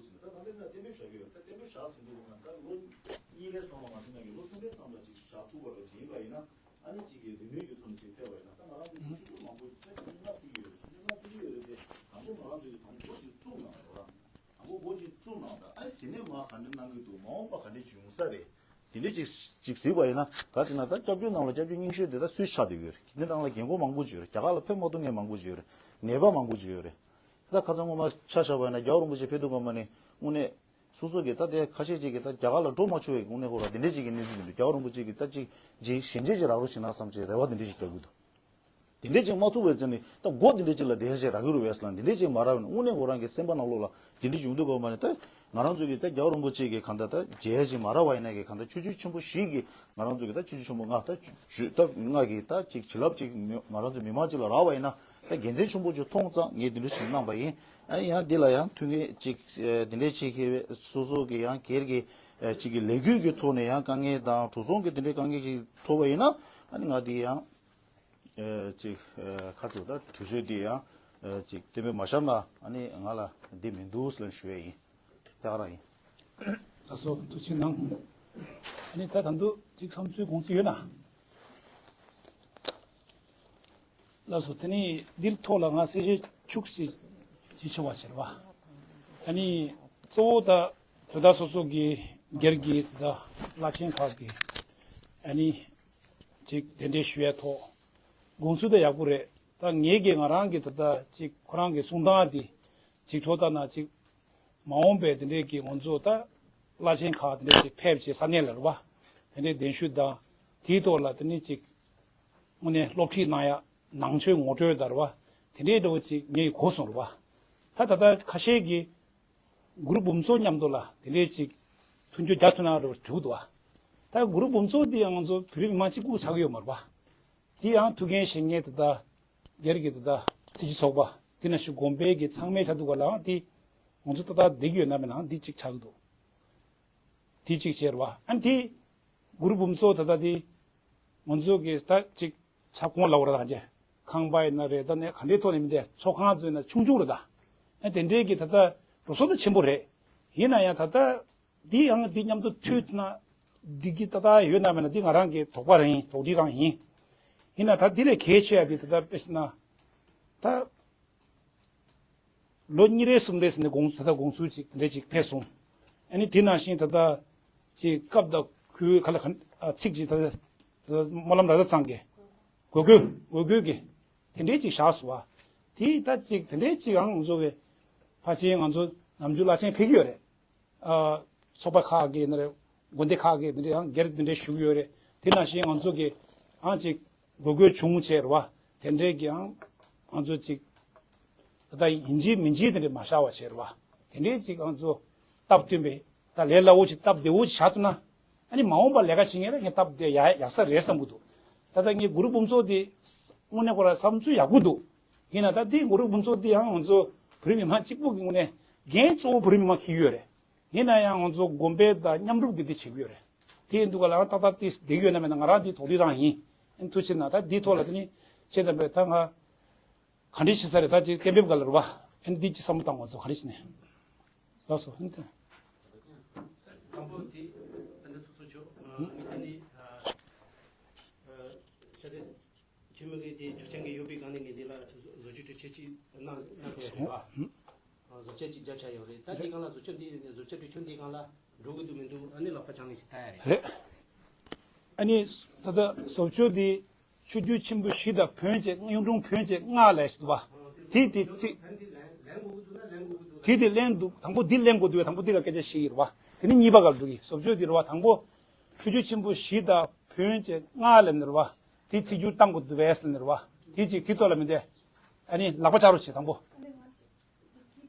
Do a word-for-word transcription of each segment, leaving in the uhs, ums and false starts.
ད་ད་ལྟ་ན་གཏན་འབེབས་བཞག་གི་ཡོད། ད་གཏན་འབེབས་བཞག་ཟིན་དུས་ན་ད་ལོ་གཉིས་རེ་ཙམ་ལ་མ་ཟིན་ན་གི་ལོ་གསུམ་རེ་ཙམ་ལ་ཅིག་བཞག་ཐུབ་པ་རེད་ཅིག་ཡིན་པ་ཡིན་ན། ཨ་ནི་གཅིག་གིས་རིན་མེད་ཀྱི་ཐོག་ནས་ཅིག་ཕེབས་པ་ཡིན་ན། ད་ང་རང་ཚོ་ཆུ་ཚོད་མང་པོ་ཆུ་ཚོད་ལྔ་བརྩི་གི་ཡོད་རེད། ཆུ་ཚོད་ལྔ་བརྩི་གི་ཡོད་རེད་དེ། དང་པོ་ང་རང་ཚོ་གི་དང་པོ་འགོ་ཅིག་བཙུགས་གནང་རོགས། དང་པོ་འགོ་ཅིག་བཙུགས་གནང་། ད་ཨ་ནི་དེ་ནས་མར་ག་འདྲ་གནང་གི་འདུག་མ་འོངས་པ་ག་འདྲ་ཅིག་ཡོང་ས་རེད། དེ་འདྲ་ཅིག་ཅིག་གཟིགས་པ་ཡིན་ན། ག་ཟེར་ན་ད་སྐྱབས་བཅོལ་ནང་ལ་སྐྱབས་བཅོལ་རྙིང་ཤོས་དེ་ད་སུས་ཆགས་བསྡད་ཡོད་རེད། དེ་ནང་ལ་རྒན་གོག་མང་པོ་ཅིག་ཡོད་རེད། རྒྱ་གར་ལ་ཕེབས་མ་ཐུབ་མཁན་མང་པོ་ཅིག་ཡོད་རེད། ནད་པ་མང་པོ་ཅིག་ཡོད་རེད། ད་ཁ་སང་སྔོན་མ་ཆ་བཞག་པ་ཡིན་ན་རྒྱལ་བ་རིན་པོ་ཆེ་ཕེབས་དུས་སྒང་མ་ནས་དངོས་གནས་སོ་སོ་གི་ད་དེ་ཁ་ཤས་ཅིག་གིས་ད་རྒྱ་གར་ལ་འགྲོ་མ་ཆོག་པའི་དངོས་གནས་ཁོ་ར་དེ་འདྲས་ཅིག་གི་གནས་ཚུལ་འདུག་རྒྱལ་བ་རིན་པོ་ཆེ་གིས་ད་ཅིག་ཅིག་ཞལ་མཇལ་ཅིག་རག་རོགས་བྱེད་ན་བསམ་ཅིག་རེ་བ་དེ་འདྲས་ཅིག་རྒྱག་གི་འདུག་དེ་འདྲས་ཅིག་མ་ཐུབ་པའི་ཚེ་ནི་ད་སྒོ་དེ་འདྲས་ཅིག་ལ་བསྡད་ཅིག་རག་གི་རེད་པས་ལ། དེ་འདྲས་ཅིག་མ་རག་པ་ཡིན་ན་དངོས་གནས་ཁོ་རང་གི་སེམས་པ་ནང་ལོགས་ལ་དེ་འདྲས་ཅིག་ཡོང་དུས་སྒང་མ་ནས་ད་ང་རང་ཚོ་གིས་ད་རྒྱལ་བ་རིན་པོ་ཆེ་གི་གང་ལྟར་ད་མཇལ་ཅིག་མ་རག་པ་ཡིན་ན་གི་གང་ལྟར་ཆོས་བརྒྱུད་ཆེན་པོ་བཞི་གི་ང་རང་ཚོ་གི་ད་ཆོས་བརྒྱུད་ཆེན་པོ་ལྔ་ད་ཆོས་ད་ལྔ་གི་ད་ཅིག་བྱིན་རླབས་ཅིག་མི་ང་རང་ཚོ་མི་མང་ཅིག་ལ་རག་པ་ཡིན་ན། ད་དགེ་མཚན་ཆེན་པོ་ཅིག་མཐོང་ཙང་ངས་འདི་འདྲ་ཞིག་གནང་པ་ཡིན། ཨ་ཡང་འདི་ལ་ཡང་མཐུན་རྐྱེན་ཅིག་ཨ་འདི་འདྲ་ཅིག་གི་སོ་སོ་གི་ཡང་སྒེར་གྱི་ཨ་ཅིག་གི་ལས་འགུལ་གྱི་ཐོག་ནས་ཡང་དཀའ་ངལ་དང་འགྲོ་སོང་གི་འདི་འདྲའི་དཀའ་ངལ་ཅིག་འཕྲད་པ་ཡིན་ན། ཨ་ནི་ང་འདི་ཡང་ཨ་ཅིག་ཨ་ཁ་ཚིག་ད་གྲོས་ཆོད་འདི་ཡང་ཨ་ཅིག་གཏན་འབེབས་མ་བཞག་ན་ཨ་ནི་ང་ལ་འདི་མི་འདུག་ཟེར་ཞུ་ཡས་ཡིན། ད་ག་རང་ཡིན། ལགས་སོ། ཐུགས་རྗེ་གནང་། ཨ་ནི་ད་ད་དུང་ཅིག་བསམ་ཚུལ་དགོངས་ཚུལ་ཡོད་ན། ལགས་སོ། དེ་ནི་འདིའི་ཐོག་ལ་ང་གསལ་བཤད་ཁྱུག་ཙམ་ཅིག་ཞུ་བ་བྱེད་རོགས། ཨ་ནི་གཙོ་བོ་ད་དོ་བདག་སོ་སོ་གི་སྒེར་གྱི་དོ་བདག་བླ་ཆེན་ཁག་གི་ཨ་ནི་ཅིག་གདན་འདྲེན་ཞུ་ཡའི་ཐོག་དགོངས་ཚུལ་ད་ཡག་པོ་རེད། ད་ངེད་ཀྱིས་ང་རང་གི་དོ་བདག་ཅིག་ཁོ་རང་གི་གསུང་སྟངས་དེ་ཅིག་འཕྲོ་ལྟར་ན་ཅིག་མ་འོངས་པའི་དེ་འདྲའི་གི་ང་ཚོ་ད་བླ་ཆེན་ཁག་དེ་འདྲའི་ཅིག་ཕེབས་བྱས་ས་གནས་ལ་རེད་བ། དེ་འདྲའི་གདན་ཞུ་དང་དེའི་ཐོག་ལ་དེ་ནི་ཅིག་དངོས་གནས་སློབ་ཁྲིད་གནང་ཡ་ནང་ཆོས་ངོ་སྤྲོད་དང་རེད་བ། དེ་འདྲའི་འདྲ་བོ་ཅིག་ངས་གོ་སོང་རེད་བ། ད་ད་ལྟ་ཁ་ཤས་ཀྱིས་གུ་རུ་འབུམ་ཚོགས་མཉམ་དུ་ལ་དེ་འདྲའི་ཅིག་མཐུན་འགྱུར་རྒྱག་ཐུབ་ན་རེད་བ་དྲིས་འདུག་བ། ད་གུ་རུ་འབུམ་ཚོགས་འདི་ཡང་ང་ཚོ་བོད་རིགས་མི་མང་གཅིག་པུ་ཆགས་ཀྱི་ཡོད་མ་རེད་བ། དེ་ཡང་ཐུའུ་བཀྭན་བཤེས་གཉེན་དེ་དག་སྒེར་གྱི་དེ་དག་ཚེ་ཆུ་ཚོགས་པ་དེ་ན་ཞུ་དགོན་པའི་གི་ཚང་མའི་ཆ་འདུག་ག་ལའང་དེ་ང་ཚོ་ཏག་ཏག་བསྡད་ཀྱི་ཡོད་ན་མེད་ན་འདི་གཅིག་ཆགས་ཀྱི་འདུག་དེ་གཅིག་བྱས་རེད་བ། ཨ་ནི་དེ་གུ་རུ་འབུམ་ཚོགས་ད་ལྟ་དེ་ང་ཚོ་གི་ད་གཅིག་ཁྱབ་ཁོངས་ལ་འོ་ར་ད་ཅེ་ཁང་པ་ཡིན་ན་རེད། ད་ནས་ག་འདྲའི་ཐོག་ནས་མི་འདས་ཚོགས་ཁང་ཚོ་ཡིན་ན་ཆུང་ཆུང་རེད་ད། ཨ་དེ་འདྲའི་གི་ད་ལྟ་འགྲོ་སོང་ད་ཆེན་པོ་རེད། ཡིན་ན་ཡང་ད་ལྟ། འདི་ཡང་འདི་མཉམ་དུ་མཐུད་ན་འགྲིག་གི་ཏག་ཏག་ཡོད་ན་མེད་ན་འདི་ང་རང་གི་དོགས་པ་རང་ཡིན། དོགས་འདྲི་རང་ཡིན། ཡིན་ན་ད་འདི་ལས་གལ་ཆེ་ཡ་འདི་ད་ལྟ་དཔེ་བྱས་ན། ད་ལོ་གཉིས་རེ་གསུམ་རེ་ཟིན་ནས་དགོངས་ད་ལྟ་དགོངས་ཚུལ་ཅིག་དེ་འདྲ་ཅིག་ཕེབས་སོང་། ཨ་ནི་དེ་ནང་བཞིན་ད་ལྟ་ཅིག་སྐབས་དང་ཁུལ་ག་ལ་ག་ཨ་ཚིག་ཅིག་ད་ལྟ་སྨོན་ལམ་ར་ས་ཚང་གི་དགོས་དགོས་དགོས་དགོས་ཀྱི་དེ་འདྲའི་ཅིག་བཞག་སོང་བ། དེ་ད་ཅིག་དེ་འདྲའི་ཅིག་ཨང་ང་ཚོ་གི་ཕལ་ཆེར་ང་ཚོ་ནམ་རྒྱུན་བླ་ཆེན་ཕེབས་ཀྱི་ཡོད་རེད། ཨ་ཚོགས་པ་ཁག་གི་ནི་རེད། དགོན་སྡེ་ཁག་གི་འདི་འདྲའི་ཡང་སྒེར་འདི་འདྲའི་ཞུ་གི་ཡོད་རེད། དེ་ནང་བཞིན་ང་ཚོ་གི་ཨང་ཅིག་དགོས་དགོས་བྱུང་བྱས་རེད་བ། དེ་འདྲའི་གི་ཨང་ང་ཚོ་ཅིག་ད་ལྟ་ཡིན་གཅིག་མིན་གཅིག་དེ་འདྲའི་མ་བཞག་པ་བྱས་རེད་བ། དེ་འདྲའི་ཅིག་ང་ཚོ་སྟབས་བསྟུན་པའི་ད་ལས་སླ་བོ་ཅིག་སྟབས་བདེ་བོ་ཅིག་བཞག་ཐུབ་ན། ཨ་ནི་མ་འོངས་པར་ལས་ཀ་བྱེད་མཁན་ལ་ངས་སྟབས་བདེ་ཡག་ཡག་ས་རེད་བསམ་གི་འདུག་ད་ལྟ་ངས་གུ་རུ་འབུམ་ཚོགས་འདི་དངོས་གནས་ཁོ་རང་བསམ་ཚུལ་ཡག་པོ་འདུག་ཡིན་ན་ད་འདི་གུ་རུ་འབུམ་ཚོགས་འདི་ཡང་ང་ཚོ་བོད་རིགས་མི་མང་གཅིག་པུ་གི་ངོས་ནས་འགན་གཙོ་བོ་བོད་རིགས་མི་མང་འཁྱེར་གྱི་ཡོད་རེད། ཡིན་ན་ཡང་ང་ཚོ་དགོན་པའི་དང་མཉམ་རུབ་ཀྱི་འདི་བྱེད་ཀྱི་ཡོད་རེད། དེ་ཡིན་དུས་ག་ལ་ཡང་ཏག་ཏག་ཏིས་བསྡད་ཀྱི་ཡོད་ན་མེད་ན་ང་རང་འདི་དོགས་འདྲི་རང་ཡིན། ཨ་ནི་ཐུགས་རྗེ་གནང་། ད་འདིའི་ཐོག་ལ་དེ་ནི་ཁྱེད་རྣམ་པས་ད་ང་ག་འདྲ་བྱེད་ས་རེད། ད་ཅིག་གཏན་འབེབས་ག་ལ་རུ་བ། ཨ་ནི་འདི་ཅིག་བསམ་བློ་བཏང་དགོས་ཚོ་ག་འདྲ་བྱེད་ནས། ལགས་སོ། ཨ་ནི་ད། དང་པོ་དེ་ད་ནི་ཚོགས་གཙོ་མཆོག་ཨ་ནི་དེ་ནི་ཨ་ཨ་ཤ་ཚ། ཁྱོད་མི་གི་དེ་ཆོག་མཆན་གི་ཡོད་པའི་སྒང་ནས་ངས་འདི་ལ་བཟོ་བཅོས་དྲི་ཆད་ཅིག་གནང་གནང་དགོས་ཞེས་པ། བཟོ་བཅོས་ཅིག་བརྒྱབ་བཞག་ཡོད་རེད། ད་དེ་སྒང་ལ་བཟོ་བཅོས་འདི་བཟོ་བཅོས་དྲི་ཆད་འདི་སྒང་ལ་འགྲོ་གི་འདུག་མི་འདུག་ཨ་ནི་ལག་པ་བྱང་ངེས་ཤིག་ལྟ་ཡ་རེད། རེད། ཨ་ནི་ད་ལྟ་བཟོ་བཅོས་འདི་ཆོས་བརྒྱུད་ཆེན་པོ་བཞི་དང་བོན་བཅས་གཡུང་དྲུང་བོན་བཅས་ལྔ་ལས་ཞིག་འདུག་བ། དེ་དེ་ཚིག་དེ་དེ་ལེན་འདུག་དང་པོ་འདི་ལེན་དགོས་འདུག་དང་པོ་འདི་ལ་སྐད་ཆ་བཤད་ཀྱི་རེད་བ། དེ་ནི་གཉིས་པ་ག་རེ་འདུག་གི་བཟོ་བཅོས་འདི་རེད་བ། དང་པོ་ཆོས་བརྒྱུད་ཆེན་པོ་བཞི་དང་བོན་བཅས་ལྔ་ལ་ནི་རེད་བ། དེ་ཚིག་སྒྱུར་བཏང་དགོས་འདུག་བས་ལ་ནི་རེད་བ། དེ་གཅིག་དེ་ཐོག་ལ་མི་བསྡད། ཨ་ནི་ལག་པ་བྱ་རོགས་བྱེད་དང་པོ།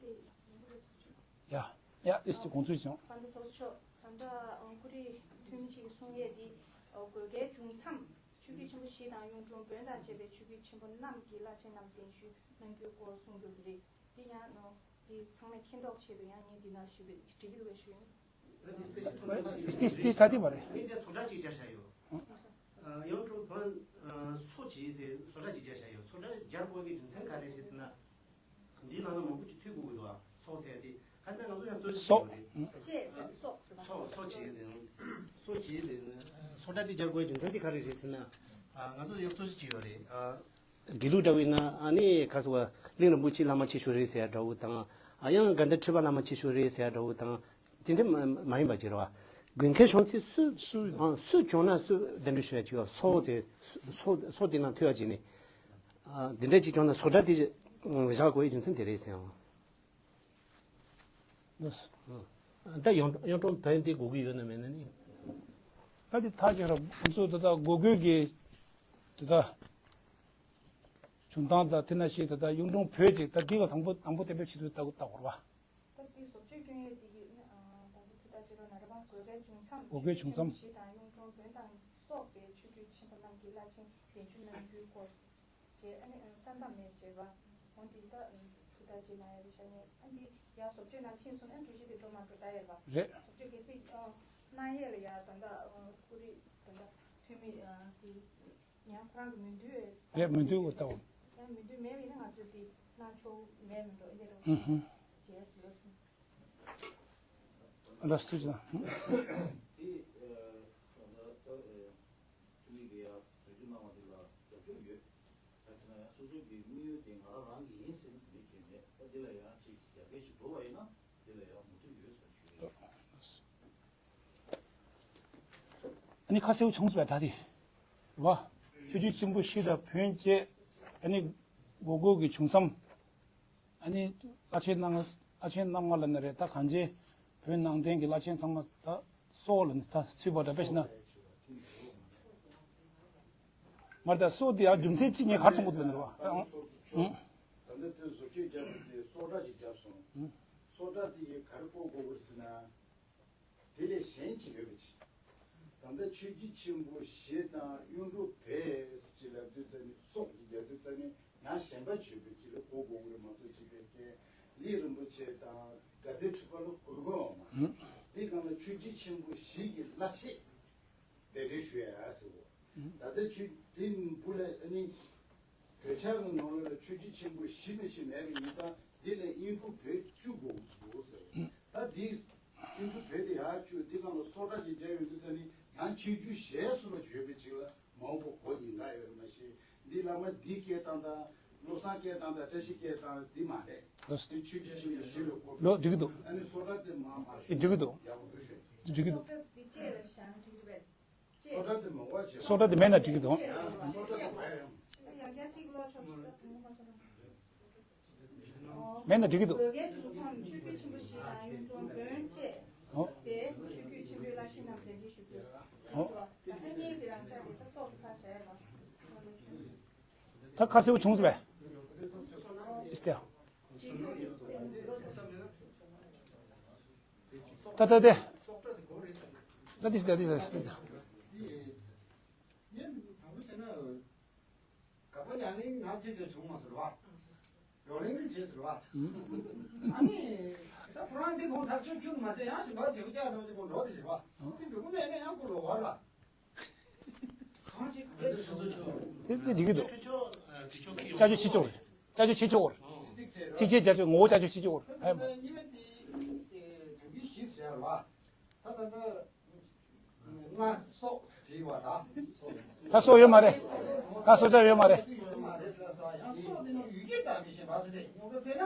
ཡ། ཡ། ཨེ་སི་ཊི་དགོངས་ཚུལ་བྱུང་། དཔལ་ལྡན་ཚོགས་གཙོ་མཆོག་ད་ལྟ་ཨང་ཁུ་རི་ཐོན་མི་གཅིག་གིས་གསུང་ཡས་དེ་དགོས་གལ་བྱུང་མཚམས་ཆོས་བརྒྱུད་ཆེན་པོ་བཞི་དང་གཡུང་དྲུང་བོན་དང་བཅས་པའི་ཆོས་བརྒྱུད་ཆེན་པོ་རྣམས་ཀྱི་བླ་ཆེན་རྣམས་གདན་ཞུ་གནང་རྒྱུའི་སྐོར་གསུང་རྒྱུ་དེ་རེད། དེ་ཡང་ནོ་དེ་ཚང་མས་མཁྱེན་རྟོགས་ཆེད་དུ་ཡང་ངས་འདི་ན་ཞུས་པའི་འགྲིག་གི་རེད་པས་ཞུ་ཡིན། སྟི་སྟི་ད་དི་མ་རེད། མི་དེ་བཟོ་གྲྭ་གཅིག་བཅར་བཞག་ཡོད། ཡང་ཁྲོམ་བོན་ཚོ་བྱིས་ཟེར་བཟོ་གྲྭ་གཅིག་བཅར་བཞག་ཡོད། བཟོ་གྲྭ་བཅར་དགོས་ཀྱི་རྒྱུ་མཚན་ག་རེ་རེད་ཟེར་ན། འདིའི་ནང་ལ་མང་པོ་ཅིག་ཐུག་དགོས་ཀྱི་འདུག་ཨ། ཚོགས་ཟེར་ཏེ་ཁ་སང་ང་ཚོ་ཡང་ སོགས། སོགས་སོགས་བྱེད་ཡུལ་ལེན། སོགས་བྱེད་ཡུལ་ལེན། སོགས་སྒྲ་དེ་སྦྱར་དགོས་རྒྱུ་མཚན་དེ་ག་རེ་རེད་ཟེར་ན། ང་ཚོ་ཡང་རྩོད་གཞི་ཅིག་ཡོད་རེད། དགེ་ལུགས་འདྲ་བོ་ཡིན་ན་ཨ་ནི་ག་ཟེར་བ། གླིང་རིན་པོ་ཆེ་བླ་མ་ཆེ་ཤོས་རེད་ཟེར་ཡ་འདྲ་བོ་དང་། ཡང་དགའ་ལྡན་ཁྲི་པ་བླ་མ་ཆེ་ཤོས་རེད་ཟེར་ཡ་འདྲ་བོ་དང་། དེ་འདྲ་མ་མ་ཡིན་པ་ཅིག་རེད་བ། དགོན་མཁན་བྱུང་ཚེ་སུ་སུ་བྱུང་ན་སུ་གདན་འདྲེན་ཞུ་ཡ་ཅིག་ཡོད། སོགས་ཟེར། སོགས་སོགས་དེ་ནང་ཐོས་ཡ་ཅིག་ནི། འདི་འདྲ་ཅིག་བྱུང་ན་སོགས་སྒྲ་དེ་བཞག་དགོས་ཡ་རྒྱུ་མཚན་དེ་རེད་ཟེར་ཡང་། ལགས། ད་གཡུང་གཡུང་དྲུང་བོན་དེ་དགོས་ཀྱི་ཡོད་ན་མེད་ན་ནི། ད་དེ་ཐག་བཅད་ར་ང་ཚོ་ད་ལྟ་དགོས་དགོས་ཀྱི་དེ་ད་བྱུང་སྟངས་ད་དེ་ན་ཞིག་ད་ལྟ་གཡུང་དྲུང་བོན་ཅིག་ད་འདི་ག་དང་པོ་དང་པོ་གཏན་འབེབས་བྱེད་དུས་ད་ད་གོ་ར་བ། ད་འདི་བཟོ་བཅོས་སྐྱོན་ཡས་འདི་གི་ནི་དང་པོ་ཐུགས་ཐག་བཅད་རོགས་གནང་ར་བ། དགོས་གལ་བྱུང་མཚམས། དགོས་གལ་བྱུང་མཚམས། བཞི་དང་གཡུང་དྲུང་བོན་དང་སོགས་པའི་ཆོས་བརྒྱུད་ཆེན་པོ་རྣམས་ཀྱི་བླ་ཆེན་གདན་ཞུ་གནང་རྒྱུའི་སྐོར། བྱས་ཨ་ནི་ས་མཚམས་མེད་བྱས་པ། འོ་འདི་ད་ཐུགས་ཐག་བཅད་གནང་ཡ་རེད་ཤག་ནས་ཨ་འདི་ཡར་བཟོ་བཅོས་ནང་ཕྱིན་སོང་ན་འགྲུལ་བཞུད་དེ་འགྲོ་མ་འགྲོ་ལྟ་ཡ་རེད་པ། རེད། བཟོ་བཅོས་གལ་སྲིད་གནང་ཡས་ལ་ཡ་ད་ལྟ་ཁོ་རེ་ད་ལྟ་འཐུས་མི་དེ་ཡང་ཁོ་རང་གི་མོས་འདུན་རེད། མོས་འདུན་འོ་ལྟ་བ། ཡང་མོས་འདུན་མེད་པ་ཡིན་ན་ང་ཚོས་དེ་གནང་ཆོག་མེད་མི་འགྲོ་ཨེ་འདྲ་རེད། ཨུ་ཧུ། བྱས་སོང་། ལགས་སོ་ཐུགས་རྗེ་གནང་། དེ་ད་ལྟ་འཐུས་མི་གི་ཡ་བཟོ་བཅོས་གནང་བ་དེ་ལ་རྒྱབ་སྐྱོར་ཡོད། ག་ཟེར་ན་ཡང་སོ་སོ་གི་དམིགས་ཡུལ་དེ་ང་རང་རང་གི་ཡིན་ཟེར་ནས་དེ་འདྲ་གལ་མེད། ད་འདི་ལ་ཡང་ཅིག་ཡར་རྒྱས་ཅིག་འགྲོ་བ་ཡིན་ན་འདི་ལ་ཡང་མོས་མཐུན་ཡོད་ཟེར་ཞུ་ཡ་ཡིན། ཨ་ནི་ཁ་གསལ་པོ་བྱུང་སོང་བས་ད་དེ། རེད་བ། ཆོས་བརྒྱུད་ཆེན་པོ་བཞི་དང་བོན་བཅས་ཨ་ནི་དགོས་དགོས་ཀྱི་བྱུང་མཚམས། ཨ་ནི་བླ་ཆེན་རྣམ་ལྔ། བླ་ཆེན་རྣམ་ལྔ་ལ་ནི་རེད། ད་གང་ཅི་བོད་ནང་བསྟན་གྱི་བླ་ཆེན་ཚང་མ་ད་སོགས་ལ་ནི་ད་ཚུད་པ་འདྲ་དཔེ་བཞིན་ན། མ་ད་སོགས་དེ་ཡང་རྒྱུ་མཚན་ཅི་ངས་གར་སོང་གོ་དེ་ལ་ནི་རེད་བ། ཨང་། ད་ལྟ་དེ་བཟོ་བཅོས་བརྒྱབ་པ་དེ་སོགས་སྒྲ་ཞིག་བརྒྱབ་སོང་། སོགས་སྒྲ་དེ་ཡི་གར་གོ་དགོས་པར་ཟེར་ན། དེ་ལས་གཞན་ཅིག་ཡོད་པ་ཅིག་ད་ལྟ་ཆོས་བརྒྱུད་ཆེན་པོ་བཞི་དང་གཡུང་དྲུང་བོད་ཅིག་ལབ་དུས་ཙ་ནི་སོགས་ཀྱི་རྒྱབ་དུས་ཙ་ནི་ཡང་གཞན་པ་ཅིག་ཡོད་པ་ཅིག་ལ་གོ་དགོས་ཀྱི་རེད་མ་གཏོགས་ཅིག་པའི་རྐྱེན་གླིང་རིན་པོ་ཆེ་དང་དགའ་ལྡན་ཁྲི་པ་ལ་གོ་དགོས་འོང་མ། དེ་གང་ལ་ཆོས་བརྒྱུད་ཆེན་པོ་བཞི་གི་བླ་ཆེན་གདན་འདྲེན་ཞུ་ཡ་ཟེར་བ། ད་ལྟ་ཆོས་དེ་འབུ་ལ་ཨ་ནི། གྲོས་འཆར་གྱི་ནང་ལོགས་ལ་ཆོས་བརྒྱུད་ཆེན་པོ་བཞི་ནས་བཞི་མེད་པ་ཡིན་ཙང་འདི་ལ་གཡུང་དྲུང་བོད་བཅུ་དགོས་འདུག་ཟེར། ད་འདི་གཡུང་དྲུང་བོད་དེ་ཡར་བཅུག་འདི་སྒང་ལ་སོགས་སྒྲ་ཅིག་བརྒྱབ་ཡོང་དུས་ཙ་ནི་ཡང་ཆོས་བརྒྱུད་ཞེས་སུ་ལ་བརྗོད་པའི་ཅིག་ལ་མ་འོངས་པ་གོ་ཡིན་ལ་ཡོད་རེད་མ་གཞི་འདི་བླ་མ་འདི་སྐད་བཏང་དང་བློ་བཟང་སྐད་བཏང་དང་བཀྲ་ཤིས་སྐད་བཏང་འདི་མ་རེད། ལོ་འདི་ཆོས་བརྒྱུད་ཆེན་པོ་བཞི་ལ་གོ། ལོ་འགྲིག་གི་འདུག་ཨ་ནི་སོགས་སྒྲ་དེ་མ་མ་ཞུ་འགྲིག་གི་འདུག་ཡག་པོ་འདུག་ཞུ། འགྲིག་གི་འདུག་སོགས་སྒྲ་དེ་མེད་ན་འགྲིག་གི་འདུག་མེད་ན་འགྲིག་གི་འདུག་ཨོ། ཨོ། ད་ཁ་གསལ་པོ་བྱུང་ཟེར་བས། ཨིས་ཏེ། ད་ད་དེ། ད་དེ་ད་དེ་ད་དེ། ག་པ་ཉག་གླིང་ང་ཅིག་ཅིག་བྱུང་མ་ཟེར་བ། རོ་གླིང་གི་བྱེད་ཟེར་བ། ཨ་ནི། ད་ཁོ་རང་འདི་ཁོང་ཐག་ཆོད་ཁྱོད་མ་བྱས་ཡང་ཞིག་བ་དེ་བ་རྒྱག་འགྲོ་ཅིག་ཁོང་འགྲོ་དེ་ཟེར་བ། དེ་འགྲོ་གི་མེད་ན་ཡང་ཁོ་ལོག་བར་ལ། དེ་དེ་འགྲིག་གི་འདུག་ཅ་ཆོས་ཕྱི་ཕྱོགས་རེད། ཅ་ཆོས་ཕྱི་ཕྱོགས་རེད། ཚིགས་བཅད་ཅ་ཆོས་ངོ་བོ་ཅ་ཆོས་ཕྱི་ཕྱོགས་རེད། ད་ད་ཉི་མ་དེ་དེ་དྲན་པའི་གཞི་ཟེར་བ། ད་ད་ད་ང་སོགས་བྲིས་བ་ད། ད་སོགས་ཡོད་མ་རེད། ད་སོགས་ཅ་ཡོད་མ་རེད། ཡོད་མ་རེད་ཟེར་ས་ཡང་སོགས་དེ་ནི་ཡུལ་གྱིས་བཏགས་པའི་ཞེས་པ་དེ་རེད་ཉོ་ག་ཚེ་ན།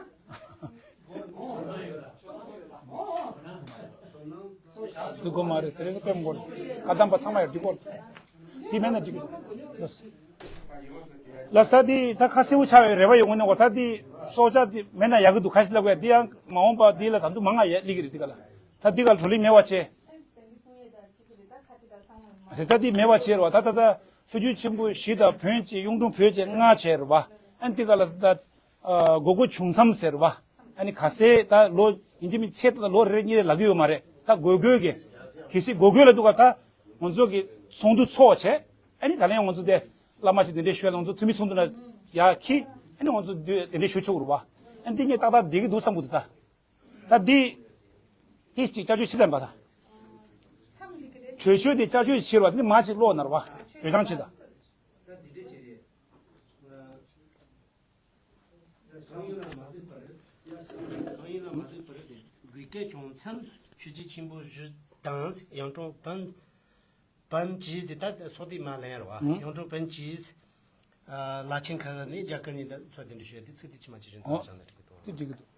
འདི་དགོས་མ་རེད། དེ་རིང་དཔེ་མི་དགོས་རེད། བཀའ་གདམས་པ་ཚང་མ་ཡར་འདི་དགོས་རེད། དེ་མེད་ན་འགྲིག་གི་འདུག་ལགས་སོ། ད་འདི་ད་ཁ་གསལ་པོ་ཆགས་པའི་རེ་བ་ཡོད་ངོ་ནས་འོ་ད་འདི་སྲོག་ཆགས་འདི་མེད་ན་ཡག་གི་འདུག་ཁ་ཤས་ལབ་དགོས་འདི་ཡང་མ་འོངས་པ་འདི་ལ་ད་དུང་མང་ང་ཡ་སླེབས་ཀྱི་རེད། འདི་ག་ལ་ད་འདི་ག་ལ་བགྲོ་གླེང་མེད་པ་བྱས། རེད། ད་འདི་མེད་པ་བྱས་རེད་བ། ད་ད་ད་ཆོས་བརྒྱུད་ཆེན་པོ་བཞི་དང་བོན་བཅས་གཡུང་དྲུང་བོན་བཅས་ལྔ་བྱས་རེད་བ། ཨ་ནི་འདི་ག་ལ་ད། ཨ་དགོས་མཁོ་བྱུང་མཚམས་ཟེར་བ། ཨ་ནི་ག་ཚད་ད་ལོ་ཡིན་གཅིག་མིན་ཚད་ད་ལོ་རེ་རེ་གཉིས་རེ་ལབ་ཀྱི་ཡོད་མ་རེད། ད་དགོས་དགོས་ཀྱི། གལ་སྲིད་དགོས་དགོས་ལ་འདུག་ག་ད་ང་ཚོ་གི་ཚོགས་འདུ་ཚོགས་བྱས། ཨ་ནི་ད་ལན་ང་ཚོ་དེ་བླ་མ་ཞིག་གདན་འདྲེན་ཞུ་ཡ་ལ་ང་ཚོ་འཐུས་མི་ཚོགས་འདུ་ན་ཡར་འཁྱེར། ཨ་ནི་ང་ཚོ་གདན་འདྲེན་ཞུ་ཆོག་གི་རེད་བ། ཨ་ནི་འདི་ངས་ཏག་ཏག་བསྡད་ཀྱི་འདུག་བསམ་གྱི་འདུག་ད་ད་འདི། འདི་ཅིག་ཅ་ཆོས་ཕྱི་ཙམ་པ་ད། གྲོས་ཆོད་འདི་ཅ་ཆོས་ཕྱིར་བ་འདི་མ་ཅིག་ཀློག་ནར་བ། གྲོས་ཆོད་ཕྱི་ད། གང་ཡིན་ལ་མ་གཟིགས་པར་རེད། གང་ཡིན་ལ་མ་གཟིགས་པར་རེད་དེ། དགོས་ དགེ་བྱུང་མཚམས་ཆོས་རྗེ་ཆེན་པོ་བཞི་དང་གཡུང་དྲུང་བོན་བོན་གྱིས་ཟེར། ད་སོགས་དེ་མ་ལན་རེད་བ། ཨང་། གཡུང་དྲུང་བོན་གྱིས། ཨ། བླ་ཆེན་ཁག་ནས་རྒྱ་གར་ནས་ད་ཚོ་གདན་འདྲེན་ཞུས་ཏེ་ཚིག་དེ་ཕྱི་མ་ཅི་བཞིན་ཨོ། དུ་བཞག་ན་འགྲིག་གི་འདུག་དེ་འགྲིག་གི་འདུག་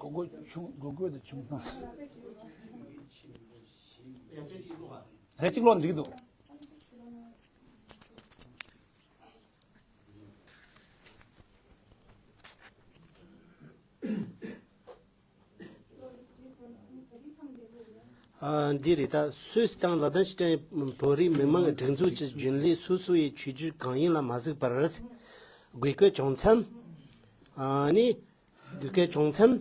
སྒོ་སྒོ་ཆུང་སྒོ་སྒོ་དང་ཆུང་སང་། རེ་གཅིག་ལོག་འགྲིག་གི་འདུག་ཨ། འདི་རེད། ད་སུད་སི་དང་ལ་དྭགས་ཤི་ཀྲན་བོད་རིགས་མི་མང་སྒྲིག་འཛུགས་ཀྱི་རྒྱུན་ལས་སོ་སོ་ཡི་ཆོས་བརྒྱུད་གང་ཡིན་ལ་མ་གཟིགས་པར། དགོས་གལ་བྱུང་མཚམས། ཨ་ནི། དགོས་གལ་བྱུང་མཚམས།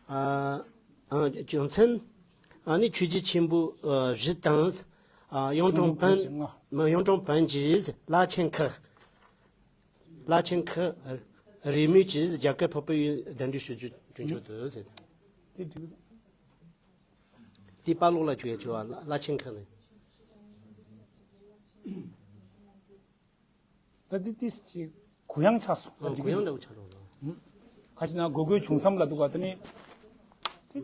ཨ། ཨ། བྱུང་མཚམས། ཨ་ནི་ཆོས་རྗེ་ཆེན་པོ་ཨ་བཞི་དང་། ཨ། གཡུང་དྲུང་བོན། གཡུང་དྲུང་བོན་གྱིས་བླ་ཆེན་ཁག་བླ་ཆེན་ཁག་རེས་མོས་ཀྱིས་རྒྱ་གར་འཕགས་པའི་ཡུལ་གདན་འདྲེན་ཞུ་རྒྱུ་རྒྱུན་འཁྱོངས་དུ་ཟེར། དེ་འགྲིག་དེ་དཔའ་ལོག་ལ་བཅོས་ཡ་བཅོས་པ་བླ་ཆེན་ཁག་ནས། ད་འདི་ཏིས་ཅིག་གུ་ཡངས་ཆགས་སོང་། ཨ། གུ་ཡངས་འདྲ་བོ་ཆགས་རོགས་ལ། ཁ་ཅིག་ན་དགོས་དགོས་བྱུང་མཚམས་ལ་འདུག་ག་དེ་ནི། དེ་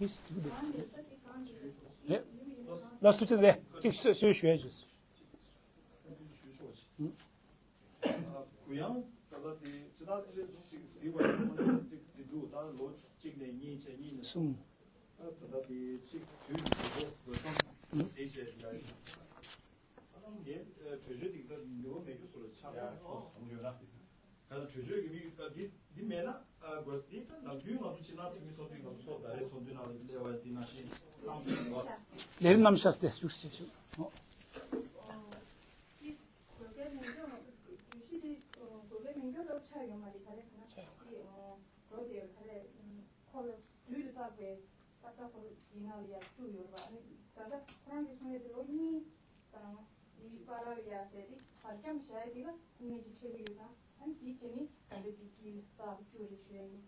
དེ་དེ་རེད། ལ་སུ་ཅི་དེ་ཅིག་སོས་སོས་ཞུ་ཡ་ཞུ། གུ་ཡངས་ད་ལྟ་དེ་ཅི་ད་ཅི་ཅིག་གཟིགས་པ་ཡིན་ན་ཅིག་དེ་འདུག་ད་ལོ་གཅིག་ནས་གཉིས་བྱས་གཉིས་ནས་གསུམ། ད་ད་ལྟ་དེ་ཅིག་དུས་ཀྱི་དགོས་མཁོ་དགོས་མཚམས་གཟིགས་བྱས་ཡ་ཡིན། ཨ་ནི་ངས་གྲོས་ཆོད་འདི་ད་འགྱུར་བ་མེད་རྒྱུ་བཟོ་ལ་ཆགས་པ་སོང་ཡོད་ན། ག་ཚོད་གྲོས་ཆོད་ཀྱི་མི་ད་འདི་འདི་མེད་ན་ཨ་དགོས་འདི་ད་ནམ་རྒྱུན་ང་ཚོ་ཕྱི་ནང་འཐུས་མི་ཚོགས་འདུའི་ནང་ཚོགས་ཟླ་རེ་ཚོགས་འདུའི་ནང་ལ་སླེབས་པ་འདི་ནང་བཞིན་གནང་ཆོག་གི་བ། ལས་རིམ་རྣམ་གཞག་སྟེ་བཞུགས་ཞེས་ཞུ། འོ། དགོས་གལ་མིན་འདུག་ང་ཚོ་གྲོས་གཞི་འདི་དགོས་གལ་མིན་འདུག་ལབ་ཆགས་ཡོད་མ་རེད། ག་རེ་ཟེར་ན་འདི་འགྲོ་དེ་ག་རེ་ཁོ་ལ་དུས་ལ་བཏགས་པའི་ཏག་ཏག་ཁོ་ལ་འདི་ནང་ལ་ཡར་བཅུག་ཡོད་རེད་པ། ཨ་ནི་ད་ལྟ་ཁོ་རང་གིས་གསུང་ཡས་དེ་ལོ་གཉིས་དང་དེའི་བར་ལ་ཡར་ཟེར་ཏེ་བར་འཁྱམས་བཞག་ཡས་དེ་ལ་སྔོན་གྱི་འཕྲད་གི་ཡོད་ཙང་། ཨ་ནི་དེའི་རྗེས་ནི་ད་ལྟ་དེ་དཀྱིལ་གསར་བཅུག་རེད་ཞུ་ཡ་ཡིན།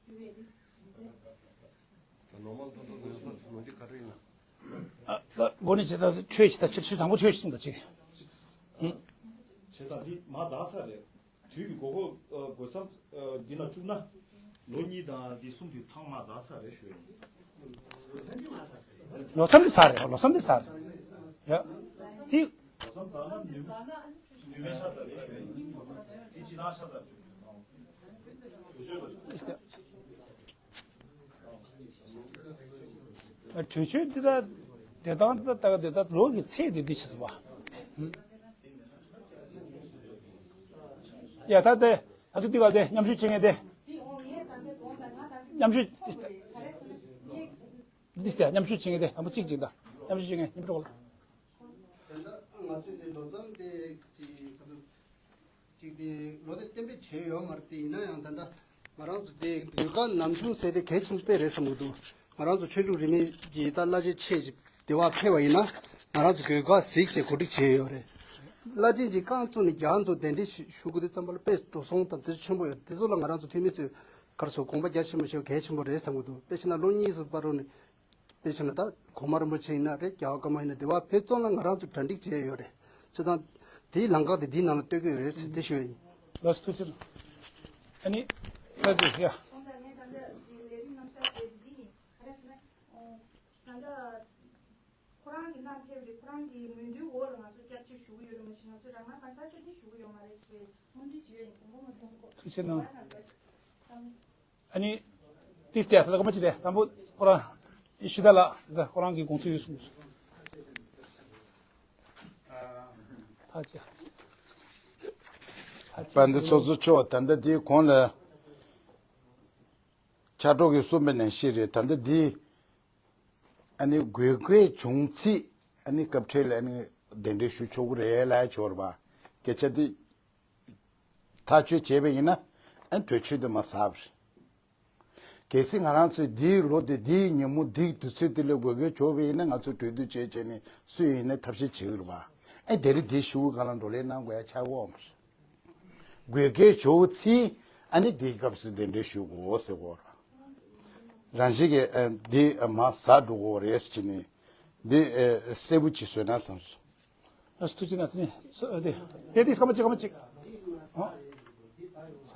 བཅུག་ཡས་དེ་མི་ཚེ། ད་ནོར་མང་ཐོན་ཐོན་ཐོན་ཐོན་ཐོན་ལོ་རྒྱུས་ག་རེ་ཡིན་ན། ཨ་ད་འགོ་ནས་བྱེད་ད་ཆོས་ཞིག་ད་ཆོས་ཆོས་དང་པོ་ཆོས་ཞིག་གསུངས་ད་ཅིག་བྱས་ཙང་དེ་མ་ཛག་ས་རེད། དུས་ཀྱི་དགོས་མཁོ་དགོས་མཚམས་འདི་ན་བཅུག་ན་ལོ་གཉིས་དང་འདི་གསུམ་དེ་ཚང་མ་ཛག་ས་རེད་ཞུ་ཡ་ཡིན། ལོ་མཚམས་འདི་ཚར་རེད། ལོ་མཚམས་འདི་ཚར་རེད་ཡ། དེ་ལོ་མཚམས་ཛག་ན་ནུས་ནུས་མེད་ཤ་ཚ་རེད་ཞུ་ཡ་ཡིན། དེ་ཅི་ན་ཤ་ཚ་རེད་ཞུ་ཡ་ཡིན། གྲོས་ཆོད་འདི་དག་བདེ་ཐང་འདི་དག་བདེ་ཐང་ལོ་གི་ཚད་དེ་འདི་ཆེ་ས་བ། ཡ་ད་དེ་ད་དུ་འདི་ག་དེ་མཉམ་ཞུགས་བྱེད་མཁན་དེ། མཉམ་ཞུགས་འདི་དེ་མཉམ་ཞུགས་བྱེད་མཁན་དེ་ཨ་མ་གཅིག་གཅིག་ད་མཉམ་ཞུགས་བྱེད་མཁན་མཉམ་འགྲོ་ལ། དེ་འདྲ་ང་ཚོས་ནི་ལོ་མཚམས་དེ་ཅིག་ག་ཚོད། གཅིག་དེ་ལོ་དེ་གཏན་འབེབས་བྱས་ཡོད་མ་རེད། དེ་ཡིན་ན་ཡང་ད་ལྟ་ང་རང་ཚོ་དེ་དགོས་མཁོ་ནམ་བྱུང་ཟེར་དེ་གལ་ཆེན་པོ་དཔེ་རེད་བསམ་གྱི་འདུག་ང་རང་ཚོ་ཆོས་ལུགས་རིས་མེད་ཀྱི་ད་བླ་ཆེན་ཆེ་ཞིག་དེ་བ་ཕེབས་པ་ཡིན་ན་ང་རང་ཚོ་དགོས་མཁོ་གཟིགས་བྱས་གོ་སྒྲིག་བྱས་ཡོད་རེད། བླ་ཆེན་གྱི་རྐང་བཙུགས་ནས་རྒྱ་མཚོ་གདན་འདྲེན་ཞུ་ཞུ་དགོས་དུས་ཙམ་པ་ལ་དཔེ་འགྲོ་སོང་དང་དེ་ཆེན་པོ་ཡོད། དེ་ཚོ་ལ་ང་རང་ཚོ་འཐུས་མི་ཚོས་ག་རེ་ཟེར་དགོངས་པ་རྒྱ་ཆེན་པོ་བཞེས་པ་གལ་ཆེན་པོ་རེད་བསམ་གྱི་འདུག་དཔེ་བྱས་ན་ལོ་གཉིས་སུ་བར་རུ་ནས། དཔེ་བྱས་ན་ད་གོང་མ་རིན་པོ་ཆེ་ཡིན་ན་རེད། རྒྱལ་བ་ཀརྨ་ཡིན་ན་དེ་བ་ཕེབས་ཙང་ལ་ང་རང་ཚོ་གྲ་སྒྲིག་བྱས་ཡོད་རེད། བྱས་ཙང་དེའི་ལམ་ཁ་དེ་འདིའི་ནང་ལ་གཏོད་ཀྱི་ཡོད་རེད་ཟེར་དེ་ཞུ་ཡ་ཡིན། ལགས་སོ་ཐུགས་རྗེ་ཆེ། ཨ་ནི་ལགས་ཀྱི་ཡ། ཁོ་རང་གི་གནང་ཕེབས་རེད། ཁོ་རང་གི་མོས་མཐུན་འོག་ལ་ང་ཚོ་བསྐྱར་ཞིབ་ཞུ་གི་ཡོད་རེད། མ་གཞི་ང་ཚོས་རང་དབང་གང་ཤར་ཆ་དེ་ཞུ་གི་ཡོད་མ་རེད་ཟེར་བའི་སྨོན་འདུན་ཞུ་ཡ་ཡིན། དགོངས་པ་མ་ཚོམ། ཐུགས་རྗེ་གནང་། ཨ་ནི། ཏིས་ཏེ་ད་ལྟ་སྐར་མ་གཅིག་དེ་དང་པོ་ཁོ་རང་ཤི་ད་ལ་ད་ཁོ་རང་གི་དགོངས་ཚུལ་ཡོད་གསུངས། ད་ཅི། ད་ཅི། པ་འདི་ཚོ་ཚོ་ཆོག་ད་ལྟ་དེའི་གོང་ལ་ཕྱག་གྲོགས་ཀྱིས་གསུངས་པའི་ནང་བཞིན་རེད། ད་ལྟ་དེ་ཨ་ནི་དགོས་མཁོ་བྱུང་ཚེ་ཨ་ནི་སྐབས་འཕྲལ་ཨ་ནི་གདན་འདྲེན་ཞུ་ཆོག་གི་རེད་ལབ་ཆོག་རེད་པ། སྐད་ཆ་དེ། ཐག་གཅོད་བྱས་པ་ཡིན་ན་ཨ་གྲོས་ཆོད་དེ་མ་ཟག་པ་རེད། གལ་སྲིད་ང་རང་ཚོས་འདིའི་ལོ་དེ་འདིའི་ཉིན་མོ་འདིའི་དུས་ཚོད་དེ་ལ་དགོས་མཁོ་བྱུང་བ་ཡིན་ན་ང་ཚོས་གྲོས་བསྡུར་བྱས་བྱས་ནས་སུ་ཡིན་ནའི་ཐབས་ཤེས་བྱེད་ཀྱི་རེད་པ། ཨ་དེ་རིང་འདི་ཞུ་གི་ག་ལ་འགྲོ་ལས་གནང་དགོས་ཡ་ཆགས་ཡོད་མ་རེད། དགོས་མཁོ་བྱུང་ཚེ་ཨ་ནི་འདིའི་སྐབས་སུ་གདན་འདྲེན་ཞུ་དགོས་ཟེར་གོ་རེད། རང་བཞིན་གྱིས་ཨ་འདི་མ་ཟག་འགྲོ་གི་རེད་ཟེར་ནས་འདི་གསལ་པོ་ཅིག་བཟོས་ན་བསམ་སོང་། ཨ་ཐུགས་རྗེ་གནང་། དེ་ནས་དེ་དེ་སྐར་མ་གཅིག་སྐར་མ་གཅིག་ཨ།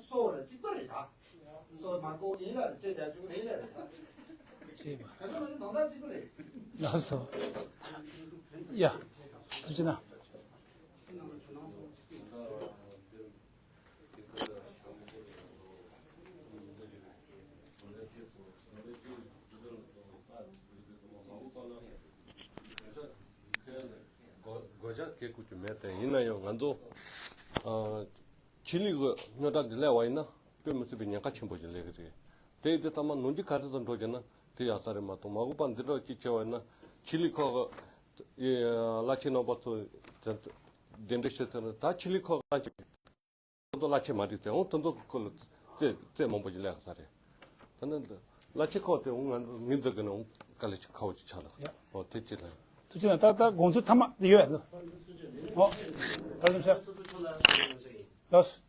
ཚོ་སོ་ར་གཅིག་པ་རེད་ད། སོ་མ་གོ་ཡིན་ལ་རེད་ཅེས་བྱ་བཅུག་རེད་ལ་རེད་ད། ཅེས་པ། ག་ཚོད་ལ་ནང་ད་གཅིག་པ་རེད། ལགས་སོ། ཡ། ཐུགས་རྗེ་གནང་། གོ་གོ་ཆ་གེ་ཁུ་ཅུ་མེད་དེ་ཡིན་ན་ཡང་ང་ཚོ་ཨ་ཆི་ལི་གི་རྙོག་དྲ་འདི་སླེབས་པ་ཡིན་ན་དཔེ་མི་སྲིད་པའི་ཉེན་ཁ་ཆེན་པོ་ཞིག་སླེབས་ཀྱི་རེད། དེ་དེ་ཚང་མ་ནོར་འཁྲུལ་ག་རེ་དང་འགྲོ་བྱས་ན་དེ་ཡག་ས་རེད་མ་གཏོགས་མ་འོངས་པ་འདི་འདྲ་ཅིག་བྱས་པ་ཡིན་ན་ཆི་ལི་ཁོག་གི་བླ་ཆེན་རྣམ་པ་ཚོ་གདན་འདྲེན་བྱས་ཚར་ན་ད་ཆི་ལི་ཁོག་རང་ཅིག་ཁོ་ཚོ་བླ་ཆེན་མ་རེད་དེ་འོང་དེ་ཚོ་ཁོ་ལ་རྩེ་རྩེ་མང་པོ་ཞིག་སླེབས་ས་རེད། ད་ནི་བླ་ཆེན་ཁོག་དེ་འོང་ང་ཚོ་མི་འཛིན་གི་ནི་འོང་དཀའ་ལས་ཁག་པོ་ཅིག་ཆགས་ལ། ཡ། འོ་དེ་ཅི་ལ། ཐུགས་རྗེ་གནང་། ད་ད་དགོངས་ཚུལ་མཐའ་མ་དེ་ཡོད་ཡ། འོ། ད་ལྟ་ཤ། ལགས།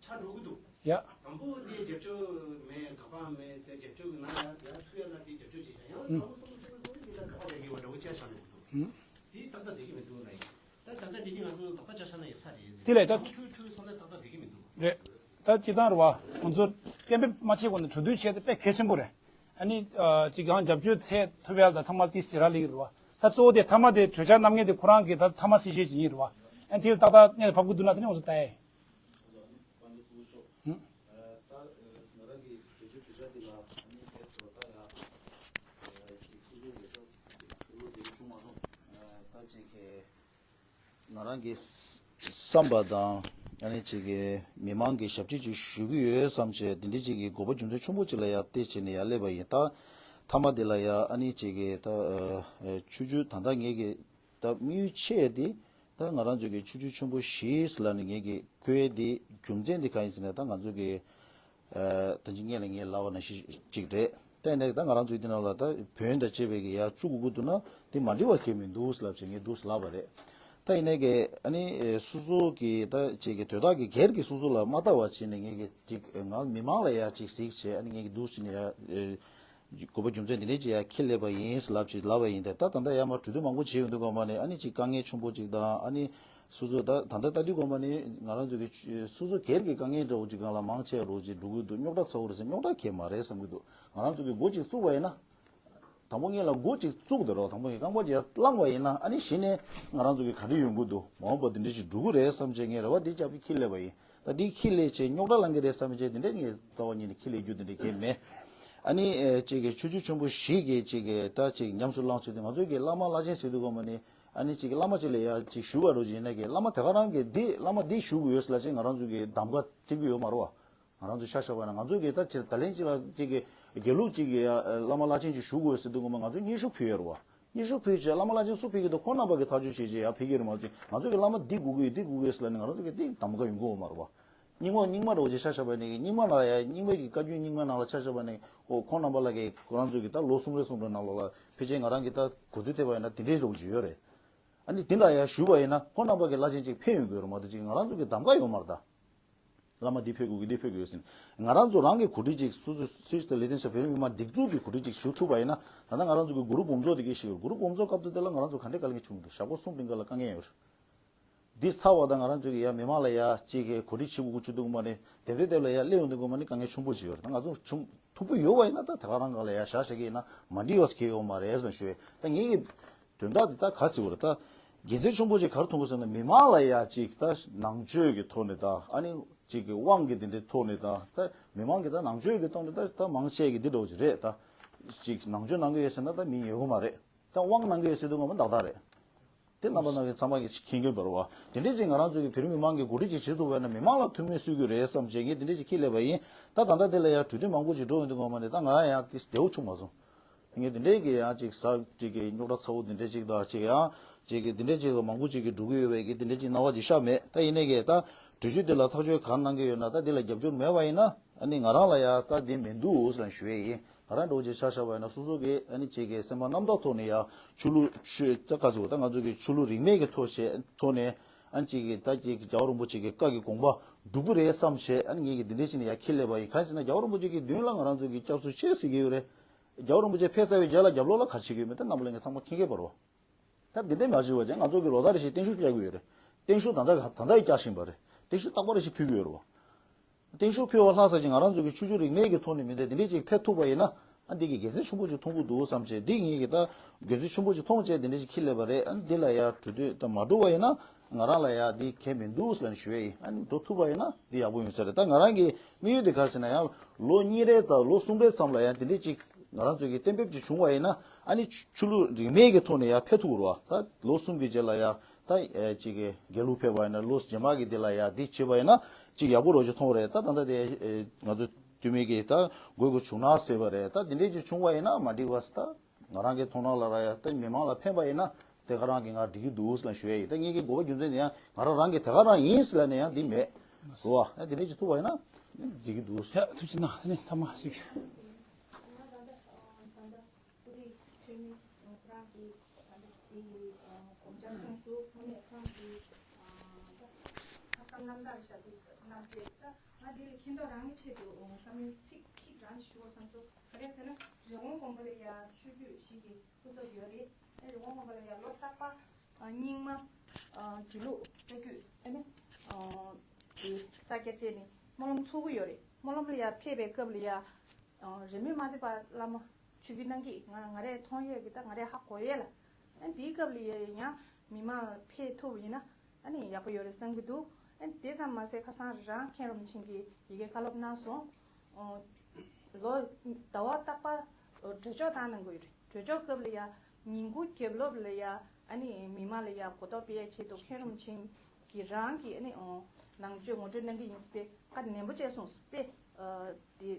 ཆ་འགྲོ་གི་འདུག། ཡ། དང་པོ་དེ་རྒྱབ་སྐྱོར་མེད་དགག་པ་མེད་དེ་རྒྱབ་སྐྱོར་གི་ནང་ཡ་ཡ་ཚུད་ཡ་ལ་དེ་རྒྱབ་སྐྱོར་བྱེད་བྱ་ཡང་། ཨུམ། དང་པོ་གསུམ་པོ་གསུམ་པོ་གསུམ་པོ་དེ་ལ་དགག་པ་རྒྱག་གི་ཡོད་པ་འདྲ་བོ་ཅིག་ཆགས་འགྲོ་གི་འདུག། ཨུམ། དེ་ཏག་ཏག་བསྡད་ཀྱི་མི་འདུག་ལ་ཡིན། ད་ད་ལྟ་དེ་གི་ང་ཚོ་དགག་པ་བཅའ་ས་ན་ཡག་ས་རེད། དེ་ལས་ད་འཁྲུལ་འཁྲུལ་སོང་ན་ཏག་ཏག་བསྡད་ཀྱི་མི་འདུག། རེད། ད་སྤྱི་བཏང་རེད་བ། ང་ཚོ་གཏན་འབེབས་མ་བྱས་གོང་ནས་གྲོས་བསྡུར་བྱས་ཏེ་དཔེ་གལ་ཆེན་པོ་རེད། ཨ་ནི་ཨ་ཅིག་ཡང་རྒྱབ་སྐྱོར་ཚད་ཐོབ་ཡག་ལ་ཚང་མ་ཏིས་ཅི་ར་ལེགས་རེད་བ། ད་གཙོ་བོ་དེ་མཐའ་མ་དེ་གྲོས་འཆར་གནང་མཁན་དེ་ཁོ་རང་གི་ད་མཐའ་མ་གསལ་བཤད་བྱེད་ཡིན་རེད་བ། ཨ་ནི་དེ་ལ་ཏག་ཏག་གནས་ལ་ཕབ་དགོས་འདུག་ན་དེ་ནས་ང་ཚོ་ལྟ་ཡ་ཡིན། ད་ང་རང་གི་གྲོས་ཆོད་གྲོས་འཆར་འདི་ལ་ཨ་ནི་དེ་ཚོ་ད་ཡང་ཅིག་སྲིད་གཞུང་གི་ད་ལོ་དེ་བྱུང་མ་སོང་། ད་ཅིག་གི་ང་རང་གི་བསམ་པ་དང་ཨ་ནི་ཅིག་གི་མི་མང་གི་ཞབས་ཕྱི་ཅིག་ཞུ་གི་ཡོད་བསམ་བྱས་འདི་འདྲ་ཅིག་གི་དགོས་པ་རྒྱུ་མཚན་ཆེན་པོ་ཅིག་ལ་ཡར་བལྟས་བྱས་ནས་ཡར་སླེབས་པ་ཡིན། ད་མཐའ་མ་འདི་ལ་ཡ་ཨ་ནི་ཅིག་གི་ད་ཆུ་ཆུ་ད་ལྟ་ངེད་ཀྱི་ད་དམིགས་ཡུལ་ཆེ་དེ་ད་ང་རང་ཚོ་གི་ཆུ་ཆུ་ཆེན་པོ་བཞི་ལ་ནི་ངེད་ཀྱི་བཀོད་དེ་རྒྱུ་མཚན་དེ་གང་ཡིན་ཟེར་ན་ད་ང་ཚོ་གི་ད་ཅི་སྔོན་ལ་ངས་ལབ་པ་ནང་བཞིན་ཅིག་རེད། ད་ཡིན་ནའི་ད་ང་རང་ཚོའི་འདི་ནང་ལ་ད་བོན་དང་བཅས་པའི་གི་ཡར་བཅུག་དགོས་ཀྱི་འདུག་ན་དེ་མ་འགྲིག་པ་གང་ཡང་མི་འདུག་ལབ་བྱས་ངས་འདུག་ལབ་པ་རེད། ད་ཡིན་ནའི་གི་ཨ་ནི་སོ་སོ་གི་ད་ཅིག་གི་དོན་དག་གི་སྒེར་གྱི་སོ་སོ་ལ་མ་ལྟ་བ་བྱས་ནས་ངས་གི་ཅིག་ང་མི་མང་ལ་ཡར་ཅིག་གཟིགས་བྱས་ཨ་ནི་ངས་གི་འདུག་བྱས་ནས་ཡར་དགོས་པ་རྒྱུ་མཚན་འདི་འདྲས་ཅིག་ཡར་ཁྱེར་སླེབས་པ་ཡིན་ལབ་ཅིག་ལབ་པ་ཡིན། ད་ད་ད་ལྟ་ཡར་མར་གྲོས་བསྡུར་མང་པོ་བྱས་ཡོང་དུས་སྒང་མ་ནས་ཨ་ནི་ཅིག་དཀའ་ངལ་ཆེན་པོ་ཅིག་དང་ཨ་ནི་སོ་སོ་ད་ད་ལྟ་ལྟ་དུས་སྒང་མ་ནས་ང་རང་ཚོ་གི་སོ་སོ་སྒེར་གྱི་དཀའ་ངལ་འདྲ་བོ་ཅིག་སྒང་ལ་མང་ཆེ་བ་རོགས་ཅིག་འགྲོ་གི་འདུག། རྙོག་དྲ་ཚ་བོ་རེད་ཟེར་རྙོག་དྲ་གང་ཡང་མ་རེད་བསམ་གྱི་འདུག། ང་རང་ཚོ་གི་འགོ་ཅིག་བཙུགས་པ་ཡིན་ན། དང་པོ་ངེད་ལ་འགོ་ཅིག་བཙུགས་དེ་རོགས་དང་པོ་ངས་རྐང་པ་ཅིག་བླངས་པ་ཡིན་ན་ཨ་ནི་གཞི་ནས་ང་རང་ཚོ་གི་ག་འདྲ་ཡོང་གི་འདུག། མ་འོངས་པ་འདི་འདྲ་ཞིག་འགྲོ་གི་རེད་བསམ་བྱས་ངས་རེ་བ་འདི་རྒྱབ་ཀྱི་ཁྱི་ལས་པ་ཡིན། ད་འདི་ཁྱི་ལས་བྱས་རྙོག་དྲ་ལང་གི་རེད་བསམ་བྱས་འདི་འདྲ་ངས་རྩ་བ་ཉིད་ནས་ཁྱི་ལས་རྒྱུ་འདི་འདྲ་གས་མེད། ཨ་ནི་ཨེ་ཅིག་གི་ཆུ་ཆུ་ཆེན་པོ་བཞི་གི་ཅིག་གི་ད་ཅིག་ཉམས་སུ་བླངས་ཚུལ་དེ་ང་ཚོ་གི་བླ་མ་བླ་ཆེན་ཟེར་དུས་སྒང་མ་ནི་ཨ་ནི་ཅིག་གི་བླ་མ་ཅིག་ལ་ཡ་ཅིག་ཞུ་བ་རོགས་ཅིག་ཡིན་ན་གི་བླ་མ་དེ་ག་རང་གི་འདི་བླ་མ་འདི་ཞུ་དགོས་ཡོད་ཟེར་ལབ་བྱས་ང་རང་ཚོ་གི་གདམ་ག་སྤྲད་ཀྱི་ཡོད་མ་རེད་བ། ང་རང་ཚོ་ཆ་བཞག་པ་ན་ང་ཚོ་གི་ད་ཅིག་ད་ལན་ཅིག་ལ་ཅིག་གི་དགེ་ལུགས་ཅིག་གི་ཡ་བླ་མ་བླ་ཆེན་ཅིག་ཞུ་དགོས་ཟེར་དུས་སྒང་མ་ང་ཚོས་སྙན་ཞུ་ཕུལ་ཡོད་རེད་བ། སྙན་ཞུ་ཕུལ་བྱས་བླ་མ་བླ་ཆེན་སུ་ཕེབས་ཀྱི་འདུག། ཁོང་རྣམ་པ་གི་ཐག་གཅོད་བྱས་བྱས་ཡར་ཕེབས་ཀྱི་རེད་མ་གཏོགས་ང་ཚོ་གི་བླ་མ་འདི་དགོས་ཀྱི་ཡོད་འདི་དགོས་ཀྱི་ཡོད་ཟེར་ལབ་ནས་ང་རང་ཚོ་གི་འདི་གདམ་ག་ཡོང་གི་ཡོད་མ་རེད་བ། རྙིང་མ་རྙིང་མ་འདྲ་བོ་ཅིག་ཆ་བཞག་པ་ཡིན་ན་རྙིང་མ་ལ་ཡ་རྙིང་མ་གི་བཀའ་བརྒྱུད་རྙིང་མ་ནང་ལ་ཆ་བཞག་པ་ནས་ཁོ་ཁོང་རྣམ་པ་ལ་གི་ཁོ་རང་ཚོ་གི་ད་ལོ་གསུམ་རེ་གསུམ་རེ་ནང་ལོགས་ལ་ཕལ་ཆེར་ང་རང་གི་ད་གོ་ཚོད་ཐེབས་པ་ཡིན་ན་དེ་འདྲའི་འདྲ་བོ་ཅིག་ཡོད་རེད། ཨ་ནི་དེ་འདྲ་ཡ་ཞུས་པ་ཡིན་ན་ཁོང་རྣམ་པ་གི་བླ་ཆེན་ཅིག་ཕེབས་ཡོང་གི་ཡོད་རེད་མ་གཏོགས་ཅིག་ང་རང་ཚོ་གི་གདམ་ག་ཡོད་མ་རེད་ད། བླ་མ་འདི་ཕེབས་དགོས་ཀྱི་འདི་ཕེབས་དགོས་ཟེར་ནས། ང་རང་ཚོ་རང་གི་གོ་སྒྲིག་ཅིག་སོ་སོའི་སྲིད་སྤྱི་དང་ལས་དོན་བྱ་བོད་རིགས་མི་མང་སྒྲིག་འཛུགས་ཀྱི་གོ་སྒྲིག་ཅིག་ཞུ་ཐུབ་པ་ཡིན་ན། ད་ལྟ་ང་རང་ཚོ་གི་གུ་རུབ་འོམ་ཚོགས་དེ་གའི་ཞིག་གུ་རུབ་འོམ་ཚོགས་སྐབས་དུ་དེ་ལ་ང་རང་ཚོ་ག་འདྲའི་དཀའ་ལས་བྱུང་འདུག་ཞག་པོ་གསུམ་རིང་ག་ལ་དཀའ་ངལ་ཡོད་རེད། འདི་ཚར་བ་དང་ང་རང་ཚོ་གི་ཡ་མི་མང་ལ་ཡ་གཅིག་གི་གོ་སྒྲིག་བྱེད་དགོས་ཀྱི་བྱུང་འདུག་མ་ནི་དེབ་དེབ་དེབ་ལ་ཡ་སླེབས་ཡོང་འདུག་མ་ནི་དཀའ་ངལ་ཆེན་པོ་ཅིག་ཡོད་རེད། ད་ང་ཚོ་བྱུང་ཐུབ་ཀྱི་ཡོད་པ་ཡིན་ན་ད་དེ་ག་རང་ག་ལ་ཡ་བཞག་བཞག་གི་ཡིན་ན་མ་འགྲིག་ཡོད་ཟེར་གྱི་ཡོད་མ་རེད་ཟེར་ཞུ་བས། ད་ངེད་ཀྱི་དོན་དག་འདི་ད་ག་ཟེར་བ་རེད། ད་དགེ་མཚན་ཆེན་པོ་ཅིག་ག་རེ་མཐོང་གི་ཟེར་ན་མི་མང་ལ་ཡ་གཅིག་ད་ནང་ཆོས་ཀྱི་ཐོག་ནས་ད་ཨ་ནི་གཅིག་གི་དབང་གི་འདི་འདྲའི་ཐོག་ནས་ད་ད་མི་མང་གི་ད་ནང་ཆོས་ཀྱི་ཐོག་ནས་ད་ད་མང་ཆེ་གི་འདི་འདྲ་བོ་ཅིག་རེད། ད་གཅིག་ནང་ཆོས་གནང་གི་ཡོད་ཟེར་ན་ད་མི་ཉན་གི་མ་རེད། ད་དབང་གནང་གི་ཡོད་ཟེར་དུས་ངོ་མ་ཏག་ཏག་རེད། དེ་རྣམ་པ་སྣ་ཚོགས་ཚང་མ་གིས་མཁྱེན་གྱི་ཡོད་པ་རེད་བ། དེ་འདྲས་ཅིག་ང་རང་ཚོ་གི་བོད་རིགས་མི་མང་གི་གོ་སྒྲིག་ཅིག་བྱེད་ཐུབ་པ་ཡིན་ན་མི་མང་ལ་ཐུགས་སྨོན་གསོས་ཀྱི་རེད་བསམ་བྱས་ངས་དེ་འདྲས་ཅིག་ཁས་ལེན་པ་ཡིན། ད་ད་ལྟ་དེ་ལ་ཡང་གྲོས་བསྡུར་མང་པོ་ཅིག་འགྲོ་ཡོང་དུས་ངོ་མ་ནས་ད་ང་ཡང་དེ་བདེ་བོ་བྱུང་མ་སོང་། ངས་དེ་འདྲས་ཀྱི་ཡང་ཅིག་ཟ་ཅིག་གི་རྙོག་དྲ་ཚ་བོ་དེ་འདྲས་ཅིག་དང་ཅིག་ཡང་ཅིག་གི་དེ་འདྲས་ཅིག་ལ་མང་པོ་ཅིག་གི་འགྲོ་གི་ཡོད་པའི་གི་དེ་འདྲས་ཅིག་སྣང་བ་ཅིག་ཤར་མེད། ད་ཡིན་ནའི་གི་ད་གྲོས་ཆོད་དེ་ལ་ཐག་གཅོད་གང་གནང་གི་ཡོད་ན་ད་དེ་ལ་རྒྱབ་སྐྱོར་མེད་པ་ཡིན་ན་ཨ་ནི་ང་རང་ལ་ཡང་ད་དེ་མི་འདུག་ཟེར་ཞུ་ཡས་ཡིན། ང་རང་འདྲ་བོ་ཅིག་ཆ་བཞག་པ་ཡིན་ན་སོ་སོ་གི་ཨ་ནི་ཅིག་གི་སེམས་པ་རྣམ་དག་ཐོག་ནས་ཡང་ཆོས་ལུགས་ཆོས་ད་ག་ཟེར་ད་ང་ཚོ་གི་ཆོས་ལུགས་རིས་མེད་ཀྱི་ཐོག་བྱས་ཐོག་ནས་ཨ་ནི་ཅིག་གི་ད་ཅིག་གི་རྒྱལ་བ་རིན་པོ་ཆེ་གི་བཀའ་གི་དགོངས་པ་སྒྲུབ་ཀྱི་རེད་བསམ་བྱས་ཨ་ནི་ངེད་ཀྱི་འདི་འདྲས་ཅིག་ནས་ཡང་ཁས་ལེན་པ་ཡིན། གང་ཡིན་ཟེར་ན་རྒྱལ་བ་རིན་པོ་ཆེ་གི་མདུན་ལ་ང་རང་ཚོ་གི་སྐྱབས་སུ་མཆི་ཟེར་གྱི་ཡོད་རེད། རྒྱལ་བ་རིན་པོ་ཆེ་ཕེབས་ཚར་བའི་རྗེས་ལ་རྒྱབ་ལོགས་ལ་ག་རེ་བྱེད་ཀྱི་ཡོད་མེད་དེ་རྣམ་པ་ལྷན་རྒྱས་ཚང་མ་མཁྱེན་གྱི་ཡོད་པ་རེད་བ། ད་འདི་འདྲས་མ་བྱེད་པ་བྱས་ང་ཚོ་གི་ལོ་ལྟར་རེ་བཞིན་བརྟན་བཞུགས་བསྐྱལ་གྱི་ཡོད་རེད། བརྟན་བཞུགས་ད་ལྟ་ད་ལྟ་ཡང་བསྐྱལ་བཞིན་པ་རེད། བརྟན་བཞུགས་རྟག་པར་རེ་བཞིན་ཕུལ་གྱི་ཡོད་རེད་བ། བརྟན་བཞུགས་ཕུལ་བ་ལྷག་ས་ཅིག་ང་རང་ཚོ་གི་ཆོས་བརྒྱུད་རིས་མེད་ཀྱི་ཐོག་ནས་མི་འདྲ་འདི་འདྲས་ཅིག་ཕེབས་ཐུབ་པ་ཡིན་ན་ཨ་འདི་གི་དགེ་མཚན་ཆེན་པོ་ཅིག་མཐོང་གི་འདུག་བསམ་བྱས་འདི་ངེད་ཀྱི་ད་དགེ་མཚན་ཆེན་པོ་ཅིག་མཐོང་བྱས་འདི་འདྲས་ཅིག་ཁས་ལེན་པ་རེད། ཨ་འདི་ལ་ཡང་གྲོས་མཐུན་ད་མ་འགྲོ་བ་ཡིན་ན་ང་རང་ལ་ཡང་འདི་གལ་མི་འདུག་ཟེར་ནས་ཞུ་ཡས་ཡིན། ཨ་ནི་འགྲོ་ཐུབ་པ་ཡིན་ན་འདི་ཡག་པོ་ཡོང་ས་རེད། ད་ང་རང་གི་དམིགས་ཡུལ་འདི་ག་རེ་ཟེར་ན་ཡང་ལོ་གཉིས་རེ་དང་ལོ་གསུམ་རེ་ཙམ་ལ་ཡང་འདི་འདྲས་ཅིག་ང་རང་ཚོ་གི་གཏན་འབེབས་ཅིག་བྱུང་བ་ཡིན་ན་ཨ་ནི་ཆོས་ལུགས་རིས་མེད་ཀྱི་ཐོག་ནས་ཡང་ཕེབས་ཐུབ་རེད་བ། ད་ལོ་གསུམ་གྱི་རྗེས་ལ་ཡང་ད་ཨེ་ཅིག་གི་དགེ་ལུགས་ཕེབས་པ་ཡིན་ན་ལོ་རྗེས་མ་གི་འདི་ལ་ཡང་འདི་བྱེད་པ་ཡིན་ན་ཅིག་ཡག་པོ་རོ་ཅིག་མཐོང་རེད། ད་ད་ལྟ་དེ་ཨེ་ང་ཚོ་འཐུས་མི་གིས་ད་དགོས་དགོས་བྱུང་ན་ཟེར་བ་རེད། ད་འདི་འདྲས་ཅིག་བྱུང་བ་ཡིན་ན་མ་འགྲིག་པ་ད་ང་རང་གི་མཐོང་སྣང་ལ་ར་ཡ་ད་མི་མང་ལ་ཕན་པ་ཡིན་ན་དེ་ག་རང་གི་ང་འགྲིག་གི་འདུག་ཟེར་ལ་ཞུ་ཡ་ཡིན། ད་ངེད་ཀྱི་དགོས་པ་རྒྱུ་མཚན་དེ་ཡང་ང་རང་རང་གི་དེ་ག་རང་ཡིན་ཟེར་ལ་ནས་ཡང་འདི་མེད་རེད་བ། ད་འདི་འདྲས་ཅིག་ཐུབ་པ་ཡིན་ན་འགྲིག་གི་འདུག་ཡ་ཐུགས་རྗེ་གནང་། ཨ་ནི་ཐ་མ་ཞིག་ཁོ་རེ་ཚོད་མི་ཁོ་རང་གི་ད་ལྟ་དེ་གོམ་བྱ་གསུངས་སུ་ཁོ་ནས་ཁོ་རང་གི་ལྷག་བསམ་རྣམ་དག་རེད་ཤག་དེ་རྣམ་དཔྱོད་ད་ང་དེ་ལ་མཁྱེན་རྟོགས་རང་གི་ཆེད་དུ་བསམ་ཚིག་གཅིག་རང་ཞུ་བ་བསམ་སོང་། ག་རེ་ཟེར་ན་རི་བོང་དགོན་པ་ལ་ཡ་ཆོས་བརྒྱུད་ཞིག་གི་སྐུ་ཚབ་ཡོད་རེད། ཨ་རི་བོང་དགོན་པ་ལ་ཡ་ལོ་རྟག་པ་ཨ་རྙིང་མ་ཨ་དགེ་ལུགས་ལྟ་བརྒྱུད་ཨ་ནི་ཨ་དེ་ས་སྐྱ་བཅས་ནས་སྨོན་ལམ་ཚོགས་ཀྱི་ཡོད་རེད། སྨོན་ལམ་ལ་ཡ་ཕེབས་པའི་སྐབས་ལ་ཡ་ཨ་རིས་མེད་མ་ཐེ་བ་བླ་མ་ཆོས་བརྒྱུད་གནང་གི་ང་ང་རས་མཐོང་ཡས་ཀྱི་ད་ང་རས་ཧ་གོ་ཡས་ལ། ཨ་དེའི་སྐབས་ལ་ཡ་ཡང་མི་མང་ཕེབས་ཐུབ་ཡིན་ན་ཨ་ནི་ཡག་པོ་ཡོད་རེད་བསམ་གྱི་འདུག་ཨ་དེ་ཙམ་མ་ཟད་ཁ་སང་རང་མཁན་རིན་པོ་ཆེ་གིས་ཡི་གེ་བཀའ་སློབ་གནང་སོང་། ཨོ། ལོ་ཟླ་བ་རྟག་པར་གྲོས་ཆོད་བཏང་གནང་གི་ཡོད་རེད། གྲོས་ཆོད་སྐབས་ལ་ཡ་ཉིན་གུང་རྒྱབ་ལོགས་ལ་ཡ་ཨ་ནི་མི་མང་ལ་ཡ་གོ་རྟོགས་སྤེལ་ཡ་ཆེད་དུ་མཁན་རིན་པོ་ཆེ་གིས་རང་གི་ཨ་ནི་ཨོ་ནང་ཆོས་ངོ་སྤྲོད་གནང་གི་ཡིན་ཟེར་ཏེ་བཀའ་ནན་པོ་བྱས་སོང་། དཔེ་ཨ་དེ་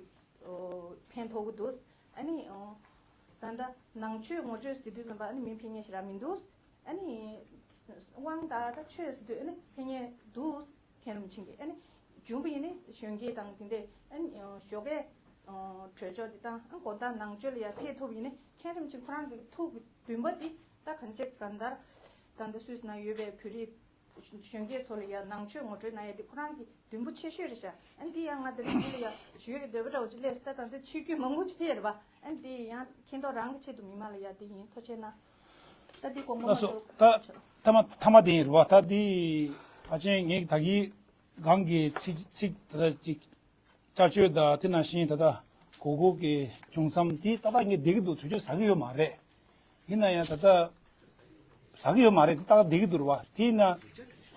ཨོ་ཕན་ཐོགས་ཀྱི་འདུག་ཨ་ནི་ཨོ་ད་ལྟ་ནང་ཆོས་ངོ་སྤྲོད་ཟེར་དུས་ཙམ་པ་ཨ་ནི་མི་ཕན་ངེས་ཞེ་དྲག་མི་འདུག་ཨ་ནི་དབང་དང་ད་ཆོས་ཟེར་དུས་ཨ་ནི་ཕན་ངེས་འདུག་མཁན་རིན་པོ་ཆེ་གིས་ཨ་ནི་འབྱུང་པོ་ཡིན་ནི་གཞོན་སྐྱེས་དང་དེ་འདྲས་ཨ་ནི་ཞོགས་ཀས་གྲོས་ཆོད་འདི་དང་ཨ་དགོང་དག་ནང་ཆོས་ལ་ཡར་ཕེབས་ཐུབ་ཡིན་ནི་མཁན་རིན་པོ་ཆེ་ཁོ་རང་གི་ཐུགས་ཀྱི་འདུན་པ་འདི་ད་གང་ཅི་གང་ལྟར་ད་ལྟ་སུད་སི་ནང་ཡོད་པའི་བོད་རིགས་གཞོན་སྐྱེས་ཚོ་ལ་ཡར་ནང་ཆོས་ངོ་སྤྲོད་གནང་ཡ་འདི་ཁོ་རང་གི་འདུན་པ་ཆེ་ཤོས་རེད་ཤག་ཨ་ནི་འདི་ཡང་ང་འདི་ལ་ཡར་ཞུ་ཡ་གི་འདོད་པ་འདྲ་བོ་ཅིག་སླེབས་སོང་། ད་ད་ལྟ་ཆིག་བརྒྱུད་མང་པོ་ཅིག་ཕེབས་རེད་པ། ཨ་ནི་འདི་ཡང་མཁྱེན་རྟོགས་རང་གི་ཆེད་དུ་མི་མང་ལ་ཡ་འདི་ཡིན། ཐུགས་རྗེ་གནང་། ད་འདི་དགོངས་པ་ལགས་སོ། མ་ད་ཐ་མ་ཐ་མ་དེ་ཡིན་རེད་པ། ད་འདི་ཕལ་ཆེར་ངས་ད་གིན་གང་གི་ཚིག་ཚིག་ད་ལྟ་ཅིག་བསྐྱར་བཅོས་དང་དེ་ནང་བཞིན་ད་ལྟ་གོ་སྐབས་ཀྱི་བྱུང་མཚམས་དེ་ཏག་ཏག་ངས་བསྡད་ཀྱི་འདུག་དུས་ཚོད་ཟ་གི་ཡོད་མ་རེད། ཡིན་ན་ཡང་ད་ལྟ་ཟ་གི་ཡོད་མ་རེད། དེ་ཏག་ཏག་བསྡད་ཀྱི་འདུག་རེད་པ། དེས་ན་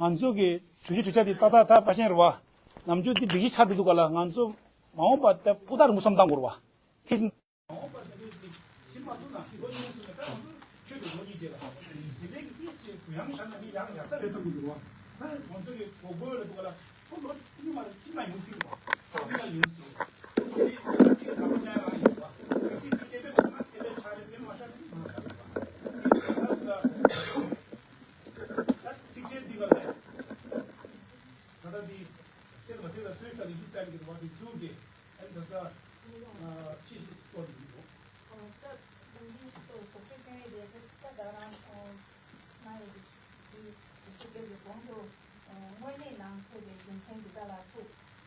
ང་ཚོ་གི་གྲོས་གཞི་གྲོས་འཆར་དེ་ཏག་ཏག་ད་ཕལ་ཆེར་རེད་པ། ནམ་རྒྱུན་དེ་འགྲིག་གི་ཆགས་འགྲོ་འདུག་ག་ལ། ང་ཚོ་མ་འོངས་པ་ད་སྤུ་ལྟར་མུ་བསམ་བཏང་དགོས་རེད་པ། ཁེ་སང་ད་ལྟ་འདི་གཏེར་མ་ཟེར་ལ་སོན་ས་ལས་ཤུགས་བཙལ་གྱི་འདུག་པ། དེ་ཚུར་གྱི་ཨ་ནི་ད་ལྟ་ཕྱི་ཞིག་སྐོར་གྱི་འདུག་ད་ལྟ་འདི་ཚོགས་ཆོས་སྐྱོན་ཡས་དེ་ད་ད་རང་ང་ཡི་འདི་བཟོ་བཅོས་སྐབས་ཀྱི་གོང་དུ་དངོས་གནས་ནང་ཐུག་པའི་རྒྱུ་མཚན་འདི་དག་ལ་ཐུག་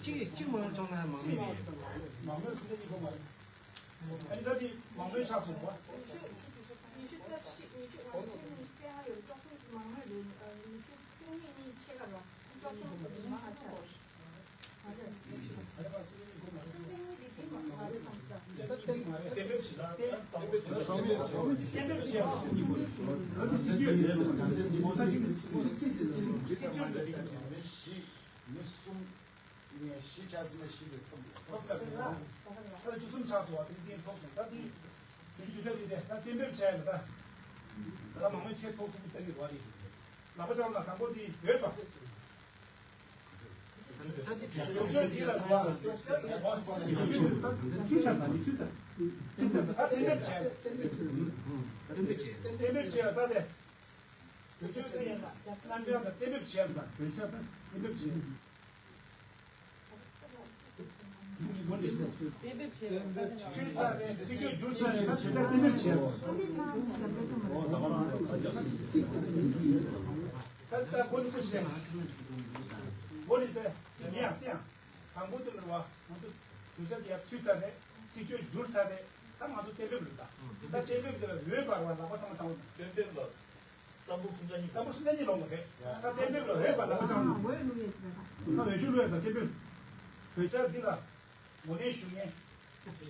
གཅིག་གཅིག་མང་བྱུང་ན་མང་མོས་མེད། མང་མོས་སུམ་ཆ་གཉིས་སྒོ་མ་རེད། ཨ་ནི་ད་དེ་མང་མོས་ཆགས་སོང་བ། ཉི་ཤུ་རྩ་བཞི། ཉི་ཤུ་ཨ་ཉི་ཤུ་རྩ་ལྔ་ཡོད། བཅུ་གསུམ་མང་མོས་རེད། ཉི་ཤུ་བཅུ་གཉིས་གཉིས་ཕྱེད་ཀ་ར། བཅུ་གསུམ་སོ་དེ་མང་ཆགས་རེད། མི་གསུམ་ནས་བཞི་ལས་ཐོབ་ཡོད། ཐོབ་ཚར་རེད། ད་བཅུ་གསུམ་ཆགས་སོང་བ་དེ་འདི་ཐོབ་སོང་། ད་འདི་བདུན་ཅུ་དོན་ལྔ་དེ་དེ་ད་གཏན་འབེབས་བྱས་ཡོད། ད་ད་མང་མོས་ཆེད་ཐོབ་ཐུབ་ཀྱི་ལྟ་གི་རེད། ལག་པ་བརྐྱངས་ན། དང་པོ་དེ་འོས་པ། བཅུ་གསུམ་འདི་ལ་རེད་བ། ཚུལ་ཆ་དང་ཚུལ་ཆ་ཚུལ་ཆ་ད་གཏན་འབེབས་བྱས། གཏན་འབེབས་བྱས་ད་དེ། གྲོས་ཆོད་དེ་ཡིན་ན་རྣམ་གྲངས་དང་གཏན་འབེབས་བྱས་ལ་གྲོས་ཆོད་དང་གཏན་འབེབས་བྱས། གཏན་འབེབས་བྱས་ལ་ཚིག་བརྗོད་བསྒྱུར་ཚར་ནས་གྲོས་ཆོད་གཏན་འབེབས་བྱས་ལ། ད་ལྟ་སྒོ་ནས་སུ་བཤད། སྒོ་ནས་དེ་ཟིན་ཡང་སྲིད་ཡང་། དང་པོ་དེ་ལ་བ་ང་ཚོ་གྲོས་ཆོད་དེ་ཡར་ཚུད་ཚར་ནས་ཚིག་བརྗོད་བསྒྱུར་ཚར་ནས་ད་ང་ཚོ་གཏན་འབེབས་རེད། ད་ད་གཏན་འབེབས་དེ་ལ་འོས་འབར་བ་ལག་པ་ཚང་མ་བཏང་བ་དང་། གཏན་འབེབས་ལ། རྩ་འབོར་སུམ་ཆ་གཉིས། རྩ་འབོར་སུམ་ཆ་གཉིས་ལོངས་པ་རེད། ད་གཏན་འབེབས་ལ་འོས་པ་ལ་ཆགས་ན། ད་འོས་ཤོག་བླུགས་ཡ་དང་གཏན་འབེབས། གྲོས་འཆར་འདི་ལ་ངོས་ལེན་ཞུ་མཁན། ད་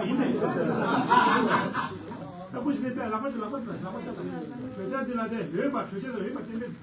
ཡིན་ནའི། ད་ཁོ་ཞིག་ལ་ལག་པ་ཅིག་ལག་པ་ཅིག་ལག་པ་ཅིག་གྲོས་འཆར་འདི་ལ་དེ་འོས་པ། གྲོས་འཆར་ལ་འོས་པ་གཏན་འབེབས།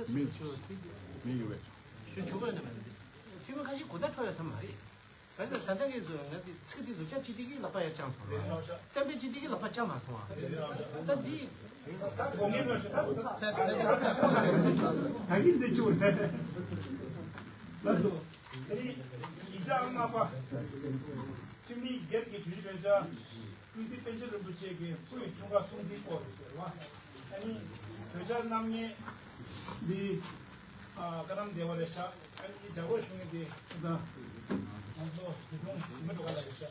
མི་མི་ཡོད་པས། ཞུ་ཆོག་གི་ཡོད་ན་མ་རེད། འཐུས་མི་ཁ་ཤས་གོ་བརྡ་འཕྲོད་ཡོད་ས་མ་རེད། ག་རེ་ཟེར། ད་ལྟ་གི་བཟོ་ང་ཚོས་ཚིག་འདི་བཟོ་ཆ་ཅི་སྟེ་གི་ལག་པ་ཡར་བརྐྱངས་སོང་ར། གཏན་འབེབས་ཅི་སྟེ་གི་ལག་པ་བརྐྱངས་མ་སོང་ཨ། ད་འདི། ད་གིན་འདི་ཆུ་རེད། ལགས་སོ། ཨ་ནི་ཡིག་ཆ་ལྔ་པ། འཐུས་མི་སྒེར་གྱི་ཇུས་གཞི་གྲོས་འཆར། ཀུན་གཟིགས་པཎ་ཆེན་རིན་པོ་ཆེ་གི་སྐུ་ཡི་འཁྲུངས་སྐར་སྲུང་བརྩིའི་སྐོར་ཟེར་བ། ཨ་ནི་གྲོས་འཆར་རྣམ་ངེས་འདི་ཨ་བཀའ་གདམས་བདེ་བ་རེད་ཤག་ཨ་ནི་ལྗགས་འགོག་ཞུ་མཁན་དེ་ད་ང་ཚོ་བོད་དོན་ཞུ་མི་འགྲོ་ག་ལ་རེད་ཤག་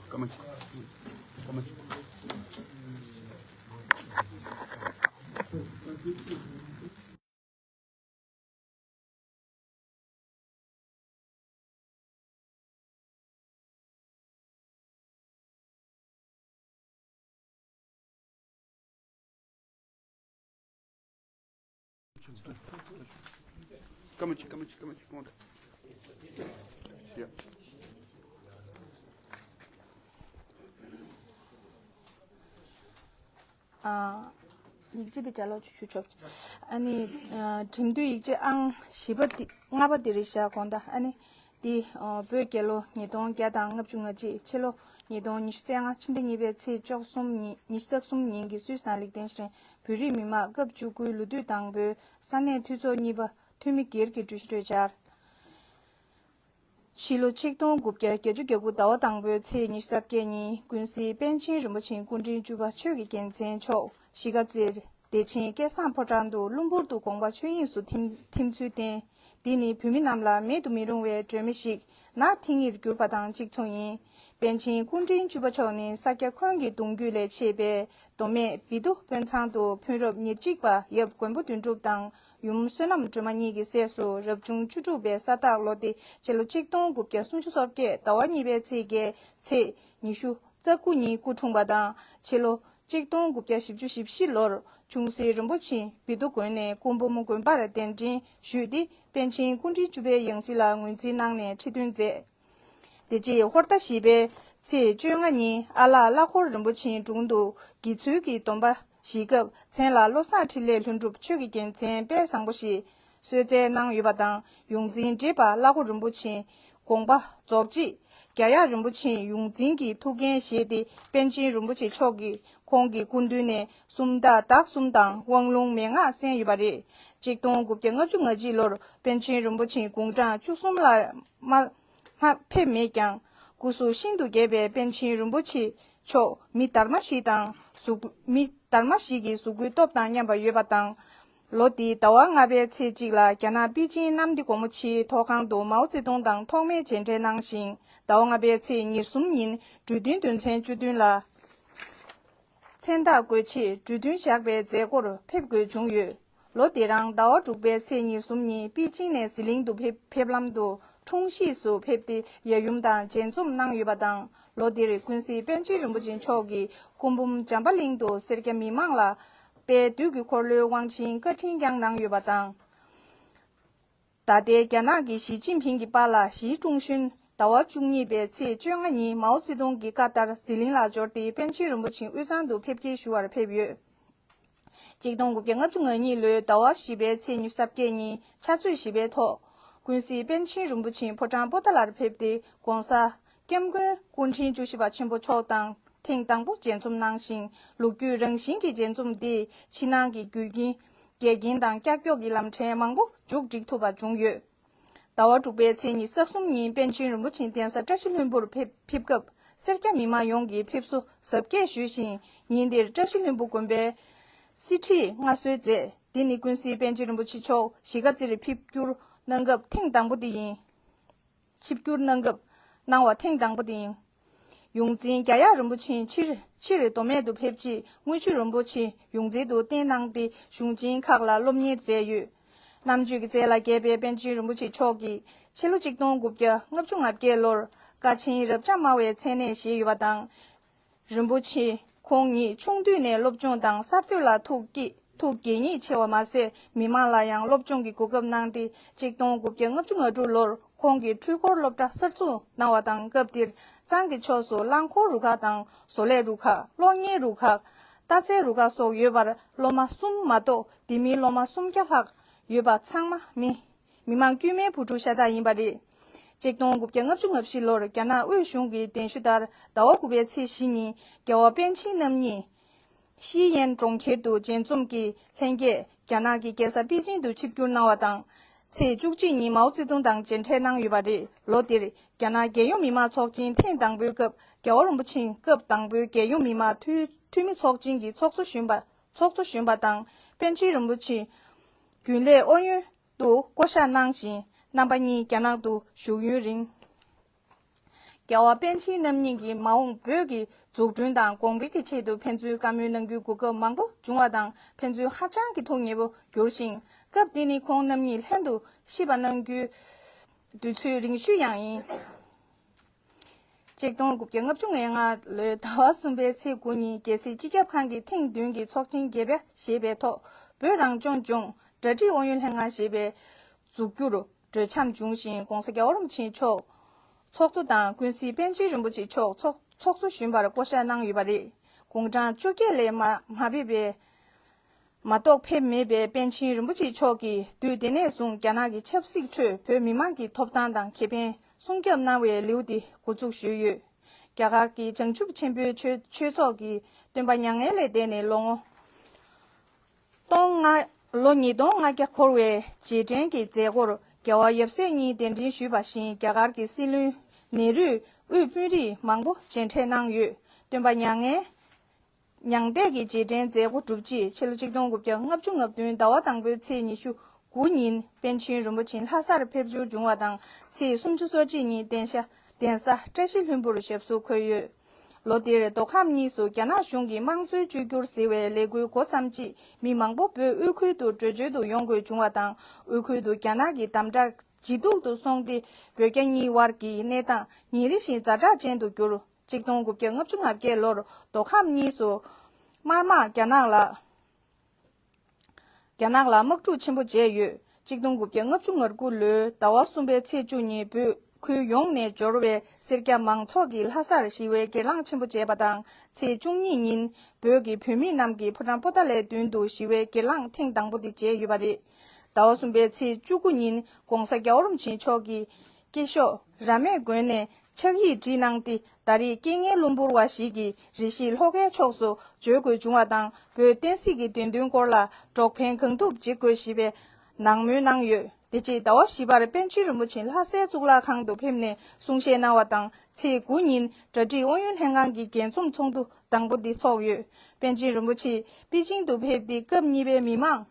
སྐར་མ་གཅིག་སྐར་མ་གཅིག་སྐར་མ་གཅིག་སྐར་མ་གཅིག་སྐར་མ་གཅིག་སྐར་མ་གཅིག་ཡིག་ཆ་འདི་ལྗགས་ཀློག་ཞུ་ཆོག་ཨ་ནི། འགྲེམས་སྟོན་ཡིག་ཆ་ཨང་བཞི་པ་འདི་ལྔ་པ་འདི་རེད་ཤག་དགོངས་དག་ཨ་ནི། འདི་བོད་རྒྱལ་ལོ་ཉིས་སྟོང་བརྒྱ་དང་ལྔ་བཅུ་ང་གཅིག་ཕྱི་ལོ་ཉིས་སྟོང་ཉི་ཤུ་རྩ་ལྔ་ཕྱི་ཟླ་གཉིས་པའི་ཚེས་བཅུ་གསུམ་ཉིན་ཉི་ཤུ་རྩ་གསུམ་ཉིན་གྱི་སུད་སི་དང་ལིག་ཏེན་ཤི་ཏན་བོད་རིགས་མི་མང་སྐབས་བཅུ་དགུའི་ལོ་དུས་དང་པོའི་ས་གནས་འཐུས་ཚོགས་གཉིས་པ་འཐུས་མི་སྒེར་གྱི་གྲོས་གཞི་གྲོས་འཆར། ཕྱི་ལོ་ཆིག་སྟོང་དགུ་བརྒྱ་བརྒྱད་ཅུ་གྱ་དགུ་ཟླ་བ་དང་པོའི་ཚེས་ཉི་ཤུ་རྩ་བརྒྱད་ཉིན་ཀུན་གཟིགས་པཎ་ཆེན་རིན་པོ་ཆེ་སྐུ་ཕྲེང་བཅུ་པ་ཆོས་ཀྱི་རྒྱལ་མཚན་མཆོག་གཞིས་ཀ་རྩེ་བདེ་ཆེན་སྐལ་བཟང་ཕོ་བྲང་དུ་གློ་བུར་དུ་དགོངས་པ་ཆོས་དབྱིངས་སུ་ཐིམ་ཐིམ་ཚུལ་བརྟེན། འདི་ནི་བོད་མི་རྣམས་ལ་མེད་དུ་མི་རུང་བའི་སྒྲོན་མེ་ཞིག་ནག་ཐིང་ངེར་གྱུར་པ་དང་གཅིག་མཚུངས་ཡིན། པཎ་ཆེན་སྐུ་ཕྲེང་བཅུ་པ་མཆོག་ནི་ས་སྐྱ་འཁོན་གྱི་གདུང་རྒྱུད་ལས་མཆེད་པའི་མདོ་སྨད་བི་ཏུ་དཔོན་ཚང་དུ་ཕུན་རབས་ཉེར་གཅིག་པ་ཡབ་མགོན་པོ་དོན་གྲུབ་དང་ཡུམ་བསོད་ནམས་སྒྲོལ་མ་གཉིས་ཀྱི་སྲས་སུ་རབ་བྱུང་བཅུ་དྲུག་པའི་ས་སྟག་ལོ་སྟེ་ཕྱི་ལོ་ཆིག་སྟོང་དགུ་བརྒྱ་སུམ་ཅུ་སོ་བརྒྱད་ཟླ་བ་གཉིས་པའི་ཚེས་བརྒྱད་ཚེས་ཉི་ཤུ་རྩ་དགུ་ཉིན་སྐུ་འཁྲུངས་པ་དང་ཕྱི་ལོ་ཆིག་སྟོང་དགུ་བརྒྱ་བཞི་བཅུ་ཞེ་བཞི་ལོར་ཆུང་སྲིད་རིན་པོ་ཆེ་བི་ཏུ་དགོན་ནས་སྐུ་འབུམ་དགོན་པར་གདན་འདྲེན་ཞུས་ཏེ་པཎ་ཆེན་སྐུ་ཕྲེང་བཅུ་པའི་ཡང་སྲིད་ལ་ངོས་འཛིན་གནང་ནས་ཁྲི་འདོན་མཛད། དེ་རྗེས་ཧོར་ཟླ་བཞི་པའི་ཚེས་བཅོ་ལྔ་ཉིན་ཨ་ལགས་གླང་འཁོར་རིན་པོ་ཆེའི་དྲུང་དུ་དགེ་ཚུལ་གྱི་སྡོམ་པ་བཞེས་སྐབས་མཚན་ལ་བློ་བཟང་འཕྲིན་ལས་ལྷུན་གྲུབ་ཆོས་ཀྱི་རྒྱལ་མཚན་དཔལ་བཟང་པོ་ཞེས་གསོལ་སྩལ་གནང་ཡོད་པ་དང་ཡོངས་འཛིན་བགྲེས་པ་གླང་འཁོར་རིན་པོ་ཆེའི་དགོངས་པ་རྫོགས་རྗེས་རྒྱ་ཡག་རིན་པོ་ཆེའི་ཡོངས་འཛིན་གྱི་ཐུགས་འགན་བཞེས་ཏེ་པཎ་ཆེན་རིན་པོ་ཆེ་མཆོག་གིས་ཁོང་གི་སྐུ་མདུན་ནས་སུམ་རྟགས་དག་གསུམ་དང་དབང་ལུང་མན་ངག་གསན་ཡོད་པ་རེད། ཆིག་སྟོང་དགུ་བརྒྱ་ལྔ་བཅུ་ང་གཅིག་ལོར་པཎ་ཆེན་རིན་པོ་ཆེ་དགུང་གྲངས་བཅུ་གསུམ་ལ་མ་མ་ཕེབས་མེད་ཀྱང་སྐུ་གཟུགས་ཤིན་ཏུ་རྒྱས་པའི་པཎ་ཆེན་རིན་པོ་ཆེ་མཆོག་མི་དར་མ་ཞིག་དང་གཟུགས་མི་དར་མ་ཞིག་གི་གཟུགས་སྐུའི་སྟོབས་དང་མཉམ་པ་ཡོད་པ་དང་། ལོ་འདིའི་ཟླ་བ་ལྔ་པའི་ཚེས་གཅིག་ལ་རྒྱ་ནག་པེ་ཅིང་གནམ་བདེ་སྒོ་མོ་ཆེའི་ཐོག་ཁང་དུ་མའོ་ཙེ་ཏུང་དང་ཐོག་མའི་མཇལ་འཕྲད་གནང་ཞིང་ཟླ་བ་ལྔ་པའི་ཚེས་ཉེར་གསུམ་ཉིན་གྲོས་མཐུན་དོན་ཚན་བཅུ་བདུན་ལ་མཚན་རྟགས་འགོད་ཆེད་གྲོས་མཐུན་བཞག་པའི་མཛད་སྒོར་ཕེབས་དགོས་བྱུང་ཡོད། ལོ་དེ་རང་ཟླ་བ་དྲུག་པའི་ཚེས་ཉེར་གསུམ་ཉིན་པེ་ཅིང་ནས་ཟི་ལིང་དུ་ཕེབས་ཕེབས་ལམ་དུ་ཁྲུང་ཤིས་སུ་ཕེབས་ཏེ་ཡབ་ཡུམ་དང་མཇལ་འཛོམས་གནང་ཡོད་པ་དང་ལོ་དེར་ཀུན་གཟིགས་པཎ་ཆེན་རིན་པོ་ཆེ་མཆོག་གིས་སྐུ་འབུམ་བྱམས་པ་གླིང་དུ་སེར་སྐྱ་མི་མང་ལ་དཔལ་དུས་ཀྱི་འཁོར་ལོའི་དབང་ཆེན་བཀའ་དྲིན་བསྐྱངས་གནང་ཡོད་པ་དང་། ད་ལྟའི་རྒྱ་ནག་གི་ཞི་ཅིན་ཕིང་གི་པཱ་ལགས་ཞི་ཀྲུང་ཤུན་ཟླ་བ་བཅུ་གཉིས་པའི་ཚེས་བཅོ་ལྔ་ཉིན་མའོ་ཙེ་ཏུང་གི་བཀའ་ལྟར་ཟི་ལིང་ལ་འབྱོར་ཏེ་པཎ་ཆེན་རིན་པོ་ཆེ་དབུས་གཙང་དུ་ཕེབས་སྐྱེལ་ཞུ་བར་ཕེབས་ཡོད། ཆིག་སྟོང་དགུ་བརྒྱ་ལྔ་བཅུ་ང་གཉིས་ལོའི་ཟླ་བ་བཞི་པའི་ཚེས་ཉི་ཤུ་རྩ་བརྒྱད་ཉིན་ཕྱག་ཚོད་བཞི་པའི་ཐོག་ཀུན་གཟིགས་པཎ་ཆེན་རིན་པོ་ཆེ་ཕོ་བྲང་པོ་ཏཱ་ལར་ཕེབས་ཏེ་༧གོང་ས་སྐྱབས་མགོན་སྐུ་ཕྲེང་བཅུ་བཞི་པ་ཆེན་པོ་མཆོག་དང་ཐེངས་དང་པོ་མཇལ་འཛོམས་གནང་ཞིང་ལོ་རྒྱུས་རང་བཞིན་གྱི་མཇལ་འཛོམས་འདིས་ཕྱི་ནང་གི་རྒྱུད་འགྱུར་འགལ་རྐྱེན་དང་ཀྱག་ཀྱོག་གི་ལམ་ཕྲན་མང་པོ་མཇུག་སྒྲིལ་ཐུབ་པ་བྱུང་ཡོད། ཟླ་བ་དྲུག་པའི་ཚེས་ཉི་ཤུ་རྩ་གསུམ་ཉིན་པཎ་ཆེན་རིན་པོ་ཆེ་གདན་ས་བཀྲ་ཤིས་ལྷུན་པོར་ཕེབས་ཕེབས་སྐབས་སེར་སྐྱ་མི་མང་ཡོངས་ཀྱིས་ཕེབས་བསུ་གཟབ་རྒྱས་ཞུས་ཤིང་ཉིན་དེར་བཀྲ་ཤིས་ལྷུན་པོ་དགོན་པའི་གསེར་ཁྲིར་མངའ་གསོལ་མཛད། འདི་ནི་ཀུན་གཟིགས་པཎ་ཆེན་རིན་པོ་ཆེ་མཆོག་གཞིས་ཀ་རྩེར་ཕེབས་བསྒྱུར་གནང་སྐབས་ཐེངས་དང་པོ་དེ་ཡིན། ཆིབས་བསྒྱུར་གནང་སྐབས་གནང་བ་ཐེངས་དང་པོ་དེ་ཡིན། ཡོངས་འཛིན་རྒྱ་ཡག་རིན་པོ་ཆེ་ཕྱིར་ཕྱིར་མདོ་སྨད་དུ་ཕེབས་རྗེས་དངུལ་ཆུ་རིན་པོ་ཆེ་ཡོངས་འཛིན་དུ་བསྟེན་གནང་སྟེ་གཞུང་ཆེན་ཁག་ལ་སློབ་གཉེར་མཛད་ཡོད། རྣམ་དཔྱོད་ཀྱི་རྩལ་ལ་རྒྱས་པའི་པཎ་ཆེན་རིན་པོ་ཆེ་མཆོག་གིས་ཕྱི་ལོ་ཆིག་སྟོང་དགུ་བརྒྱ་ལྔ་བཅུ་ང་བརྒྱད་ལོར་ཀ་ཆེན་རབ་འབྱམས་སྨྲ་བའི་མཚན་གནས་བཞེས་ཡོད་པ་དང་། རིན་པོ་ཆེ་ཁོང་ཉིད་ཆུང་དུས་ནས་སློབ་སྦྱོང་དང་གསར་གཏོད་ལ་ཐུགས་བསྐྱེད་ཐུགས་དགྱེས་མཉེས་ཆེ་བ་མ་ཟད་མི་མང་ལ་ཡང་སློབ་སྦྱོང་གི་གོ་སྐབས་གནང་སྟེ་ཆིག་སྟོང་དགུ་བརྒྱ་ལྔ་བཅུ་ང་དྲུག་ལོར་ཁོང་གིས་འཕྲུལ་འཁོར་སློབ་གྲྭ་གསར་འཛུགས་གནང་བ་དང་སྐབས་དེར་གཙང་གི་ཕྱོགས་སུ་རླངས་འཁོར་རུ་ཁག་དང་བཟོ་ལས་རུ་ཁག་གློག་བརྙན་རུ་ཁག་རྟ་རྩལ་རུ་ཁག་སོགས་ཡོད་པར་སློབ་མ་གསུམ་མ་གཏོགས་དེ་མིན་སློབ་མ་སུམ་བརྒྱ་ལྷག་ཡོད་པ་ཚང་མ་མི་མི་མང་དཀྱུས་མའི་བུ་ཕྲུག་ཤ་སྟག་ཡིན་པ་རེད། ཆིག་སྟོང་དགུ་བརྒྱ་ལྔ་བཅུ་ང་བཞི་ལོར་རྒྱ་ནག་དབུས་གཞུང་གི་གདན་ཞུ་ལྟར་ཟླ་བ་དགུ་པའི་ཚེས་བཞི་ཉིན་རྒྱལ་བ་པཎ་ཆེན་རྣམ་གཉིས་ཤི་ཡན་གྲོང་ཁྱེར་དུ་མཇལ་འཛོམས་ཀྱིས་ལྷན་རྒྱས་རྒྱ་ནག་གི་རྒྱལ་ས་པེ་ཅིང་དུ་ཆིབས་བསྒྱུར་གནང་བ་དང་། ཚེས་བཅུ་གཅིག་ཉིན་མའོ་ཙེ་ཏུང་དང་མཇལ་འཕྲད་གནང་ཡོད་པ་རེད། ལོ་འདིར་རྒྱ་ནག་རྒྱལ་ཡོངས་མི་དམངས་ཚོགས་ཆེན་ཐེངས་དང་པོའི་སྐབས་རྒྱལ་བ་རིན་པོ་ཆེས་སྐབས་དང་པོའི་རྒྱལ་ཡོངས་མི་དམངས་འཐུས་འཐུས་མི་ཚོགས་ཆེན་གྱི་ཚོགས་གཙོ་གཞོན་པ་ཚོགས་གཙོ་གཞོན་པ་དང་པཎ་ཆེན་རིན་པོ་ཆེ་རྒྱུན་ལས་ཨུ་ཡོན་དུ་བསྐོ་གཞག་གནང་ཞིང་རྣམ་པ་གཉིས་རྒྱ་ནག་ཏུ་བཞུགས་ཡུན་རིང་། རྒྱལ་བ་པཎ་ཆེན་རྣམ་གཉིས་ཀྱིས་མ་འོངས་བོད་ཀྱི་འཛུགས་སྐྲུན་དང་གོང་འཕེལ་གྱི་ཆེད་དུ་ཕན་ཚུན་བཀའ་མོལ་གནང་རྒྱུའི་གོ་སྐབས་མང་པོ་བྱུང་བ་དང་ཕན་ཚུན་ཧ་ཅང་གི་ཐུགས་མཉེས་པོ་གྱུར་ཞིང་སྐབས་དེ་ནི་ཁོང་རྣམ་གཉིས་ལྷན་དུ་གཤིབ་པ་གནང་རྒྱུའི་དུས་ཚོད་རིང་ཤོས་ཡང་ཡིན། ཆིག་སྟོང་དགུ་བརྒྱ་ལྔ་བཅུ་ང་ལྔ་ལོའི་ཟླ་བ་གསུམ་པའི་ཚེས་དགུ་ཉིན་རྒྱལ་སྲིད་སྤྱི་ཁྱབ་ཁང་གི་ཐེངས་བདུན་གྱི་ཚོགས་ཆེན་རྒྱས་པ་ཞེས་པའི་ཐོག་བོད་རང་སྐྱོང་ལྗོངས་གྲ་སྒྲིག་ཨུ་ཡོན་ལྷན་ཁང་ཞེས་པའི་ འཛུགས་རྒྱུར་གྲོས་འཆམ་བྱུང་ཞིང་། ༸གོང་ས་༸རྒྱལ་བ་རིན་པོ་ཆེ་མཆོག་ཚོགས་གཙོ་དང་ཀུན་གཟིགས་པཎ་ཆེན་རིན་པོ་ཆེ་མཆོག་ཚོགས་ཚོགས་གཙོ་གཞོན་པར་བསྐོ་གཞག་གནང་ཡོད་པ་རེད། དགུང་གྲངས་བཅོ་བརྒྱད་ལས་མ་མ་ཕེབས་པའི་མ་གཏོགས་ཕེབས་མེད་པའི་པཎ་ཆེན་རིན་པོ་ཆེ་མཆོག་གིས་དུས་དེ་ནས་བཟུང་རྒྱ་ནག་གི་ཆབ་སྲིད་ཁྲོད་བོད་མི་མང་གི་ཐོབ་ཐང་དང་ཁེ་ཕན་སྲུང་སྐྱོབ་གནང་བའི་ལེའུ་འདི་འགོ་འཛུགས་ཞུས་ཡོད། རྒྱ་གར་གྱི་བྱང་ཆུབ་ཆེན་པོའི་ཆོས་ཆོས་ཚོགས་ཀྱི་སྟོན་པ་མྱ་ངན་ལས་འདས་ནས་ལོ་ངོ་སྟོང་ལྔ། ལོ་ཉིས་སྟོང་ལྔ་བརྒྱ་འཁོར་བའི་རྗེས་དྲན་གྱི་མཛད་སྒོར་རྒྱལ་བ་ཡབ་སྲས་གཉིས་གདན་འདྲེན་ཞུས་པ་བཞིན། རྒྱ་གར་གྱི་སྲིད་བློན་ནེ་རུས་དབུས་དཔོན་རིགས་མང་པོ་མཇལ་འཕྲད་གནང་ཡོད། སྟོན་པ་མྱ་ངན་མྱང་འདས་ཀྱི་རྗེས་དྲན་མཛད་སྒོ་གྲུབ་རྗེས་ཕྱི་ལོ་ཆིག་སྟོང་དགུ་བརྒྱ་ལྔ་བཅུ་ང་བདུན་ཟླ་བ་དང་པོའི་ཚེས་ཉི་ཤུ་དགུ་ཉིན་པཎ་ཆེན་རིན་པོ་ཆེ་ལྷ་སར་ཕེབས་འབྱོར་བྱུང་བ་དང་། ཚེས་སུམ་ཅུ་སོ་གཅིག་ཉིན་གདན་ཤ་གདན་ས་བཀྲ་ཤིས་ལྷུན་པོར་ཞབས་སོར་འཁོད་ཡོད། ལོ་འདིར་མདོ་ཁམས་གཉིས་སུ་རྒྱ་ནག་གཞུང་གིས་དམངས་གཙོའི་བཅོས་བསྒྱུར་ཟེར་བའི་ལས་འགུལ་འགོ་བརྩམས་རྗེས། མི་མང་པོ་བོད་དབུས་ཁུལ་དུ་བྲོས་བྱོལ་དུ་ཡོང་དགོས་བྱུང་བ་དང་། དབུས་ཁུལ་དུ་རྒྱ་ནག་གི་དམ་དྲག་ཇེ་སྡུག་ཏུ་སོང་སྟེ། བོད་རྒྱ་གཉིས་དབར་གྱི་གནས་སྟངས་ཉིན་རེ་བཞིན་ཛ་དྲག་ཅན་དུ་གྱུར། ཆིག་སྟོང་དགུ་བརྒྱ་ལྔ་བཅུ་ང་བརྒྱད་ལོར་མདོ་ཁམས་གཉིས་སུ་དམར་དམག་རྒྱ་ནག་ལ། རྒྱ་ནག་ལ་དམག་འཁྲུག་ཆེན་པོ་བྱས་ཡོད། ཆིག་སྟོང་དགུ་བརྒྱ་ལྔ་བཅུ་ང་དགུ་ལོའི་ཟླ་བ་གསུམ་པའི་ཚེས་བཅུ་ཉིན་བོད་ཁུལ་ཡོངས་ནས་འབྱོར་བའི་སེར་སྐྱ་མང་ཚོགས་ཀྱིས་ལྷ་སར་ཞི་བའི་སྒེར་ལངས་ཆེན་པོ་བྱས་པ་དང་། ཚེས་བཅུ་གཉིས་ཉིན་བོད་ཀྱི་བུད་མེད་རྣམས་ཀྱིས་ཕོ་བྲང་པོ་ཏཱ་ལའི་མདུན་དུ་ཞི་བའི་སྒེར་ལངས་ཐེངས་དང་པོ་དེ་བྱས་ཡོད་པ་རེད། ཟླ་བ་གསུམ་པའི་ཚེས་བཅུ་དགུ་ཉིན་༸གོང་ས་རྒྱལ་བ་རིན་པོ་ཆེ་མཆོག་གིས་སྐྱེས་ཤོག་ར་མེད་དགོན་ནས་ཕྱག་ཡིག་བྲིས་གནང་སྟེ། ད་རེས་རྐྱེན་ངན་གློ་བུར་བ་ཞིག་གིས་རེ་ཞིག་ལྷོ་ཁའི་ཕྱོགས་སུ་བྲོས་དགོས་བྱུང་བ་དང་། བོད་བསྟན་སྲིད་ཀྱི་བདེན་དོན་སྐོར་ལ་སྒྲོག་ཕན་གང་ཐུབ་བྱེད་དགོས་ཞེས་པའི་ནང་མོལ་གནང་ཡོད། དེ་རྗེས་ཟླ་བ་བཞི་པར་པཎ་ཆེན་རིན་པོ་ཆེ་ལྷ་སའི་གཙུག་ལག་ཁང་དུ་ཕེབས་ནས་གསུང་བཤད་གནང་བ་དང་། ཚེས་དགུ་ཉིན་གྲ་སྒྲིག་ཨུ་ཡོན་ལྷན་ཁང་གི་རྒྱས་འཛོམས་ཚོགས་འདུ་དང་པོ་འདི་ཚོགས་ཡོད། པཎ་ཆེན་རིན་པོ་ཆེ་པེ་ཅིང་དུ་ཕེབས་ཏེ་སྐབས་གཉིས་པའི་མི་མང་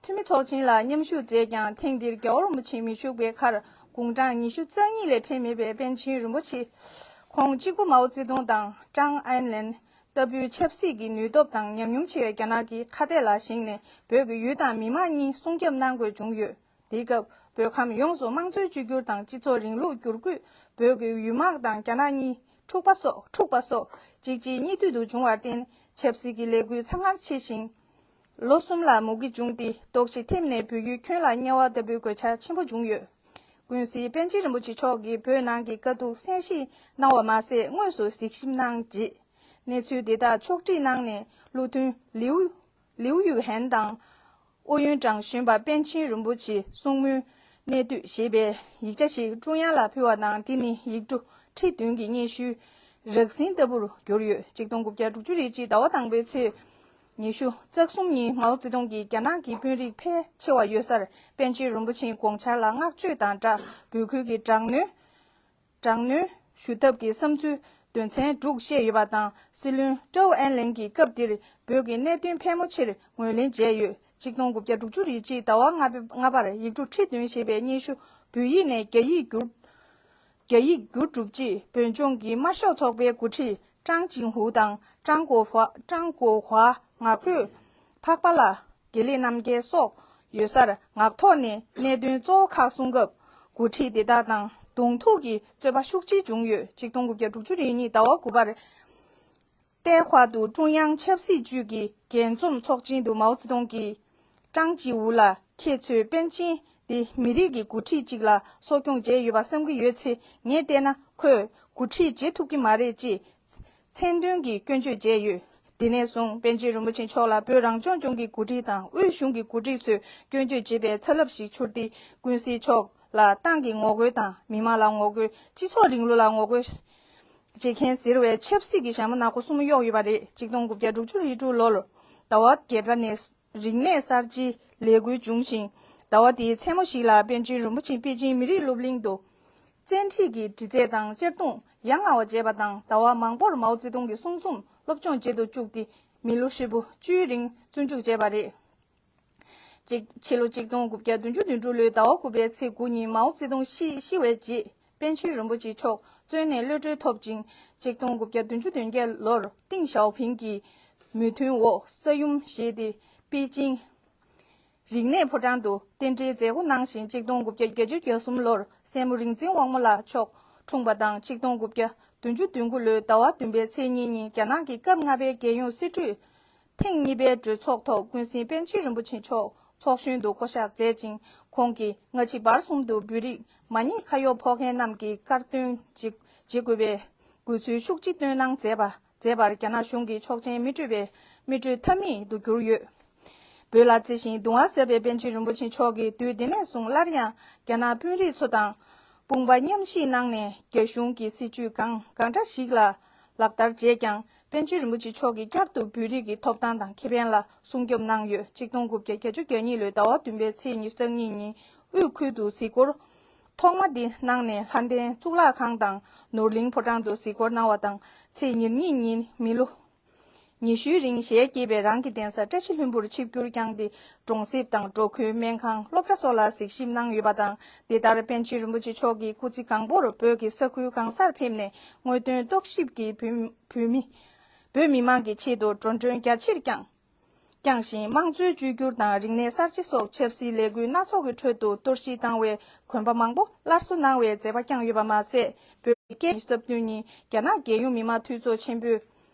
འཐུས་མི་ཚོགས་ཆེན་ལ་མཉམ་ཞུགས་མཛད་ཀྱང་། ཐེངས་འདིར་རྒྱལ་བ་རིན་པོ་ཆེ་མི་བཞུགས་པའི་ཁར་དགུང་གྲངས་ཉི་ཤུ་རྩ་གཉིས་ལས་ཕེབས་མེད་པའི་པཎ་ཆེན་རིན་པོ་ཆེ་ཁོང་གཅིག་པུ་མའོ་ཙེ་ཏུང་དང་ཀྲང་ཨན་ལན་ལྟ་བུའི་ཆབ་སྲིད་ཀྱི་ནུས་སྟོབས་དང་ཉམས་མྱོང་ཆེ་བའི་རྒྱ་ནག་གི་ཁ་གཏད་ལ་ཞེན་ནས། བོད་ཀྱི་ཡུལ་དང་མི་དམངས་གཉིས་སྲུང་སྐྱོབ་གནང་དགོས་བྱུང་ཡོད། དེའི་སྐབས་བོད་ཁམས་ཡོངས་སུ་དམངས་གཙོའི་བཅོས་བསྒྱུར་དང་སྤྱི་ཚོགས་རིང་ལུགས་བསྒྱུར་བཀོད། བོད་ཀྱི་ཡུལ་དམག་དང་རྒྱ་ནག་གཉིས་འཁྲུག་པ་སོགས་འཁྲུག་པ་སོགས་གཅིག་རྗེས་གཉིས་མཐུད་དུ་བྱུང་བར་བརྟེན། ཆབ་སྲིད་ཀྱི་ལས་འགུལ་ཚང་མར་ཕྱེ་ཞིང་། ལོ་གསུམ་ལ་མུ་གེ་བྱུང་སྟེ། ལྟོགས་ཤི་ཐེབས་ནས་བོད་ཡུལ་ཁྱོན་ལ་དམྱལ་བ་ལྟ་བུའི་གོད་ཆག་ཆེན་པོ་བྱུང་ཡོད། ཀུན་གཟིགས་པཎ་ཆེན་རིན་པོ་ཆེ་མཆོག་གིས་བོད་ནང་གི་དཀའ་སྡུག་གསན་བཞེས་གནང་བ་མ་ཟད། དངོས་སུ་གཟིགས་ཞིབ་གནང་རྗེས། གནས་ཚུལ་འདི་དག་ཕྱོགས་སྒྲིག་གནང་ནས། བློ་མཐུན་ལིའུ་ལིའུ་ཡུས་ཧན་དང་། ཨུ་ཡོན་ཀྲང་གཞོན་པ་པཎ་ཆེན་རིན་པོ་ཆེ་གསུང་མོལ་གནད་བསྡུས་ཞེས་པའི་ཡིག་ཆ་ཞིག་ཀྲུང་དབྱང་ལ་ཕུལ་བ་དང་། འདི་ནི་ཡིག་འབྲུ་ཁྲི་བདུན་གྱི་སྙན་ཞུའི་རགས་ཟིན་ལྟ་བུར་གྱུར་ཡོད། ཆིག་སྟོང་དགུ་བརྒྱ་དྲུག་ཅུ་རེ་གཅིག་ཟླ་བ་དང་པོའི་ཚེས་ཉི་ཤུ་རྩ་གསུམ་ཉིན་མའོ་ཙེ་ཏུང་གིས་རྒྱ་ནག་གི་དཔོན་རིགས་ཕལ་ཆེ་བ་ཡོད་སར་པཎ་ཆེན་རིན་པོ་ཆེའི་དགོངས་འཆར་ལ་བསྔགས་བརྗོད་དང་སྦྲགས། བོད་ཁུལ་གྱི་དྲག་གནོན། དྲག་གནོན་ཞུ་ཐབས་ཀྱི་བསམ་ཚུལ་དོན་ཚན་དྲུག་བཤད་ཡོད་པ་དང་། སྲིད་བློན་ཀྲོའུ་ཨན་ལེང་གིས་སྐབས་དེར་བོད་ཀྱི་གནད་དོན་ཕལ་མོ་ཆེར་ངོས་ལེན་བྱས་ཡོད། ཆིག་སྟོང་དགུ་བརྒྱ་དྲུག་ཅུ་རེ་གཅིག་ཟླ་བ་ལྔ་པའི་ལྔ་པར་ཡིག་འབྲུ་ཁྲི་བདུན་ཞེས་པའི་སྙན་ཞུ་བོད་ཡིག་ནས་རྒྱ་ཡིག་བསྒྱུར། རྒྱ་ཡིག་བསྒྱུར་གྲུབ་རྗེས། བོད་ལྗོངས་ཀྱི་དམར་ཤོག་ཚོགས་པའི་འགོ་ཁྲིད་ཀྲང་ཅིང་ཧུའུ་དང་ཀྲང་གོ་ཧྭ། ཀྲང་གོ་ཧྭ་ངག་བོད་འཕགས་པ་ལྷ། དགེ་ལེགས་རྣམ་རྒྱལ་སོགས་ཡོད་སར་ངག་ཐོག་ནས་གནད་དོན་གཙོ་བོ་ཁག་གསུང་སྐབས། འགོ་ཁྲིད་དེ་དག་དང་གདོང་ཐུག་གི་རྩོད་པ་ཤུགས་ཆེ་བྱུང་ཡོད། ཆིག་སྟོང་དགུ་བརྒྱ་དྲུག་ཅུ་རེ་གཉིས་ཟླ་བ་དགུ་པར། ཏའེ་ཧྭ་དུ་ཀྲུང་དབྱང་ཆབ་སྲིད་ཅུས་ཀྱི་རྒྱས་འཛོམས་ཚོགས་ཆེན་དུ་མའོ་ཙེ་ཏུང་གིས། ཀྲང་ཅིའུ་ལགས། ཁྱེད་ཚོས་པཎ་ཆེན་འདི་མི་རིགས་ཀྱི་འགོ་ཁྲིད་ཅིག་ལ་གསོ་སྐྱོང་བྱས་ཡོད་པ་བསམ་གྱི་ཡོད་ཚེ། ངས་བལྟས་ན་ཁོས་འགོ་ཁྲིད་བྱེད་ཐུབ་ཀྱི་མ་རེད་ཅེས། མཚན་འདོན་གྱིས་སྐྱོན་བརྗོད་བྱས་ཡོད། དེ་ནས་བཟུང་པཎ་ཆེན་རིན་པོ་ཆེ་མཆོག་ལ་བོད་རང་སྐྱོང་ལྗོངས་ཀྱི་འགོ་ཁྲིད་དང་དབུས་གཞུང་གི་འགོ་ཁྲིད་ཚོས་སྐྱོན་བརྗོད་བྱེད་པའི་ཚ་རླབས་ཤིག་འཕྱུར་ཏེ། ཀུན་གཟིགས་མཆོག་ལ་ཏང་གི་ངོ་རྒོལ་དང་མི་མང་ལ་ངོ་རྒོལ། སྤྱི་ཚོགས་རིང་ལུགས་ལ་ངོ་རྒོལ་བྱེད་མཁན་ཟེར་བའི་ཆབ་སྲིད་ཀྱི་ཞྭ་མོ་ནག་པོ་གསུམ་གཡོགས་ཡོད་པ་རེད། ཆིག་སྟོང་དགུ་བརྒྱ་དྲུག་ཅུ་རེ་དྲུག་ལོར་ཟླ་བ་བརྒྱད་པ་ནས་རིག་གནས་གསར་བརྗེའི་ལས་འགུལ་བྱུང་ཞིང་། ཟླ་བ་དེའི་མཚན་མོ་ཞིག་ལ་པཎ་ཆེན་རིན་པོ་ཆེ་པེ་ཅིང་མི་རིགས་སློབ་གླིང་དུ། བཙན་ཁྲིད་ཀྱི་འདྲི་རྩད་དང་གཅར་རྡུང་ཡ་ང་བ་བྱས་པ་དང་། ཟླ་བ་མང་པོར་མའོ་ཙེ་ཏུང་གི་གསུང་རྩོམ་སློབ་སྦྱོང་བྱེད་དུ་བཅུག་སྟེ། མི་ལོ་ཧྲིལ་པོ་བཅུའི་རིང་བཙོན་འཇུག་བྱས་པ་རེད། གཅིག་ཕྱི་ལོ་ཆིག་སྟོང་དགུ་བརྒྱ་བདུན་ཅུ་དོན་དྲུག་ལོའི་ཟླ་བ་དགུ་པའི་ཚེས་དགུ་ཉིན་མའོ་ཙེ་ཏུང་ཤི་ཤི་བའི་རྗེས། པཎ་ཆེན་རིན་པོ་ཆེ་མཆོག་བཙོན་ནས་གློད་གྲོལ་ཐོབ་ཅིང་། ཆིག་སྟོང་དགུ་བརྒྱ་བདུན་ཅུ་དོན་བརྒྱད་ལོར་ཏིང་ཞའོ་ཕིང་གི་མོས་མཐུན་འོག་ས་ཡོམ་བཞེས་ཏེ། པེ་ཅིང་རིག་གནས་ཕོ་བྲང་དུ་རྟེན་འབྲེལ་མཛད་སྒོ་གནང་ཞིང་། ཆིག་སྟོང་དགུ་བརྒྱ་བརྒྱད་ཅུ་གྱ་གསུམ་ལོར་སྲས་མོ་རིག་འཛིན་དབང་མོ་ལགས་མཆོག་འཁྲུངས་པ་དང་། ཆིག་སྟོང་དགུ་བརྒྱ་བདུན་ཅུ་དོན་དགུ་ལོའི་ཟླ་བ་བདུན་པའི་ཚེས་གཉིས་ཉིན་རྒྱ་ནག་གི་སྐབས་ལྔ་པའི་རྒྱལ་ཡོངས་སྲིད་གྲོས་ཐེངས་གཉིས་པའི་གྲོས་ཚོགས་ཐོག་ཀུན་གཟིགས་པཎ་ཆེན་རིན་པོ་ཆེ་མཆོག་ཚོགས་གཞོན་དུ་བསྐོ་གཞག་མཛད་ཅིང་། ཁོང་གིས་སྔ་ཕྱི་བར་གསུམ་དུ་བོད་རིགས་མ་ཉེས་ཁ་གཡོག་ཕོག་མཁན་རྣམས་ཀྱི་དཀར་འདོན་བྱེད་བྱེད་དགོས་པའི་དགོས་ཚུལ་ཤུགས་ཆེ་བཏོན་གནང་མཛད་པ་མཛད་པར་རྒྱ་ནག་གཞུང་གིས་ཆོག་མཆན་མི་སྤྲོད་པའི་མི་སྤྲོད་ཐབས་མེད་དུ་གྱུར་ཡོད། བོད་ལ་བརྩེ་ཞིང་གདུང་བ་ཟབ་པའི་པཎ་ཆེན་རིན་པོ་ཆེ་མཆོག་གིས་དུས་དེ་ནས་བཟུང་སླར་ཡང་རྒྱ་ནག་དཔོན་རིགས་ཚོ་དང་དཔུང་པ་མཉམ་གཤིབ་གནང་ནས་རྒྱ་གཞུང་གི་སྲིད་བྱུས་གང་གང་འདྲ་ཞིག་ལ་ལག་བསྟར་བྱས་ཀྱང་། པཎ་ཆེན་རིན་པོ་ཆེ་མཆོག་གིས་བསྐྱར་དུ་བོད་རིགས་ཀྱི་ཐོབ་ཐང་དང་ཁེ་ཕན་ལ་སྲུང་སྐྱོབ་གནང་ཡོད། ཆིག་སྟོང་དགུ་བརྒྱ་བརྒྱད་ཅུ་གྱ་གཉིས་ལོའི་ཟླ་བ་བདུན་པའི་ཚེས་ཉི་ཤུ་རྩ་གཉིས་ཉིན་དབུས་ཁུལ་དུ་གཟིགས་སྐོར་ཐོག་མ་འདི་གནང་ནས་ལྷ་ལྡན་གཙུག་ལག་ཁང་དང་ནོར་གླིང་ཕོ་བྲང་དུ་གཟིགས་སྐོར་གནང་བ་དང་། ཚེས་ཉེར་གཉིས་ཉིན་མི་ལོ་ཉི་ཤུའི་རིང་ཞལ་གྱེས་པའི་རང་གི་གདན་ས་བཀྲ་ཤིས་ལྷུན་པོར་ཆིབས་བསྒྱུར་བསྐྱངས་ཏེ། གྲོང་གསེབ་དང་འབྲོག་ཁུལ་སྨན་ཁང་སློབ་གྲྭ་སོགས་ལ་གཟིགས་ཞིབ་གནང་ཡོད་པ་དང་། འདི་ལྟར་པཎ་ཆེན་རིན་པོ་ཆེ་མཆོག་གིས་སྐུ་ཚེ་གང་པོར་བོད་ཀྱི་ས་ཁུལ་གང་སར་ཕེབས་ནས་དངོས་དོན་རྟོག་ཞིབ་ཀྱིས་བོད་བོད་མི་བོད་མི་མང་གི་ཆེད་དུ་འགྲོ་གྲོན་རྒྱ་ཆེར་བསྐྱངས་བསྐྱངས་ཤིང་། དམངས་གཙོའི་བཅོས་བསྒྱུར་དང་རིག་གནས་གསར་བརྗེ་སོགས་ཆབ་སྲིད་ལས་འགུལ་སྣ་ཚོགས་ཀྱི་ཁྲོད་དུ་གཏོར་བཤིག་བཏང་བའི་གོམ་པ་མང་པོ་སླར་གསོ་གནང་བའི་མཛད་པ་བསྐྱངས་ཡོད་པ་མ་ཟད། བོད་ཀྱི་སྐད་ཡིག་སྟབས་བསྟུན་ནི་རྒྱ་ནག་རྒྱལ་ཡོངས་མི་དམངས་འཐུས་ཚོགས་ཆེན་པོའི་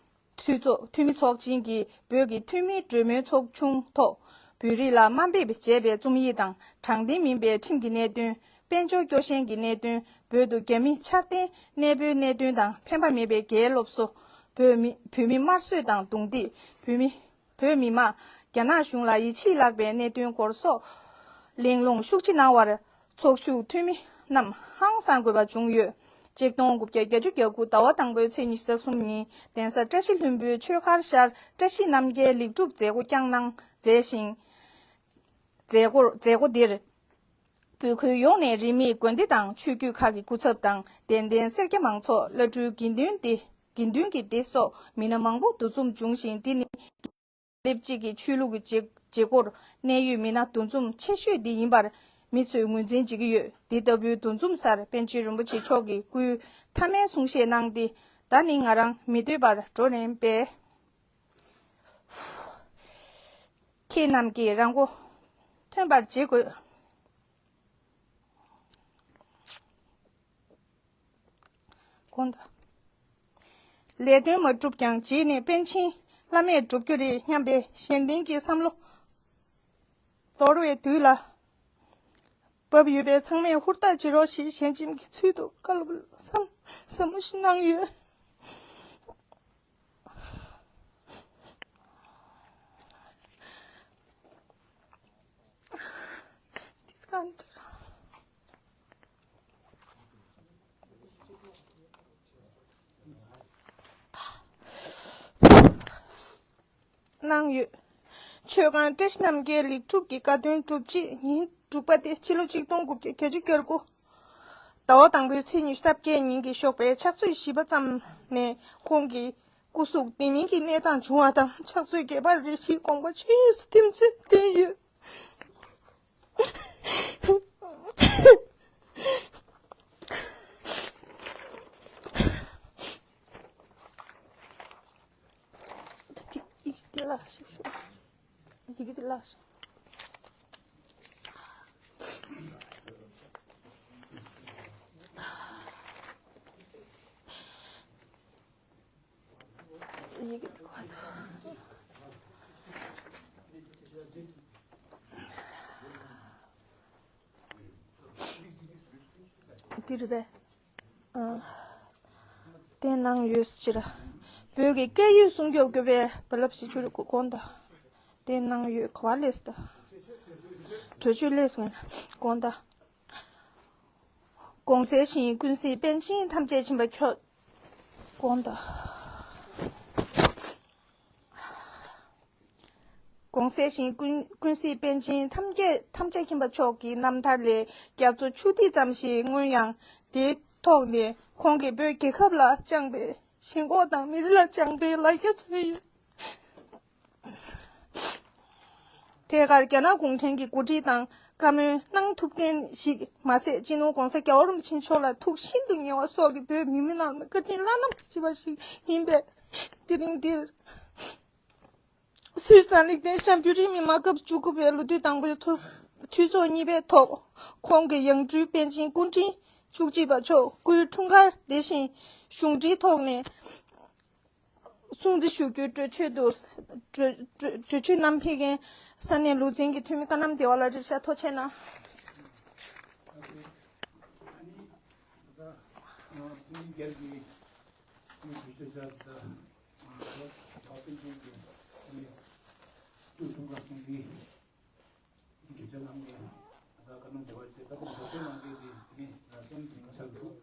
འཐུས་ཚོགས་འཐུས་མི་ཚོགས་ཆེན་གྱིས་བོད་ཀྱི་འཐུས་མིའི་གྲོས་མོལ་ཚོགས་ཆུང་ཐོག་བོད་རིགས་ལ་དམའ་འབེབས་བྱས་པའི་རྩོམ་ཡིག་དང་དྲང་བདེན་མིན་པའི་ཁྲིམས་ཀྱི་གནད་དོན། དཔལ་འབྱོར་སྐྱོ་ཞན་གྱི་གནད་དོན། བོད་དུ་རྒྱ་མི་འཆར་ལྡན་གནས་སྤོའི་གནད་དོན་དང་ཕན་པ་མེད་པའི་རྒྱའི་སློབ་གསོ། བོད་མི་བོད་མི་དམར་གསོད་དང་རྡུང་རྡེག་བོད་མི་བོད་མི་དམངས་རྒྱ་ནག་གཞུང་ལ་ཡིད་ཆེས་བརླག་པའི་གནད་དོན་སྐོར་སོགས་གླེང་སློང་ཤུགས་ཆེ་གནང་བར། ཚོགས་ཞུགས་འཐུས་མི་རྣམས་ཧང་སང་དགོས་པ་བྱུང་ཡོད། ཆིག་སྟོང་དགུ་བརྒྱ་བརྒྱད་ཅུ་གྱ་དགུ་ཟླ་བ་དང་པོའི་ཚེས་ཉི་ཤུ་རྩ་གསུམ་ཉིན་གདན་ས་བཀྲ་ཤིས་ལྷུན་པོའི་ཆོས་མཁར་ཤར་བཀྲ་ཤིས་རྣམ་རྒྱལ་ལེགས་གྲུབ་མཛད་སྒོ་བསྐྱངས་གནང་མཛད་ཞིང་། མཛད་སྒོ་མཛད་སྒོ་འདིར་བོད་ཁུལ་ཡོངས་ནས་རིས་མེད་དགོན་སྡེ་དང་ཆོས་བརྒྱུད་ཁག་གི་སྐུ་ཚབ་དང་དད་ལྡན་སེར་སྐྱ་མང་ཚོགས་བླ་སྤྲུལ་དགེ་འདུན་སྡེ་དགེ་འདུན་གྱི་སྡེ་སོགས་མི་སྣ་མང་པོ་འདུ་འཛོམས་བྱུང་ཞིང་། འདི་ནི་རྡོ་རྗེ་གླིང་གི་ཆོས་ལུགས་ཀྱི་བྱེད་སྒོར་གནད་ཡོད་མི་སྣ་འདུ་འཛོམས་ཆེ་ཤོས་འདི་ཡིན་པར་མི་ཚོས་ངོས་འཛིན་བྱེད་ཀྱི་ཡོད། འདི་ལྟ་བུའི་འདུ་འཛོམས་སར་པཎ་ཆེན་རིན་པོ་ཆེ་མཆོག་གིས་སྐུའི་མཐའ་མའི་གསུང་བཤད་གནང་སྟེ། ད་ནི་ང་རང་མི་སྡོད་པར་འགྲོ་རན་པས། ཁྱེད་རྣམས་ཀྱིས་རང་མགོ་ཐོན་པར་བྱེད་དགོས། དགོངས་དག་ལས་དོན་མ་བསྒྲུབས་ཀྱང་རྗེས་ནས་པཎ་ཆེན་བླ་མས་བསྒྲུབ་རྒྱུ་རེད་སྙམ་པའི་གཞན་བརྟེན་གྱི་བསམ་བློ་དོར་བའི་དུས་ལ། བབས་ཡོད་པས་ཚང་མས་ཧུར་ཐག་བྱེད་རོགས་ཞེས་ཞལ་ཆེམས་ཀྱི་ཚུལ་དུ་བཀའ་སློབ་ཟབ་ཟབ་མོ་ཞིག་གནང་ཡོད། གནང་ཡོད། ཆོས་སྒང་བཀྲ་ཤིས་རྣམ་རྒྱལ་ལེགས་གྲུབ་ཀྱི་བཀའ་དོན་གྲུབ་རྗེས་ཉིན་དྲུག་པ་སྟེ་ཕྱི་ལོ་ཆིག་སྟོང་དགུ་བརྒྱ་བརྒྱད་ཅུ་གྱ་དགུ་ཟླ་བ་དང་པོའི་ཚེས་ཉི་ཤུ་རྩ་བརྒྱད་ཉིན་གྱི་ཞོགས་པའི་ཕྱག་ཚོད་བཞི་པ་ཙམ་ནས་ཁོང་གི་སྐུ་གཟུགས་ལྡེ་མིག་གི་གནས་སྟངས་བྱུང་བ་དང་ཕྱག་ཚོད་བརྒྱད་པར་རེ་ཞིག་དགོངས་པ་ཆོས་དབྱིངས་སུ་ཐིམ་ཚུལ་བསྟན་ཡོད། ད་ཐིག་ཡི་གེ་དེ་ལ་ཞིག་ཞུ། ཡི་གེ་དེ་ལ་ཞིག་ཡི་གེ་དེ་ག་ད། འདི་རེད་པས། ཨ། བསྟན་གནང་ཡོད་ཟེར་ར། བོད་ཀྱི་སྐད་ཡིག་སྲུང་སྐྱོབ་དགོས་པའི་བུ་སློབ་ཞིག་ཆུ་རུ་དགོངས་དག་བསྟན་གནང་ཡོད། ག་བ་ལས་ད། གྲོས་ཆོད་ལས་སོང་དགོངས་དག་གོང་གསལ་བཞིན་ཀུན་གཟིགས་པཎ་ཆེན་ཐམས་ཅད་མཁྱེན་པ་མཆོག་དགོངས་དག་གོང་གསལ་བཞིན་ཀུན་ཀུན་གཟིགས་པཎ་ཆེན་ཐམས་ཅད་ཐམས་ཅད་མཁྱེན་པ་མཆོག་གི་རྣམ་ཐར་ལས་རྒྱ་མཚོ་ཆུ་ཐིགས་ཙམ་ཞིག་མངོན་ཡང་། དེའི་ཐོག་ནས་ཁོང་གིས་བོད་རྒྱལ་ཁབ་ལ་བཅངས་པའི་ཞེན་ཁོག་དང་མི་རིགས་ལ་བཅངས་པའི་ལ་རྒྱ་མཚོན་ཡོད། ཐད་ཀར་རྒྱ་ནག་གུང་ཁྲན་གྱི་འགོ་ཁྲིད་དང་བཀའ་མོལ་གནང་ཐུབ་མཁན་ཞིག་མ་ཟད། སྤྱི་ནོར་༧གོང་ས་༧རྒྱལ་བ་རིན་པོ་ཆེ་མཆོག་ལ་ཐུགས་ཤིན་ཏུ་ཉེ་བ་སོགས་ཀྱིས་བོད་མི་མི་རྣམས་ལ་བཀའ་དྲིན་བླ་ན་མ་མཆིས་པ་ཞིག་ཡིན་པས། དེ་རིང་འདིར་སུད་སི་དང་ལིག་ཏེན་ཤན་བོད་རིགས་མི་མང་སྐབས་བཅུ་དགུ་པའི་ལོ་དུས་དང་པོའི་ཚོགས་འཐུས་ཚོགས་གཉིས་པའི་ཐོག་ཁོང་གི་ཡང་སྤྲུལ་པཎ་ཆེན་སྐུ་ཕྲེང་བཅུ་གཅིག་པ་མཆོག་སྐུའི་འཁྲུངས་སྐར་དེ་བཞིན་གཞུང་འབྲེལ་ཐོག་ནས་སྲུང་བརྩི་ཞུ་རྒྱུའི་གྲོས་ཆོད་དུ་གྲོས་གྲོས་གྲོས་ཆོད་བསྣམས་ཕེབས་མཁན་ས་གནས་ལུང་ཚན་གྱི་འཐུས་མི་ཀ་ནམ་བདེ་བ་ལགས་རེད་ཤག་ཐུགས་རྗེ་གནང་། མི་སྒེར་གྱི་མི་གྲོས་ཆོད་བྱ་ད་ད་ཏན་ཏན་གྱི་མི་ཏུ་ཐུང་ག་སོང་གི་གྲོས་ཆོད་གནང་གི་ད་བཀའ་གནང་བྱ་བ་བྱས་ད་ཏན་གྲོས་ཆོད་གནང་གི་དེ་དེ་ནི་སེམས་ཟིན་ཆགས་འདུག་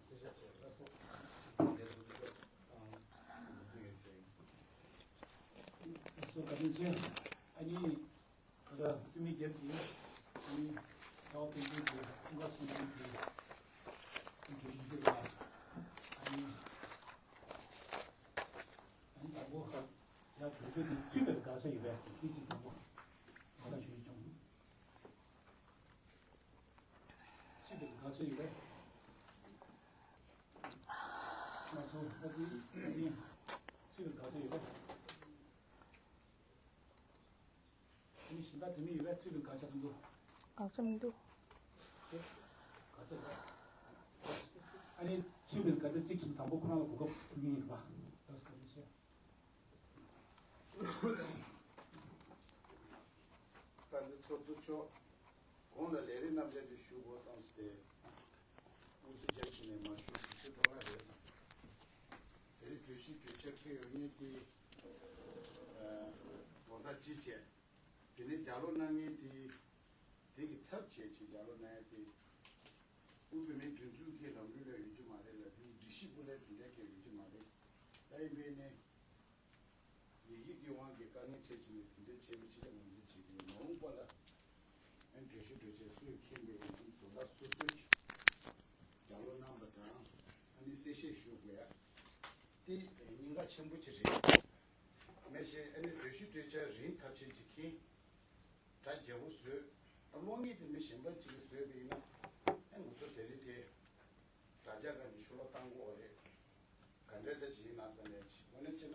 སོ་བཀའ་དྲིན་ཆེ། ཨ་ནི། ད་ལྟ་འཐུས་མི་བརྒྱད་ཀྱིས་ཨ་ནི་རྩ་བ་ཕན་ཚུན་གྱི་ཁྲིམས་ཁང་སྲུང་སྐྱོང་གི་འགན་འཁྲི་ཞུ་རྒྱུ་དང་ཨ་ནི་ཨ་ནི་དང་པོ་ཡང་གྲོས་ཆོད་དེ་ཚུད་པའི་དགག་བྱ་ཡོད་པས་དེ་གཅིག་དང་པོ་དགག་བྱ་ཞུ་རྒྱུ་བྱུང་། ཚུད་པའི་དགག་བྱ་ཡོད་པས་ང་ཚོ་ཨ་ནི་ཨ་ནི་ཚུད་པའི་དགག་བྱ་ཡོད་པས། ཨ་ནི་གཞན་དག་དེ་མིན་ཡོད་པས་ཚུད་པའི་དགག་བྱ་དང་འདུག་དགག་བྱ་མི་འདུག་དེ་དགག་བྱ་རེད། ཨ་ནི་ཚུད་པའི་དགག་བྱ་གཅིག་བྱུང་དང་པོ་ཁོ་རང་ལ་གོ་སྐབས་ཕུལ་གྱི་ཡིན་པ། ད་འདི་ཚོགས་གཙོ་མཆོག་གོང་ལ་ལས་རིམ་རྣམ་གཞག་ཅིག་ཞུ་དགོས་བསམ་སྟེ། དབུ་ཚུགས་རྒྱབ་ཀྱི་ནས་མ་ཞུ་ཞུ་ཚུལ་སྤྲོ་བ་རེད། དེ་རིང་གྲོས་གཞི་གྲོས་འཆར་འཁྱེར་ཡོད་མཁན་དེ་ལོ་གསར་སྤྱི་བྱས། དེ་ནས་ལྗགས་ཀློག་གནང་མཁན་དེ་དེ་གི་ཚབ་བྱས་ཅིག་ལྗགས་ཀློག་གནང་ཡ་དེ་དབུས་བོད་མིའི་སྒྲིག་འཛུགས་ཀྱི་ལམ་ལུགས་ལ་ཡོད་རྒྱུ་མ་རེད་ལ་དེའི་སྒྲིག་གཞི་སྐོར་ལ་དེ་འདྲའི་གི་ཡོད་རྒྱུ་མ་རེད། ད་ཡིན་པས་ནས། ཡི་གེ་གི་དབང་གིས་དཀའ་ངལ་འཕྲད་ཕྱིན་ནས་དེ་འདྲའི་ཆེད་དུ་ཕྱི་ལ་ངོས་འཛིན་བྱེད་ཀྱི་ཡོད། མ་འོངས་པ་ལ་ཨ་ནི་གྲོས་ཞུ་གྲོས་ཆོད་སུས་མཁྱེན་པའི་ཡིན་དུས་བཟོ་ལྟ་སོ་སོས་ཀྱང་ལོ་གནང་པ་དང་ཨ་ནི་གསལ་བཤད་ཞུ་དགོས་ཡ་དེ་སྙིང་ག་ཆེན་པོ་ཅིག་རེད། མེད་ཤེས་ཨ་ནི་གྲོས་ཞུ་གྲོས་ཆོད་རིན་ཐབས་ཆེན་ཅིག་མཁྱེན། གྲ་རྒྱས་པོ་བཟོས། ཨ་གློག་བརྙན་དེ་མི་གཞན་པ་ཅིག་གིས་བཟོས་པ་ཡིན་ན་ཨ་ང་ཚོ་དེ་རིང་དེ་དྲ་རྒྱ་སྒང་ནས་ཤོ་ལོ་བཏང་དགོས་རེད། ག་འདྲ་འདྲ་བྱས་ན་བསམ་ཡས་ཅིག་དངོས་གནས་བྱས་ན་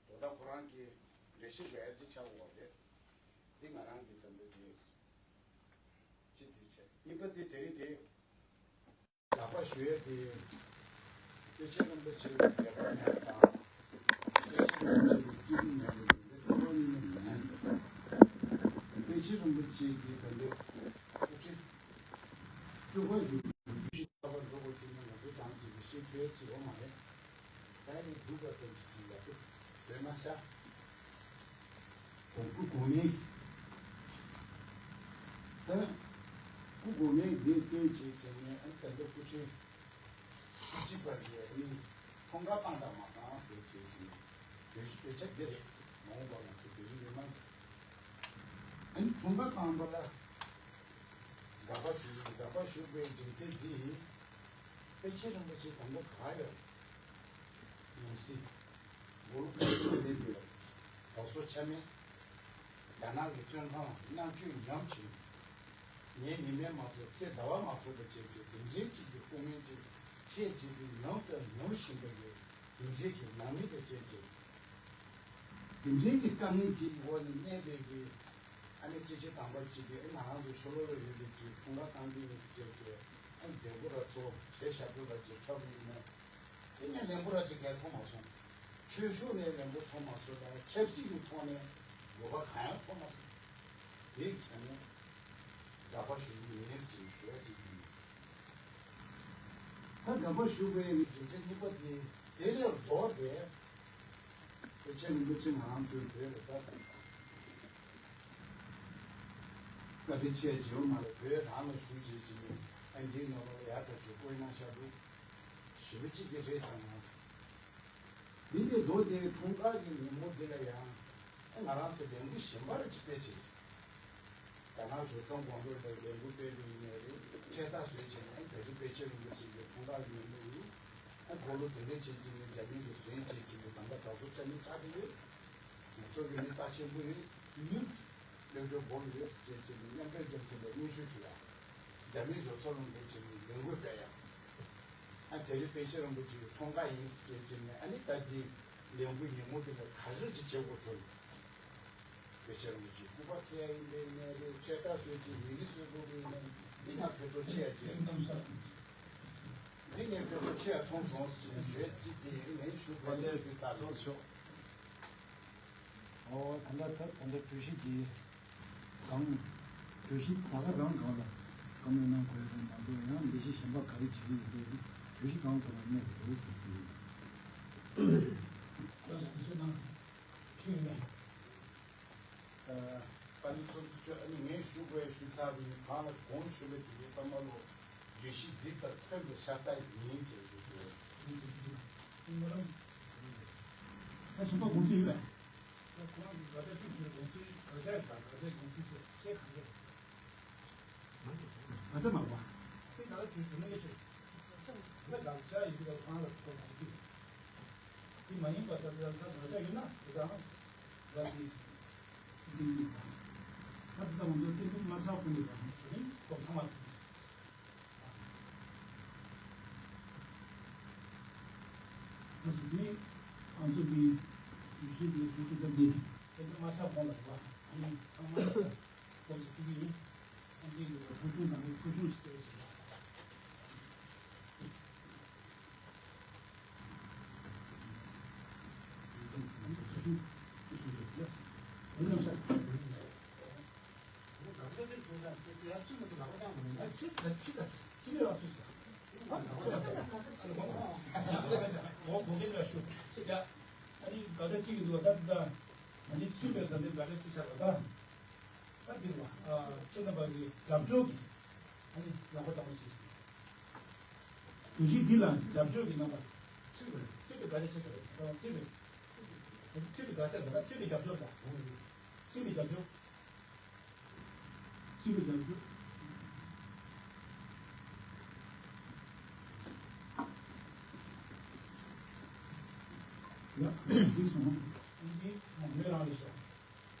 དོ་བདག་ཁོ་རང་གི་ལས་གཞི་འགའ་ཡར་གྱི་ཆགས་འོག་རེད། འདི་ང་རང་གི་ད་འདོད་དེ་ཅི་དེ་བྱས་གཉིས་པ་དེ་དེ་རིང་དེ་དགག་པ་ཞུ་ཡས་དེ་དཔེ་ཆ་རིན་པོ་ཆེ་རྒྱལ་བ་མེད་པ་དང་དཔེ་ཆ་རིན་པོ་ཆེ་གི་སྐྱིད་སྡུག་མེད་པ་ཞུ་འདོད་ཁོ་རང་གཉིས་ནས་མེད། དཔེ་ཆ་རིན་པོ་ཆེ་གི་ད་འདོད་སྐུ་ཕྲེང་བཅུ་པ་ཡི་བརྒྱུད་ཞུ་ལྟ་བར་འགྲོ་དགོས་ཀྱི་ན་ང་ཚོ་ཏང་ཅིག་གི་ཤེས་གལ་ཆེ་བ་མ་རེད། ད་ནི་སྡུག་པ་ཙམ་ཞིག་ཅིག་ཡག་པོ་བཟོས་ན་ཤ། གོང་སྐུ་གོང་མིང་། ད་སྐུ་གོང་མིང་འདི་བསྟན་བྱས་བྱས་ནས་ཨ་ནི་ད་ལྟ་སྐུ་ཕྲེང་བཅུ་གཅིག་པ་གི་ཨ་ནི་འཁྲུངས་སྐར་བཏང་དང་མ་བཏང་ཟེར་བྱས་བྱས་ནས་གྲོས་གཞི་གྲོས་འཆར་འདི་རེད། མ་འོངས་པ་ང་ཚོ་བོད་རིགས་མི་མང་གི་ཨ་ནི་འཁྲུངས་སྐར་བཏང་པ་ལ། དགག་པ་ཞུ་དགོས། དགག་པ་ཞུ་དགོས་པའི་རྒྱུ་མཚན་འདི་ཡིན། དཔེ་ཆ་རིན་པོ་ཆེ་དང་པོ་ག་ཡོད། ནང་སྲིད། མགོ་ལོག་གི་ལས་འདི་ཡོད། ལག་སོ་ཆ་མེད། རྒྱ་ནག་གི་བཙོན་ཁང་ནང་བཅུད་ཉམས་ཆེ། ངའི་ཉི་མས་མ་ཐོབ་ཚེ་ཟླ་བ་མ་ཐོབ་པ་བྱས་བྱས་དེ་འདྲའི་ཅིག་གི་སྐུ་ངལ་ཅིག་འཕྲད་བྱས་ཏེ་ཉམས་དང་ཉམས་བཞིན་པ་ཡོད། དེ་འདྲའི་གི་ནང་མི་དང་བཅས་བྱས། དེ་འདྲའི་གི་དཀའ་ངལ་ཅིག་གི་འོག་ནས་གནས་པའི་གི་ཨ་ནི་སྐྱེས་ཆེན་དམ་པ་ཅིག་གིས་ཨ་ང་རང་ཚོ་ཤོ་ལོ་ལ་ཡོད་པའི་ཅིག་འཁྲུངས་སྐར་བཏང་གི་ཡིན་ཟེར་བྱས་བྱས་ཨ་མཛད་སྒོ་ལ་ཚོགས་གཞས་ཞབས་བྲོ་ལ་ཅིག་འཁྲབ་ཡིན་ནའི་དེ་ནས་ལན་པོ་ར་ཅིག་གལ་ཐོགས་མ་སོང་། ཆོས་ཕྱོགས་ནས་ལན་པོ་ཐོགས་མ་སོང་ལ་ཆབ་སྲིད་ཀྱི་ཐོག་ནས་འགྱོད་པ་གང་ཡང་ཐོགས་མ་སོང་། དེའི་ཆ་ནས་དགག་པ་ཞུ་རྒྱུ་ཡིན་ཟེར་ཞུ་ཡ་ཅིག་ཡིན། ད་དགག་པ་ཞུ་དགོས་ཡ་གི་རྒྱུ་མཚན་གཉིས་པ་དེ་དེ་ལས་ལྡོག་སྟེ། དཔེ་ཆ་རིན་པོ་ཆེ་ང་རང་ཚོའི་བོད་ལ་ད་བཀའ་དྲིན་ཆེ་བྱེད་འོ་མ་ལ་བོད་རང་ལ་ཞུ་བྱེད་ཀྱི་མེད་ཨ་འདིའི་ནང་ལོགས་ལ་ཡར་ད་ཆུ་བཀོད་གནང་ཤག་འདུག་ཞུ་བ་གཅིག་གི་རེད་ད་ང་ཚོ། འདི་ནས་ལྡོག་སྟེ་འཁྲུངས་སྐར་གྱི་ཉིན་མོ་འདི་ལ་ཡང་ཨ་ང་རང་ཚོ་ལས་འགུལ་གཞན་པ་རེ་ཅིག་སྤེལ་བྱེད་ཀྱི། རྒྱ་ནག་བཟོ་ཚོང་དགོང་དྲོ་ལ་ལས་འགུལ་སྤེལ་བ་ཡིན་ནའི་རེད། ཆེ་ཐག་བཟོས་བྱས་ནས་ད་རིང་དཔེ་ཆ་རིན་པོ་ཆེ་གི་འཁྲུངས་སྐར་ཉིན་མོ་ཡིན། ཨ་གོ་ལོ་དེ་འདྲ་བྱེད་ཀྱི་ནི་རྒྱ་མི་གི་བཟོས་བྱེད་ཀྱི་ནི་དམ་པ་དྲག་ཚོགས་ཆ་ནི་ཆགས་ཀྱི་ཡོད། ང་ཚོ་གི་ནི་རྩ་ཆེན་པོ་ཡིན། མྱུར་གློད་གྲོལ་སྒོ་ཡོད་ཟེར་བྱས་ཀྱི་ནི་མཉམ་འབྲེལ་རྒྱལ་ཚོགས་ལ་སྙན་ཞུ་ཞུ་ཡ། རྒྱ་མི་བཟོ་ཚོང་རིན་པོ་ཆེ་ནི་ལས་འགུལ་སྤེལ་ཡ། ཨ་དེ་རིང་དཔེ་ཆ་རིན་པོ་ཆེ་གི་འཁྲུངས་སྐར་ཡིན་ཟེར་བྱས་ཀྱི་ནི་ཨ་ནི་ད་འདི་ལས་འགུལ་ཉིན་མོ་འདི་ལ་ག་རེ་ཅིག་བྱེད་དགོས་བྱུང་། དཔེ་ཆ་རིན་པོ་ཆེ་སྐུ་པར་ཁྱེར་ཡ་ཡིན་པའི་གནས་རེད། ཆེ་ད་བཟོས་ཀྱི་ཡི་གེ་བཟོས་དགོས་པའི་གནས་འདི་ང་ཕེབས་ཐོག་ཆེ་ཡ་བྱས། འདི་ངས་ཕེབས་ཐོག་ཆེ་ཡ་མཐོང་སོང་ཟེར་ནས་ཞུས་ཀྱི་དེ་ངས་ཞུ་དགོས་ནས་ཞུས་ཚར་རེད། ཨོ་ད་ལྟ་ད་ད་ལྟ་གྲོས་གཞི་དེ་གང་གྲོས་གཞི་ད་ག་རང་གང་ལ་བཀའ་མོལ་གནང་དགོས་པ་མ་གཏོགས་ཡང་ལས་གཞི་གཞན་པ་ག་རེ་བྱེད་ཀྱི་ཡོད་ཟེར་ན་ གྲོས་གཞི་གང་དགོས་ན་གནས་དགོས་ཟེར་གྱི་ཡོད། ལགས་སོ། དེ་ཚོ་ནང་ཁྲིད་ཡོད་མེད། ཨ། དཔལ་ལྡན་ཚོགས་གཙོ་མཆོག་ཨ་ནི་ངས་ཞུ་དགོས་ཞུ་ཚར་བའི་གང་ལ་དགོངས་ཞུ་བའི་དེ་ཚང་མ་ལོ་བརྗོད་གཞི་འདི་ལྟར་ཐོན་པའི་ཤ་སྟག་ཡིན་ཅེས་ཞུ་ཞུ་བས། ད་གཞན་པ་དགོངས་ཚུལ་ཡོད་པས། ད་ཁོང་གི་དགག་བྱ་གཅིག་གི་དགོངས་ཚུལ་དགག་བྱ་དང་དགག་བྱའི་དགོངས་ཚུལ་སོགས་ཁྱད་གང་ཡོད། ང་ཚོ་མ་རེད་པ། དེ་ད་ལྟ་དུས་རྒྱུན་ལས་ཆེ། ད་དགག་བྱ་ཡིན་པ་གང་ལ་གོ་ཡང་གི། དེ་མ་ཡིན་པ་ད་ལྟ་ད་དགག་བྱ་ཡིན་ན་དེ་དང་། ད་དེ་དེ་ཡིན་པ། ད་དེ་ད་ང་ཚོ་སྐད་འབོད་མ་ཆགས་གོང་གི་བར་ནས་ཞུ་རིང་ཁོ་ཚང་མ་དེ། ད་གཟུགས་མེད་ང་ཚོ་གི་བརྗོད་གཞི་དེ་བོད་ཀྱི་སྟབས་བདེ་སྐད་འབོད་མ་ཆགས་གོང་ལ་རེད་པ། ཨ་ནི་ཚང་མ། ཐུགས་རྗེ་ཆེ། ཨ་ནི་ཕུལ་བྱུང་དང་ཕུལ་བྱུང་ཞིག་སྟེར་ཞིག་ལ། ཨ་ནི་ག་ཚོད་ཅིག་ཡོད་ཨ་ཚོད་ཟེར། ཨ་ནི་ག་ཚོད་ཅིག་ཡོད་ཨ་ཚོད་ཟེར། ཨ་ནི་ག་ཚོད་ཅིག་ཡོད་ཨ་ཚོད་ཟེར། ད་འདི་ལ་ཨ་ཁྱེད་རྣམ་པ་གི་རྒྱབ་སྐྱོར་གྱིས་ཨ་ནི་ཡག་པོ་བཏང་བ་ཞིག་ཟིན། གྲོས་གཞི་འདི་ལ་རྒྱབ་སྐྱོར་གྱི་རྣམ་པ་ཚུད་པ་རེད། ཚུད་པའི་དགག་བྱ་ཆེ་ཤོས་རེད། ཚུད་པའི་ཚུད་པའི་དགག་བྱ་དང་ཚུད་པའི་རྒྱབ་སྐྱོར་དང་། ཚུད་པའི་རྒྱབ་སྐྱོར། ཚུད་པའི་རྒྱབ་སྐྱོར། ཡ། འདི་སོང་། འདི་མང་མོས་རང་རེད་ཤག་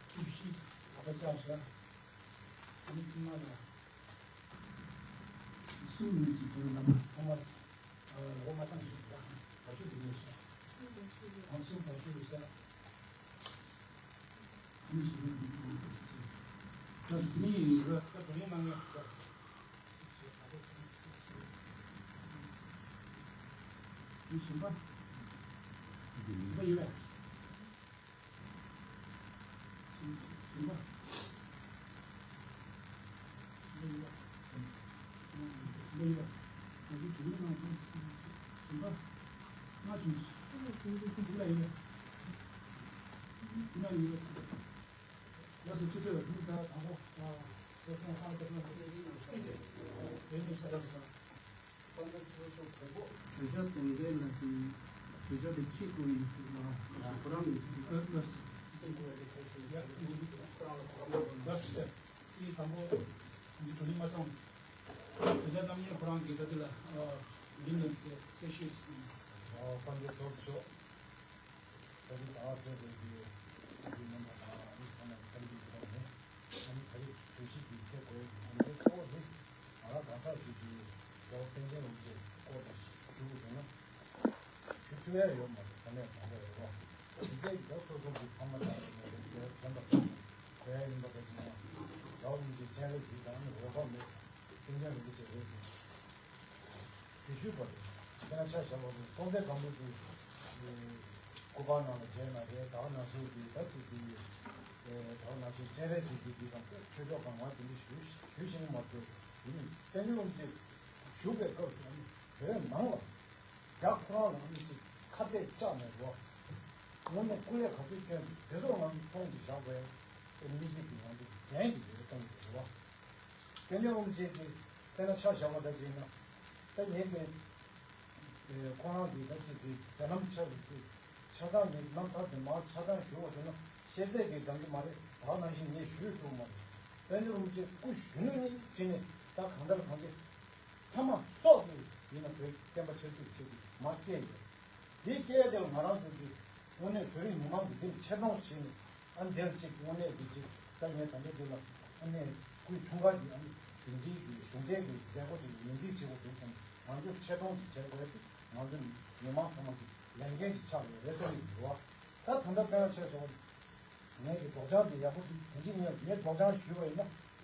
བཅུ་བཞི་ལག་པ་བཅག་ཤག་ཨ་ནི་ཐིག་མ་ལ། སུ་མི་ཚེ་དོན་ལ་ཚང་མ། ཨ། ལོ་མ་ཐང་ཞིག་ལ་བ་ཤུ་དེ་ནས་ཤག་ཨང་སུ་བ་ཤུ་རེད་ཤག་ཨ་ནི་ཞིག་ནས་ཡིན་ཤག་ད་དེ་ནས་ཡིན་ཤག་ད་དེ་ནས་མ་ངེས་ཤག་ཨ་ནི་ཞིག་པ། ཞིག་པ་ཡིན་པས། དཔལ་ལྡན་ཚོགས་གཙོ་མཆོག་བོད་པོ་གྲོས་འཆར་གཏོང་མཁན་ལ་དེ་གྲོས་འཆར་དེ་ཁྱེད་སྐོར་ཡིན་ཚུལ་ལ་ཁོ་རང་གི་ཚིག་སྲིད་སྐྱོང་སྐུ་ངོ་དེ་ཁྱེད་ཚོས་ཁོ་རང་ལ་གོ་སྐབས་སྤྲད་ཡོད། དེ་དང་པོ་འདི་གྲོས་ལིང་མ་ཚང་གྲོས་འཆར་རྣམ་གཉིས་ཁོ་རང་གི་ད་དེ་ལ་ཡིན་ནམ་ཟེར་གསལ་བཤད་ཞུ། དཔལ་ལྡན་ཚོགས་གཙོ་མཆོག་ད་རེས་ད་བར་བོད་པའི་གི་སྲིད་བྱུས་རྣམ་པ་དང་ཨ་ནི་ཚང་མ་འཚམས་འདྲི་ཞུ་བ་ནི། ཨ་ནི་ད་རེས་གྲོས་གཞི་འདི་ཐད་དགོས་ཨ་ནི་གཙོ་བོ་དེ་ང་རང་གང་ཟག་ཅིག་གིས་རྒྱལ་བ་བསྟན་འཛིན་རིན་པོ་ཆེ་སྐོར་དུ་ཞུ་དགོས་བྱུང་ན་ཞུ་ཐུབ་ཡ་ཡོད་མ་རེད། ད་ནས་གང་ལ་ཡོད་རོགས་དེ་ཚོའི་གི་སོ་སོ་གི་ཕ་མ་དང་རྒྱལ་བ་གཞན་པ་དང་གོ་ཡ་ཡིན་པ་དང་ཅི་ན་རྒྱལ་བ་རིན་པོ་ཆེ་སྤྱན་རས་གཟིགས་དང་ཨ་ནི་འོད་དཔག་མེད་བསྟན་འཛིན་རིན་པོ་ཆེ་རེད་ཟེར། ཞུ་ཞུས་པ་རེད། དེ་ན་ཆ་བཞག་པ་རེད། སྲོང་བཙན་སྒམ་པོ་དེ་སྐུ་པར་ནང་ལ་མཇལ་ན་རེད། ད་ག་ནང་བཞིན་གྱི་ད་ཅིག་གི་ད་ག་ནང་བཞིན་སྤྱན་རས་གཟིགས་ཀྱི་འདི་དང་ཆོས་ཕྱོགས་སྒང་ང་དེ་འདྲ་ཞུ་ཞུ་ཤེས་ཀྱི་མ་རེད། དེ་ནི་བསྟན་འཛིན་རིན་པོ་ཆེ་བཞུགས་པའི་སྐབས་སུ་ནི་བོད་ནང་ལ་རྒྱ་ཁོ་རང་ལ་ནི་ཅིག་ཁ་གཏད་བཅག་ནས་རོ། དངོས་གནས་སྐུ་ལས་ག་ཚོད་བསྐྱོན་དེ་ཚོ་ང་ཚོ་མཐོང་དུ་བཞག་པའི་མི་སྲིད་ཀྱི་ང་ཚོ་འགན་ཅིག་ཡོད་བསམ་གྱི་རེད་བ། དེ་ནས་འོང་བྱས་ཏེ་དཔེར་ན་ཆ་བཞག་པ་འདྲ་བྱས་ན། ད་ངས་དེ་ཁོ་རང་གི་ད་ཅིག་གི་མཛད་རྣམ་ཆ་ལུགས་ཀྱི་ཆ་ཚང་ངས་རྣམ་ཐར་དེ་མར་ཆ་ཚང་ཞུ་བ་དེ་ན་ཤེས་ཚད་ཀྱིས་འགྲང་གི་མ་རེད། ད་ནང་བཞིན་ངས་ཞུས་ཐུབ་མ་རེད། དཔེར་ན་འོང་བྱས་སྐུ་གཞོན་ནུ་ནས་བྱས་ནས་ད་གང་ལྟར་གང་ཅི་ཐ་མ་སྲོག་གི་ཡིན་ན་བོད་བསྟན་པ་ཆབ་སྲིད་ཆེད་དུ་མ་སྐྱེས་ཡོད། དེའི་སྐད་དེ་ལ་ང་རང་ཚོ་གི་དངོས་གནས་བོད་རིགས་མི་མང་གི་འདི་ལ་ཆེ་མཐོང་བྱས་ནས་ཨ་འདིར་གཅིག་དངོས་གནས་འདི་གཅིག་ད་ངས་ད་ལྟ་འདི་ལ་ཨ་ནས་སྐུའི་འཁྲུངས་སྐར་གྱི་ཨ་ནི་གཞུང་འཛིན་གྱི་གཞུང་འབྲེལ་གྱི་མཛད་སྒོ་ཅིག་ངོས་འཛིན་བྱེད་དགོས་འདུག་ཙང་ང་ཚོས་ཆེ་མཐོང་ཅིག་བྱེད་དགོས་ཏེ་ང་ཚོ་མི་མང་ཚང་མ་གི་ལས་འགན་ཅིག་ཆགས་ཡོད་རེད་བསམ་གྱི་འདུག་བ། ད་ད་ལྟ་དཔེར་ན་ཆ་བཞག་པ་ངས་ཀྱི་སྒྲོག་སྦྱང་དེ་ཡག་པོ་འདུག་དེ་འདྲ་ངས་ངས་སྒྲོག་སྦྱང་ཞུས་པ་ཡིན་ན།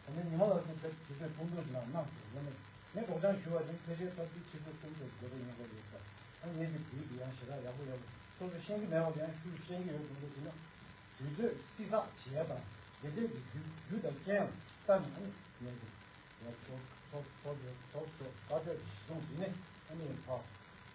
ད་ནི་ཉི་མ་ལགས་ཀྱིས་ད་དུས་ཚོད་ཐུང་ཐུང་ཞིག་ནང་གནང་སོང་། ཡིན་ནའི་ངས་སྒྲོག་སྦྱང་ཞུས་པ་ཡིན་ན་ཕལ་ཆེར་སྐབས་དུས་ཆུ་ཚོད་གསུམ་ཙམ་འགོར་འགྲོ་ཉེན་ཁ་ཡོད་ཀྱང་། ད་ངས་ཀྱི་དུས་དེ་ཡང་ཞེ་དྲག་ཡག་པོ་ཡོད་པ། སོ་སོ་ཤེས་ཀྱི་མེད་པ་དེ་ཡང་ཞུ་ཤེས་ཀྱི་ཡོད་དགོས་འདུག་ཟེར་ན། དུས་ཚོད་བསྲི་ཚགས་བྱེད་ཡ་དང་དེ་འདྲས་ཀྱི་རྒྱུ་རྒྱུ་དང་རྐྱེན་ལ་ལྟ་ནས་ཨ་ནི་ངས་ཀྱི་ཡ་ཚོགས་ཚོགས་ཚོགས་ཚོགས་ཚོགས་ཚོགས་བཀའ་བསྟོད་ཀྱི་གཞི་བཟུང་དེ་ནས་ཨ་ནི་ཕར།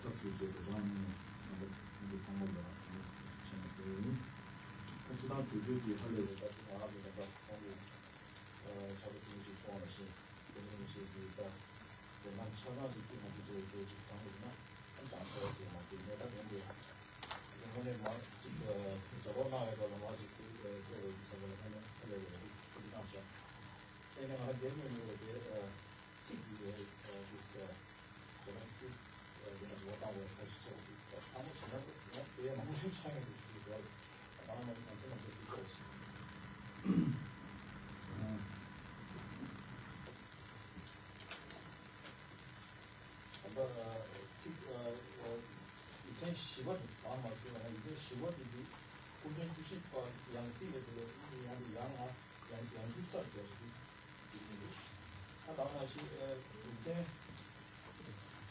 ཚབ་ཞུས་བྱས་ཏེ་རང་ཉིད་ནས་རྣམ་པ་ཚོ་ཚང་མ་ལ་ཞུ་ཞུ་ཡིན། ད་སྤྱི་བཏང་གྲོས་ཆོད་ཀྱི་ཧ་ལས་པའི་ད་ཅི་ང་རང་གི་རྣམ་པ་ཁོང་གི་ཕྱག་ལས་ཐུབ་མི་ཞིག་སོང་བ་ནང་བཞིན་དེ་འདྲ་མི་ཞིག་གི་ད་མཛད་རྣམ་ཆ་ཚང་ཞིག་ཀྱི་ང་ཚོ་ཚོའི་གྲོས་ཆོད་དང་ཡིན་ན་ཨ་ཅང་ཚོ་ཟེར་མ་དེ་ནས་ད་དེ་འདྲ་དེ་དངོས་གནས་མ་ཅིག་ལྗགས་ཀློག་གནང་བའི་སྐབས་ལ་མ་ཅིག་དེ་སྐད་ལ་ཡིག་ཚང་ག་ལ་ཁ་ནས་ཁ་ལས་ཡོད་རེད་ཁྱེད་ཀྱི་གནང་བཞག་དེ་ནས་ང་ལ་སྒེར་ངོས་ནས་དེ་ཚིག་གི་རེད་དེ་ཟེར། དེ་ནས་ཏིས་དེ་ནས་ངོ་བཏང་བའི་ཁ་ཞིག་ཆགས་འདུག་ཚང་མ་བྱུང་ན་ཡང་དེ་མང་པོ་ཞིག་ཆགས་ཡོང་གི་འདུག་ཟེར། ད་ང་མ་ང་ཚོ་ང་ཚོ་ཞུ་ཆོག་ཅིག་ད་ལྟ་ཚིག་ཡིག་ཕྲེང་བཞི་པ་དེ་གང་མ་ཟེར་ན་ཡིག་ཕྲེང་བཞི་པ་དེ་དུས་སྐུ་ཕྲེང་བཅུ་བཞི་པ་ཡང་སྲིད་ལས་དེ་ལས་ཡང་དུ་ཡང་ང་ཡང་ཡང་དུ་གསར་བརྗེ་ཞིག་ད་དང་ནང་བཞིན་ཡིག་ཚན་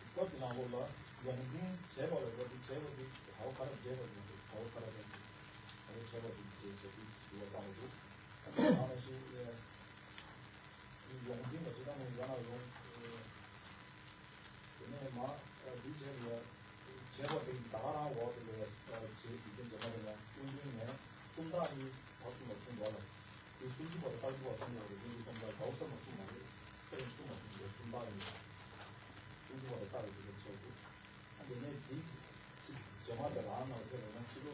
སྐབས་ཀྱི་ནང་ལོགས་ལ་ཡོངས་འཛིན་བྱས་པ་ལ་སྐབས་ཀྱི་བྱས་པ་དེ་བྱས་པ་དེ་ག་བ་ག་རེ་བྱས་པ་དེ་ག་བ་ག་རེ་བྱས་པ་དེ་བྱས་པ་དེ་བྱས་བྱས་དེ་ཞུ་བ་བཏང་བ་འདུག་ད་དང་ནང་བཞིན་ཡོངས་འཛིན་ལ་ཅི་ལྟར་ཡང་ན་ཡོང་། དེ་ནས་མ་འདི་བྱས་ལ་བྱས་པ་དེ་ད་ག་རང་འོག་ཏུ་ལ་བྱས་ཡིག་ཕྲེང་བརྒྱ་མ་དེ་ལ་ཀུན་མཁྱེན་ནས་སུམ་རྟགས་གཉིས་བར་གསུམ་ལ་གསུངས་པ་ལ། དེ་སུམ་ཅུ་པ་དང་རྟགས་ཅུ་པ་གསུམ་ཡོད་རེད། དེ་འདི་བསམ་པ་གའུ་བསམ་པ་གསུམ་མ་རེད། ས་ཡིན་གསུམ་མ་གསུམ་རེད། སུམ་རྟགས་གཉིས་སུམ་ཅུ་པ་དང་རྟགས་ཀྱི་ཅུ་པ་ཆགས་འདུག་ཨ་དེ་ནས་འདི་ཚིག་བྱེ་མ་དེ་རང་ནང་ཕེབས་པ་ན་ཕྱི་ལོ་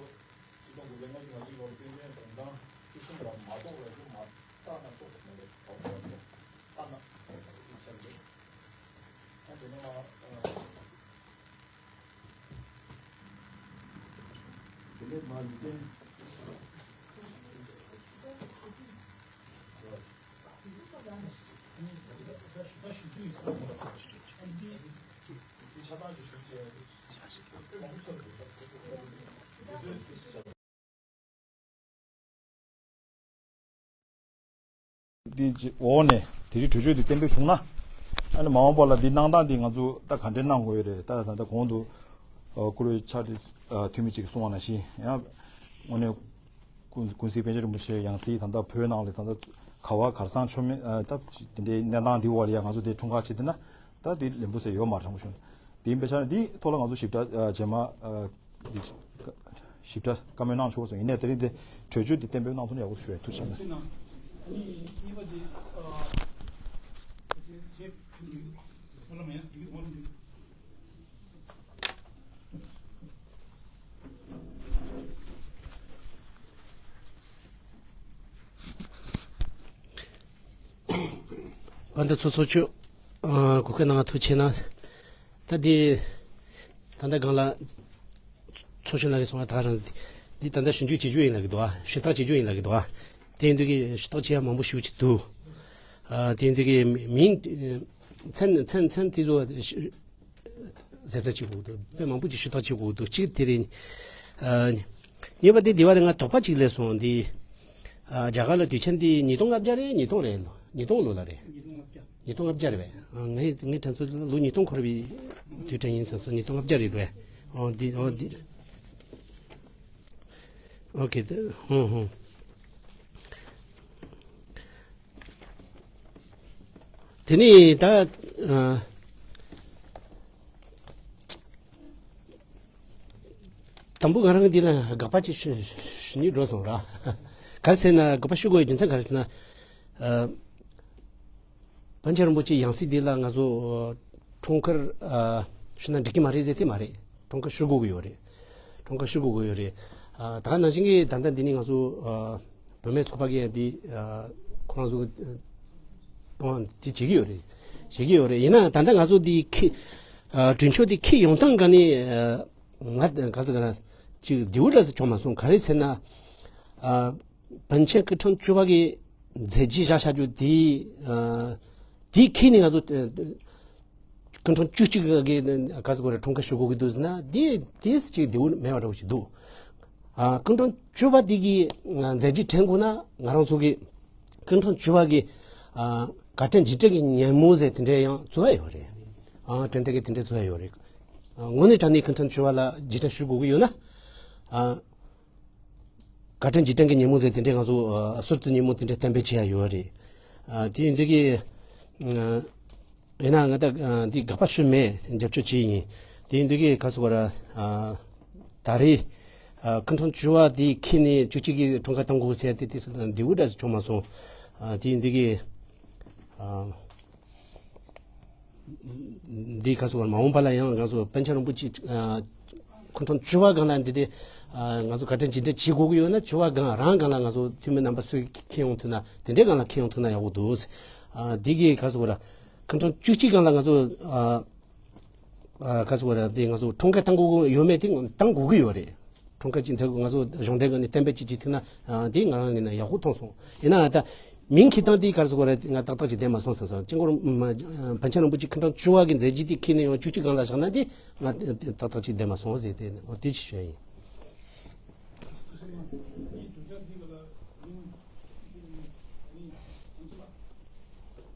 ཆིག་སྟོང་དགུ་བརྒྱ་ལྔ་བཅུ་ང་གཅིག་ལོར་ཀུན་མཁྱེན་དོན་ཐང་བཅུ་གསུམ་ལ་མ་གཏོགས་ལ་དེ་མ་ལྟ་ན་རྟོགས་མ་རེད། གའུ་བསམ་པ་ལྟ་ན་ཆགས་འདུག་ཨ་དེ་ནས་མ། དེ་ནས་མ་ཡིན་ཏེ། འདི་འོག་ནས་དེ་རིང་གྲོས་ཆོད་འདི་གཏན་འབེབས་བྱུང་ན། ཨ་ནི་མ་འོངས་པ་ལ་འདི་གནང་སྟངས་འདི་ང་ཚོ་ད་ག་འདྲས་གནང་དགོས་ཡོད་རེད། ད་ད་ལྟ་གོང་དུ་ཨ་བཀུར་འོས་ཕྱག་སྦྲེལ་ཨ་འཐུས་མི་གཅིག་གིས་གསུངས་པ་ནང་བཞིན་ཡང་དངོས་གནས་ཀུན་ཀུན་གཟིགས་པཎ་ཆེན་རིན་པོ་ཆེ་ཡང་སྲིད་ད་ལྟ་བོད་ནང་ལ་ད་ལྟ་ག་བ་གར་སང་ཆོ་མེད་ཨ་ད་དེ་འདྲའི་གནས་སྟངས་འདི་འོག་ལ་ཡང་ང་ཚོ་དེ་འཁྲུངས་སྐར་བྱེད་དེ་ན་ད་དེ་ལེན་པོ་ཟེར་ཡོད་མ་རེད་དྲང་པོ་ཞུ་ན། དེ་ཡིན་པའི་ཆ་ནས་འདིའི་ཐོག་ལ་ང་ཚོ་ཞིབ་ཕྲ་ཨ་རྗེས་མ་ཨ་འདི་ཞིབ་ཕྲ་བཀའ་མོལ་གནང་ཆོག་པ་སོང་། ཡིན་ནའི་དེ་རིང་དེ་གྲོས་ཆོད་འདི་གཏན་འབེབས་གནང་ཐུབ་ན་ཡག་པོ་ཞུ་ཡ་ཐུགས་རྗེ་ཆེ་གནང་། བན་དེ་ཚོ་ཚོ་ཆུ་གོ་སྐད་གནང་ཐུགས་ཆེ་གནང་། ད་འདི་ད་ལྟ་སྒང་ལ་ཚོགས་གཞོན་ལགས་ཀྱིས་གསུངས་པ་ད་རང་འདི་ད་ལྟ་ཞིབ་འཇུག་བྱེད་རྒྱུ་ཡིན་ལབ་ཀྱི་འདུག་ཨ་ཞུ་དག་བྱེད་རྒྱུ་ཡིན་ལབ་ཀྱི་འདུག་ཨ་དེ་ཡིན་དུས་ཀྱི་ཞུ་དག་བྱེད་ཡ་མང་པོ་ཞེ་པོ་ཅིག་འདུག་ཨ་དེ་ཡིན་དུས་ཀྱི་མིང་མཚན་མཚན་མཚན་དེ་ཚོ་གཟབ་གཟབ་བྱེད་དགོས་འདུག་དཔེ་མང་པོ་ཅིག་ཞུ་དག་བྱེད་དགོས་འདུག་གཅིག་དེ་རེད། ཨ་གཉིས་པ་དེ་འདི་བ་དེ་ང་དོགས་པ་ཅིག་སླེབས་སོང་འདི། ཨ་རྒྱ་གར་ལ་དུས་ཆེན་འདི་ཉིས་སྟོང་ལྔ་བརྒྱ་རེད། ཉིས་སྟོང་རེད། ཉིས་སྟོང་ལོ་ལ་རེད། ཉིས་སྟོང་ལྔ་བརྒྱ་རེད་པས། ཨ་ངས་ངས་དྲན་ཚོད་ལོ་ཉིས་སྟོང་འཁོར་བའི་དུས་དྲན་ཡིན་བསམ་སོང་། ཉིས་སྟོང་ལྔ་བརྒྱ་རེད་པས། ཨོ་འདི་ཨོ་འདི། ཨོ་ཁེ། དེ་ཧུང་ཧུང་། དེ་ནས་ད་ཨ། དང་པོ་ང་རང་འདི་ལ་དགག་པ་ཅིག་ཞུ་ཞུ་ནས་འགྲོ་སོང་ར། ག་རེ་ཟེར་ན་དགག་པ་ཞུ་དགོས་ཡག་རྒྱུ་མཚན་ག་རེ་ཟེར་ན། ཨ། པཎ་ཆེན་རིན་པོ་ཆེའི་ཡང་སྲིད་འདི་ལ་ང་ཚོ་ཨ། འཁྲུངས་སྐར་ཨ། ཞུ་ན་འགྲིག་གི་མ་རེད་ཟེར་དེ་མ་རེད། འཁྲུངས་སྐར་ཞུ་དགོས་ཀྱི་ཡོད་རེད། འཁྲུངས་སྐར་ཞུ་དགོས་ཀྱི་ཡོད་རེད། ཨ། ད་ག་ནང་བཞིན་གྱི་ད་ལྟ་འདི་ནས་ང་ཚོ་ཨ། བུད་མེད་ཚོགས་པ་གིས་འདི་ཨ། ཁོ་རང་ཚོ་གཏོང་དེ་བྱེད་ཀྱི་ཡོད་རེད། བྱེད་ཀྱི་ཡོད་རེད། ཡིན་ན་ད་ལྟ་ང་ཚོ་འདི་ཁེ་ཨ། གྲོས་ཆོད་འདི་འཁྱེར་ཡོང་སྟངས་ག་ནས་ཨ། ང་ག་ཚོད་ག་ན་ཅིག་བདེ་བོ་འདྲ་ཟེར་བྱུང་མ་སོང་། ག་རེ་ཟེར་ན་ཨ། པཎ་ཆེན་སྐུ་ཕྲེང་བཅུ་པ་གི་མཛད་རྗེས་བཞག་བཞག་རྒྱུ་དེ་ཨ། དེ་ཁེ་ནས་ང་ཚོ་ཨ། སྐུ་ཕྲེང་བཅུ་གཅིག་གི་ག་ཚོད་གོ་རེ་འཁྲུངས་སྐར་ཞུ་དགོས་ཀྱི་འདུག་ཟེར་ན་དེ་དེ་ཅིག་བདེ་བོ་མེད་པ་འདྲ་བོ་ཞིག་འདུག་ཨ། སྐུ་ཕྲེང་བཅུ་པ་དེ་གི་མཛད་རྗེས་དྲན་དགོས་ན་ང་རང་ཚོ་གི་སྐུ་ཕྲེང་བཅུ་པ་གི་ཨ། དགའ་སྤྲོ་འཇིགས་བྲལ་གྱི་ཉིན་མོ་ཟེར་དེ་འདྲའི་ཡང་བརྩི་བ་ཡོད་རེད། ཨ། དྲན་རྟེན་གྱི་དེ་འདྲའི་བརྩི་བ་ཡོད་རེད། ཨ། དངོས་གནས་དྲང་གནས་སྐུ་ཕྲེང་བཅུ་པ་ལ་རྗེས་དྲན་ཞུ་དགོས་ཀྱི་ཡོད་ན། ཨ། དགའ་སྤྲོ་འཇིགས་བྲལ་གྱི་ཉིན་མོ་ཟེར་དེ་འདྲའི་ང་ཚོ་ཨ། ཟུར་དུ་ཉིན་མོ་དེ་འདྲའི་གཏན་འབེབས་བྱེད་ཡ་ཡོད་རེད། ཨ། དེ་ཡིན་དུས་ཀྱི་ཨ། ཡིན་ན་ང་ད་ཨ། འདི་དགག་པ་ཞུ་མེད། རྒྱབ་སྐྱོར་བྱེད་ཡིན། དེ་ཡིན་དུས་ཀྱི་ག་ཟེར་དགོས་ར། ཨ། ད་རེས་ཨ། སྐུ་ཕྲེང་བཅུ་པ་དེ་ཁེ་ནས་བཅུ་གཅིག་གི་འཁྲུངས་སྐར་གཏོང་དགོས་ཟེར་དེ་དེ་བདེ་བོ་འདྲ་ཞིག་བྱུང་མ་སོང་། ཨ། དེ་ཡིན་དུས་ཀྱི་ཨ། འདི་ག་ཟེར་དགོས་ར། མ་འོངས་པ་ལ་ཡང་ང་ཚོ་པཎ་ཆེན་རིན་པོ་ཆེ་ཨ། སྐུ་ཕྲེང་བཅུ་པ་སྒང་ལ་འདི་འདྲའི་ཨ། ང་ཚོ་དགའ་སྤྲོ་འཇིགས་བྲལ་བྱེད་དགོས་ཀྱི་ཡོད་ན་བཅུ་པ་སྒང་རང་སྒང་ལ་ང་ཚོ་འཐུས་མི་རྣམ་པ་སུས་འཁྱེར་ཡོང་ཐུབ་ན་དེ་འདྲའི་སྒང་ལ་འཁྱེར་ཡོང་ཐུབ་ན་ཡག་པོ་འདུག་ཨ། འདི་གི་ག་ཟེར་དགོས་ར། སྐུ་ཕྲེང་བཅུ་གཅིག་སྒང་ལ་ང་ཚོ་ཨ། ཨ། ག་ཟེར་དགོས་ར། འདི་ང་ཚོ་འཁྲུངས་སྐར་གཏོང་དགོས་ཡོད་མེད་དེ་གཏོང་དགོས་ཀྱི་ཡོད་རེད། འཁྲུངས་སྐར་ཅིག་མཛད་དགོས། ང་ཚོ་གཞུང་འབྲེལ་སྒང་ནས་གཏན་འབེབས་ཅིག་བྱེད་ཐུབ་ན་ཨ། དེ་ང་རང་ངོས་ནས་ཡག་པོ་མཐོང་སོང་། ཡིན་ན་ད་མིང་འཁྱེར་སྟངས་དེ་ག་ཟེར་དགོས་ར། ང་ཏག་ཏག་ཅིག་བསྡད་མ་སོང་བསམ་སོང་། སྤྱི་འཁོར་པཎ་ཆེན་རིན་པོ་ཆེ་སྐུ་ཕྲེང་བཅུ་པ་གི་མཛད་རྗེས་དེ་ཁེ་ནས་ཡང་བཅུ་གཅིག་སྒང་ལ་བཞག་ན་དེ་ང་ཏག་ཏག་ཅིག་བསྡད་མ་སོང་ཟེར་དེ་འོ་དེ་ཅིག་ཞུ་ཡ་ཡིན།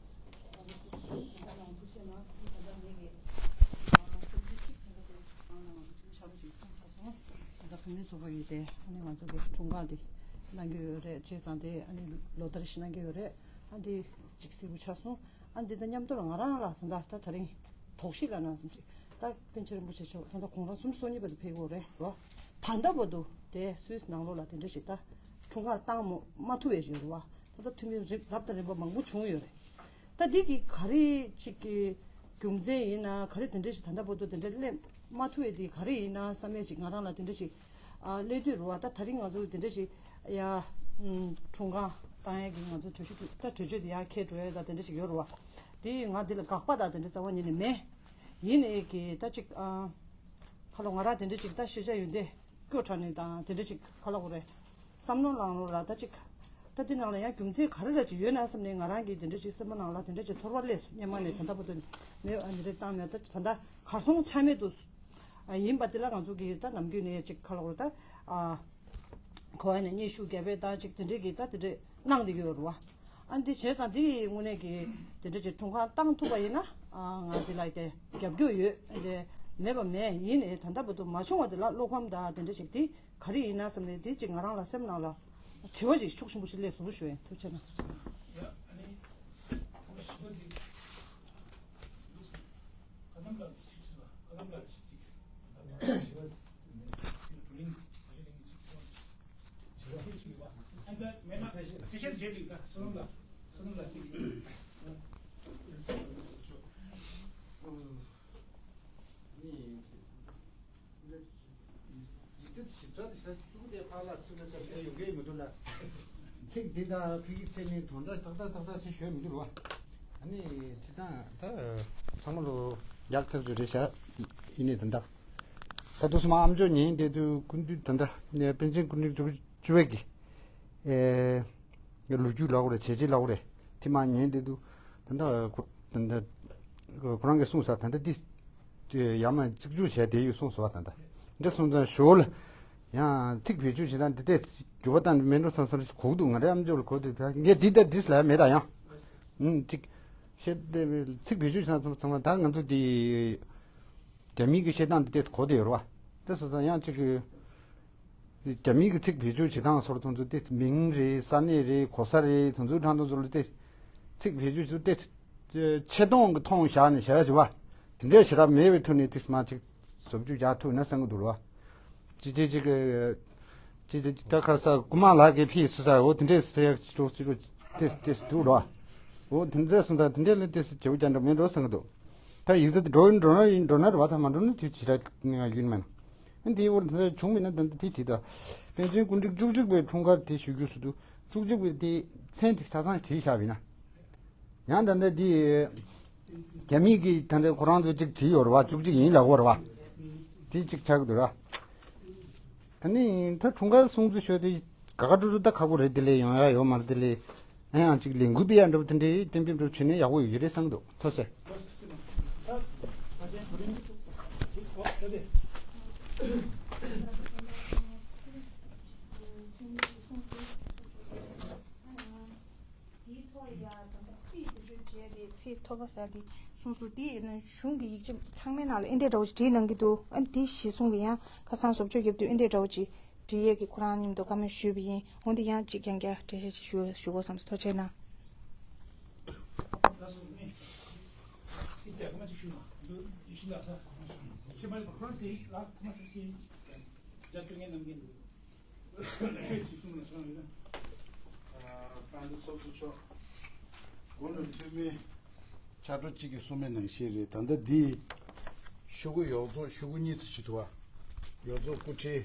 ད་ལྟ་བུད་མེད་ཚོགས་པ་ཡིས་དེ་ཨ་ནི་ང་ཚོ་གི་འཁྲུངས་སྐར་འདི་གནང་གི་ཡོད་རེད། བྱས་ཙང་དེ་ཨ་ནི་ལོ་ལྟར་ཞིག་གནང་གི་ཡོད་རེད། ཨ་འདི་གཅིག་གསལ་པོ་ཆགས་སོང་། ཨ་འདི་དང་མཉམ་དུ་ལ་ང་རང་ལ་སོང་ད་ད་ད་རིང་དོགས་གཞི་ལ་ན་བསམ་ཅིག་ད་པཎ་ཆེན་རིན་པོ་ཆེ་མཆོག་ད་ལྟ་ཁོང་རང་སུམ་ཅུ་སོ་གཉིས་པ་དུ་ཕེབས་ཡོད་རེད་རོ། ད་ལྟ་བར་དུ་དེ་སུད་སི་ནང་ལོགས་ལ་དེ་འདྲ་ཞིག་ད་འཁྲུངས་སྐར་བཏང་མ་མ་ཐུབ་པའི་ཞིག་རེད་བ། ད་ལྟ་འཐུས་མི་རིགས་རབ་དང་རིམ་པ་མང་པོ་བྱུང་ཡོད་རེད། ད་འདི་གི་ག་རེ་ཅིག་གི་རྒྱུ་མཚན་ཡིན་ན་ག་རེ་དེ་འདྲ་ཞིག་ད་ལྟ་བར་དུ་དེ་འདྲ་སླེབས་མ་ཐུབ་པའི་དེ་ག་རེ་ཡིན་ན་བསམ་ཡས་ཅིག་ང་རང་ལ་དེ་འདྲ་ཞིག་ཨ་སླེབས་དུས་རུ་བ། ད་ད་རིང་ང་ཚོ་དེ་འདྲ་ཞིག་ཡ་ཨུམ་འཁྲུངས་སྐར་བཏང་ཡས་ཀྱི་ང་ཚོ་གྲོས་གཞི་ད་གྲོས་ཆོད་དེ་ཡར་འཁྱེར་འགྲོ་ཡས་ད་དེ་འདྲ་ཞིག་ཡོད་རུ་བ། དེ་ང་འདི་ལ་དགག་པ་ད་དེ་འདྲ་རྩ་བ་ཉིད་ནས་མེད། ཡིན་ནའི་གི་ད་ཅིག་ཨ་ཁ་ལོ་ང་རང་དེ་འདྲ་ཅིག་ད་ཤེས་བྱ་ཡོན་ཏན་སྐྱོ་དྲགས་ནས་དང་དེ་འདྲ་ཅིག་ག་ལ་གོ་རེད། བསམ་བློ་བླངས་རོགས་ལ་ད་ཅིག་ད་འདི་ནང་ལ་ཡང་རྒྱུ་མཚན་ག་རེ་ར་ཅིག་ཡོད་ན་བསམ་ནས་ང་རང་གིས་དེ་འདྲ་ཅིག་སེམས་པ་ནང་ལ་དེ་འདྲ་ཅིག་ཚོར་བ་སླེབས་སོང་། སྔོན་མ་ནས་ད་ལྟ་བར་དུ་མེད། ཨ་འདི་འདྲ་བཏང་མེད། ད་ད་ལྟ་གར་སོང་ཆ་མེད་དུ་ཨ་ཡིན་པ་དེ་ལ་ང་ཚོ་གིས་ད་ནམ་རྒྱུན་ནས་ཅིག་ག་ལ་གོ་རེད། ད་ཨ་གོ་བ་ནས་སྙན་ཞུ་རྒྱབ་པའི་ད་ཅིག་དེ་འདྲ་གི་ད་དེ་འདྲ་གནང་བསྡད་ཀྱི་ཡོད་རེད་བ། ཨ་འདི་བྱས་ཙང་འདི་ཡི་དངོས་གནས་ཀྱི་དེ་འདྲ་ཅིག་འཁྲུངས་སྐར་བཏང་ཐུབ་པ་ཡིན་ན་ཨ་ང་འདི་ལ་ཀྱི་རྒྱབ་སྐྱོར་ཡོད། འདི་མེད་པ་མེད། ཡིན་ནའི་ད་ལྟ་བར་དུ་མ་བྱུང་བ་འདི་ལ་བློ་ཕམ་དང་དེ་འདྲ་ཅིག་འདི་ག་རེ་ཡིན་ན་བསམ་ནས་འདི་ཅིག་ང་རང་ལ་སེམས་ནང་ལ་དྲི་བ་ཅིག་ཤུགས་ཆེན་པོ་ཞིག་སླེབས་སོང་ཞུ་ཡིན། ཐུགས་རྗེ་གནང་། ཡིག་ཚད་ཞིབ་ཚགས་དེ་ས་ཤུགས་དེ་ཕར་ལ་ཚུར་ལ་ཆ་ཤས་ཡོང་གི་མི་འདུག་ལ། ཚིག་འདི་དང་ཕ་གི་ཚད་ནི་དོན་དག་ཏག་ཏག་ཏག་ཏག་ཆེ་ཤོད་མི་འདུག་བ། ཨ་ནི་ཚིག་དང་ད་ཚང་མ་ལོ་རྒྱག་ཐབས་ཚུལ་རེད་བྱ། ཡིན་ནི་དོན་དག་ད་དུ་སུ་མ་ཨམ་ཅོག་ཉན་དེ་དུས་ཀུན་དུས་ད་ལྟ་ནས་པཎ་ཆེན་སྐུ་ཕྲེང་བཅུ་པའི་གི་ཨེ་ལོ་རྒྱུས་ལབ་དགོས་རེད། བྱས་རྗེས་ལབ་དགོས་རེད། དེ་མ་ཉན་དེ་དུས་ད་ལྟ་ཁོ་ད་ལྟ་ཁོ་རང་གིས་གསུངས་ས་ད་ལྟ་འདི་ཡ་མ་གཅིག་གྱུར་བྱས་དེ་ཡོད་གསུངས་སོང་བ། ད་ལྟ་འདི་གསུངས་ཙང་ཞོར་ལ་ཡང་ཚིག་བེད་སྤྱོད་བྱེད་སྟངས་འདི་ལྟས་འགྱུར་བ་བཏང་མེད་འགྲོ་བསམ་བསམ་གོ་གི་འདུག་ང་རའི་ཨམ་ཅོག་ལ་གོ་དེ་ད་ངས་འདི་ལྟ་འདི་ལ་མེད་ད་ཡང་ཨུམ་གཅིག་བཤད་དེ་ཚིག་བེད་སྤྱོད་བྱེད་སྟངས་ཚང་མ་ད་ང་ཚོ་འདི་རྒྱ་མིའི་གི་བཤད་སྟངས་འདི་ལྟས་གོ་དེ་ཡོད་རེད་བ། དེ་སོང་ཙང་ཡང་གཅིག་གི་རྒྱ་མིའི་གི་ཚིག་བེད་སྤྱོད་བྱེད་སྟངས་སོགས་དེ་ཚོ་དེ་མིང་རེད། ས་གནས་རེད། གོ་ས་རེད། དེ་ཚོའི་སྒྲ་དེ་ཚོ་ལ་དེ་ཚིག་བེད་སྤྱོད་བྱེད་དུས་དེ་ཆེ་མཐོང་གི་མཐོང་བཞག་ནས་བྱས་པ་བྱས་པ། དེ་འདྲའི་ཞེ་དྲག་མེད་པའི་ཐོག་ནས་དེ་མ་ཅིག་བཟོ་བཅོས་རྒྱག་ཐུབ་ན་བསམ་གི་འདུག་ར། ཅི་ཅི་ཅི་གི་ཅི་ཅི་ད་ཁར་ས་རྐུ་མ་ལགས་ཀྱིས་ཕྱིས་སུ་ས་འོ་དེ་འདྲས་ཟེར་ཡག་ཅི་ཅོ་ཅི་ཅོ་ཏེས་ཏེས་འདུག་ར། འོ་དེ་འདྲས་སོང་ཙང་དེ་འདྲས་ལ་ཏེས་བྱེད་པོ་རྒྱག་འགྲོ་མེད་འགྲོ་བསམ་གི་འདུག་ད་ཡིག་ཚད་འགྲོ་འགྲོ་ན་ཡིན་འགྲོ་ན་ར་བ་ད་མ་འགྲོ་ན་དུས་ཇི་ལྟར་ཡིན་མིན། འདིའི་འོར་དེ་འདྲ་བྱུང་མིན་ན་ད་ལྟ་དེ་དྲིས་ད། པཎ་ཆེན་སྐུ་ཕྲེང་བཅུ་གཅིག་པའི་འཁྲུངས་སྐར་དེ་ཞུ་རྒྱུ་སུ་འདུག་བཅུ་གཅིག་པའི་དེ་མཚན་དེ་ཆ་ཚང་བྲིས་བཞག་པ་ཡིན་ན། ཡང་ད་ལྟ་དེ་རྒྱ་མིས་ཀྱིས་ད་ལྟ་ཁོ་རང་ཚོ་གཅིག་བྲིས་ཡོད་རེད་བ། བཅུ་གཅིག་ཡིན་ལབ་ཡོད་རེད་བ། དེ་གཅིག་ཆགས་ཀྱི་འདུག་ར། ཨ་ནི་ད་འཁྲུངས་སྐར་སྲུང་བརྩི་ཞུ་དེ་དགའ་དགའ་སྤྲོ་སྤྲོ་ད་ཁག་པོ་རེད། དེ་ལས་ཡོང་ཡ་ཡོད་མ་རེད། དེ་ལས་ཨ་ཡང་གཅིག་ལས་འགུལ་སྤེལ་ཡ་འདྲ་པོ་དེ་འདྲའི་གཏན་འབེབས་འདྲ་པོ་བྱས་ན་ཡག་པོ་ཡོད་ཀྱི་རེད་བསམ་གྱི་འདུག་ཐུགས་རྗེ་ཆེ། དེའི་ཐོག་ལ་ཡང་ད་ལྟ་ཚིག་བེད་སྤྱོད་བྱས་ཏེ་ཚིག་ཐོ་པ་ཟེར་ཏེ་གསུངས་སོང་། དེ་ཡིན་ན་གཞུང་གི་ཡིག་ཆ་ཚང་མའི་ནང་ལ་ཨེ་འདྲས་འདྲ་བོ་ཞིག་བྲིས་གནང་གི་འདུག་ཨ་ནི་དེ་གཞི་བཟུང་གི་ཡང་ཁ་སང་བཟོ་བཅོས་བརྒྱབ་དུས་ཨེ་འདྲས་འདྲ་བོ་ཅིག་བྲིས་ཡས་ཀྱི་ཁོ་རང་མཉམ་དུ་བཀའ་མོལ་ཞུས་པ་ཡིན། འོན་ཏེ་ཡང་གཅིག་རྐྱང་རྐྱང་འགྲེལ་བཤད་ཅིག་ཞུ་ཞུ་དགོས་བསམ་སོང་། ཐུགས་རྗེ་གནང་། ཆོས་ཀྱི་གསུང་ལ་སོང་ཡོད་ན། ཨ། དཔལ་ལྡན་ཚོགས་གཙོ་མཆོག་དགུང་ལོ་འཐུས་མི་ཕྱག་དྲུག་གཅིག་གིས་གསུངས་པའི་ནང་བཞིན་རེད། ད་ལྟ་འདི་ཤོག་གུ་ཡོངས་རྫོགས་ཤོག་གུ་གཉིས་ཙམ་ཞིག་འདུག་བ། ཡོངས་རྫོགས་སྐུ་ཕྲེང་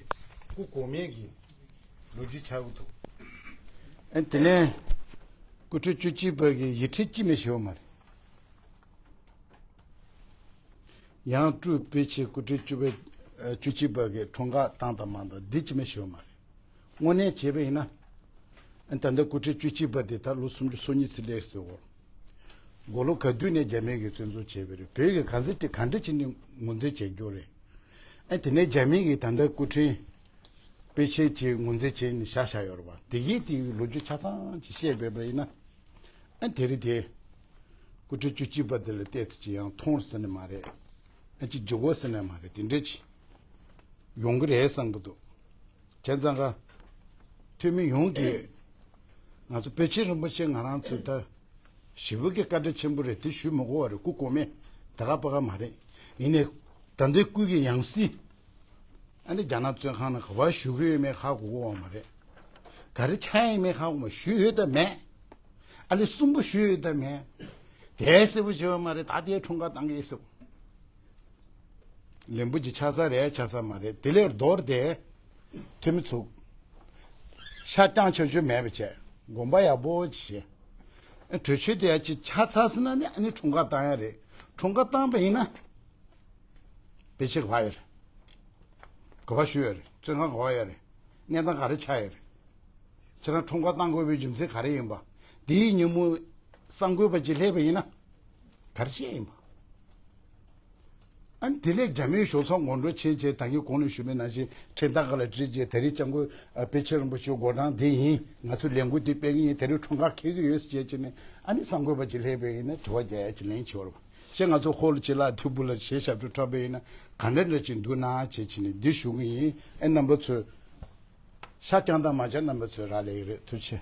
སྐུ་གོང་མའི་གི་ལོ་རྒྱུས་ཆགས་ཀྱི་འདུག་ཨ་དེ་ནས་སྐུ་ཕྲེང་བཅུ་གཅིག་པ་གི་ཡིག་ཕྲེང་གཅིག་མ་ཞིག་ཡོད་མ་རེད། ཡང་སྤྲུལ་པཎ་ཆེན་སྐུ་ཕྲེང་བཅུ་པའི་བཅུ་གཅིག་པ་གི་འཁྲུངས་སྐར་བཏང་དང་མ་བཏང་འདི་ཅི་མི་ཤེས་པ་མ་རེད། དངོས་གནས་བྱས་པ་ཡིན་ན། ད་ལྟ་སྐུ་ཕྲེང་བཅུ་གཅིག་པ་དེ་ད་ལོ་སུམ་ཅུ་སོ་གཉིས་ཙམ་སླེབས་ཟེར་འོ། མགོ་ལོག་ག་དུས་ནས་རྒྱ་མི་གིས་བཙན་འཛུལ་བྱས་པ་རེད། བོད་ཀྱི་གང་ཟེར་ཏེ་ག་འདྲ་བྱས་ནས་ངོས་འཛིན་བྱེད་རྒྱུ་རེད། ཨ་དེ་ནས་རྒྱ་མི་གིས་ད་ལྟ་སྐུ་ཕྲེང་དཔེ་ཆའི་ཆེད་ངོས་འཛིན་བྱས་ནས་བཞག་བཞག་ཡོད་རེད་བ། དེ་གའི་དེའི་ལོ་རྒྱུས་ཆ་ཚང་ཅིག་བཤད་པས་པ་ཡིན་ན། ཨ་དེ་རེད་དེ། སྐུ་ཕྲེང་བཅུ་གཅིག་པ་དེ་ལ་བལྟས་ཚེ་ཅི་ཡང་མཐོང་ཟེར་ནི་མ་རེད། ཨ་ཅི་འཇུག་གོ་ཟེར་ནི་མ་རེད། དེ་འདྲ་ཅིག་ཡོང་གི་རེད་བསམ་གི་འདུག་བྱས་ཙང་ཀ་འཐུས་མི་ཡོངས་ཀྱིས་ང་ཚོ་པཎ་ཆེན་རིན་པོ་ཆེ་ང་རང་ཚོ་ད་ཞེ་པོ་གི་བཀའ་དྲིན་ཆེན་པོ་རེད། དེ་ཞུ་མི་དགོས་པ་རེད། སྐུ་གོང་མས་ད་ག་པ་ག་མ་རེད། ཡིན་ནའི་ད་ལྟའི་སྐུ་གི་ཡང་སྲིད་ཨ་ནི་རྒྱ་ནག་བཙོན་ཁང་ནང་ག་པར་བཞུགས་ཀྱི་ཡོད་མེད་ཧ་གོ་གི་ཡོད་མ་རེད། ག་རེ་ཆགས་ཡོད་མེད་ཧ་གོ་མ། བཞུགས་ཡོད་དམ་མེད། ཨ་ནི་གསོན་པོ་བཞུགས་ཡོད་དམ་མེད། དེ་གསལ་པོ་བྱེད་པ་མ་རེད། ད་དེའི་འཁྲུངས་སྐར་བཏང་གི་ཡོད་ཟེར། ལན་པོ་ཆེ་ཆགས་ས་རེད་ཆགས་ས་མ་རེད། དེ་ལས་མདོར་དེ་འཐུས་མི་ཚོ་ཤ་རྐྱང་ཆོ་ཆོ་མེད་པ་བྱས། དགོངས་པ་ཡག་པོ་ཅིག་བཞེས། གྲོས་ཆོད་དེ་ཡ་ཅིག་ཆགས་ཚར་སོང་ན་ནི་ཨ་ནི་འཁྲུངས་སྐར་བཏང་ཡ་རེད། འཁྲུངས་སྐར་བཏང་པ་ཡིན་ན། དཔེ་ཆ་ག་པར་ཡོད་རེད། ག་པར་བཞུགས་ཡོད་རེད། བཙོན་ཁང་ག་པར་ཡོད་རེད། གནས་སྟངས་ག་རེ་ཆགས་ཡོད་རེད། ཁྱེད་རང་འཁྲུངས་སྐར་བཏང་དགོས་པའི་རྒྱུ་མཚན་ག་རེ་ཡིན་པ། དེའི་ཉིན་མོ་གསར་འགོད་པ་ཅིག་སླེབས་པ་ཡིན་ན། ག་རེ་བཤད་ཡིན་པ། ཨ་ནི་དེ་ལས་རྒྱ་མིའི་ཞོགས་ཚོགས་ངོ་སྤྲོད་བྱས་རྗེས་ད་གིན་གོང་ལ་ཞུས་པའི་ནང་བཞིན་འཕྲིན་སྟེགས་ཁག་ལ་བྲིས་རྗེས་དེ་རིང་སྐྱབས་མགོན་པཎ་ཆེན་རིན་པོ་ཆེའི་འགོ་གྲངས་འདི་ཡིན། ང་ཚོ་ལས་འགུལ་འདི་སྤེལ་གི་ཡིན། དེ་རིང་འཁྲུངས་སྐར་འཁེལ་གི་ཡོད་ཟེར་བྱས་བྱས་ནས་ཨ་ནི་གསར་འགོད་པ་ཅིག་སླེབས་པ་ཡིན་ན་དྲི་བ་རྒྱག་ཡ་ཅིག་ལན་བྱེད་པ་རེད། ཞེས་ང་ཚོ་ཧོལ་ཅིག་ལ་ཐིག་པུ་ལ་གཞས་ཞབས་བྲོ་འཁྲབ་པ་ཡིན་ན་ག་འདྲ་འདྲ་ཅིག་འདུག་ན་བྱས་བྱས་ནས་འདི་ཞུ་གི་ཡིན། ཨེ་རྣམ་པ་ཚོས་ཤ་རྐྱང་དང་མ་རྐྱང་རྣམ་པ་ཚོས་རག་ལས་ཀྱི་རེད། ཐུགས་རྗེ་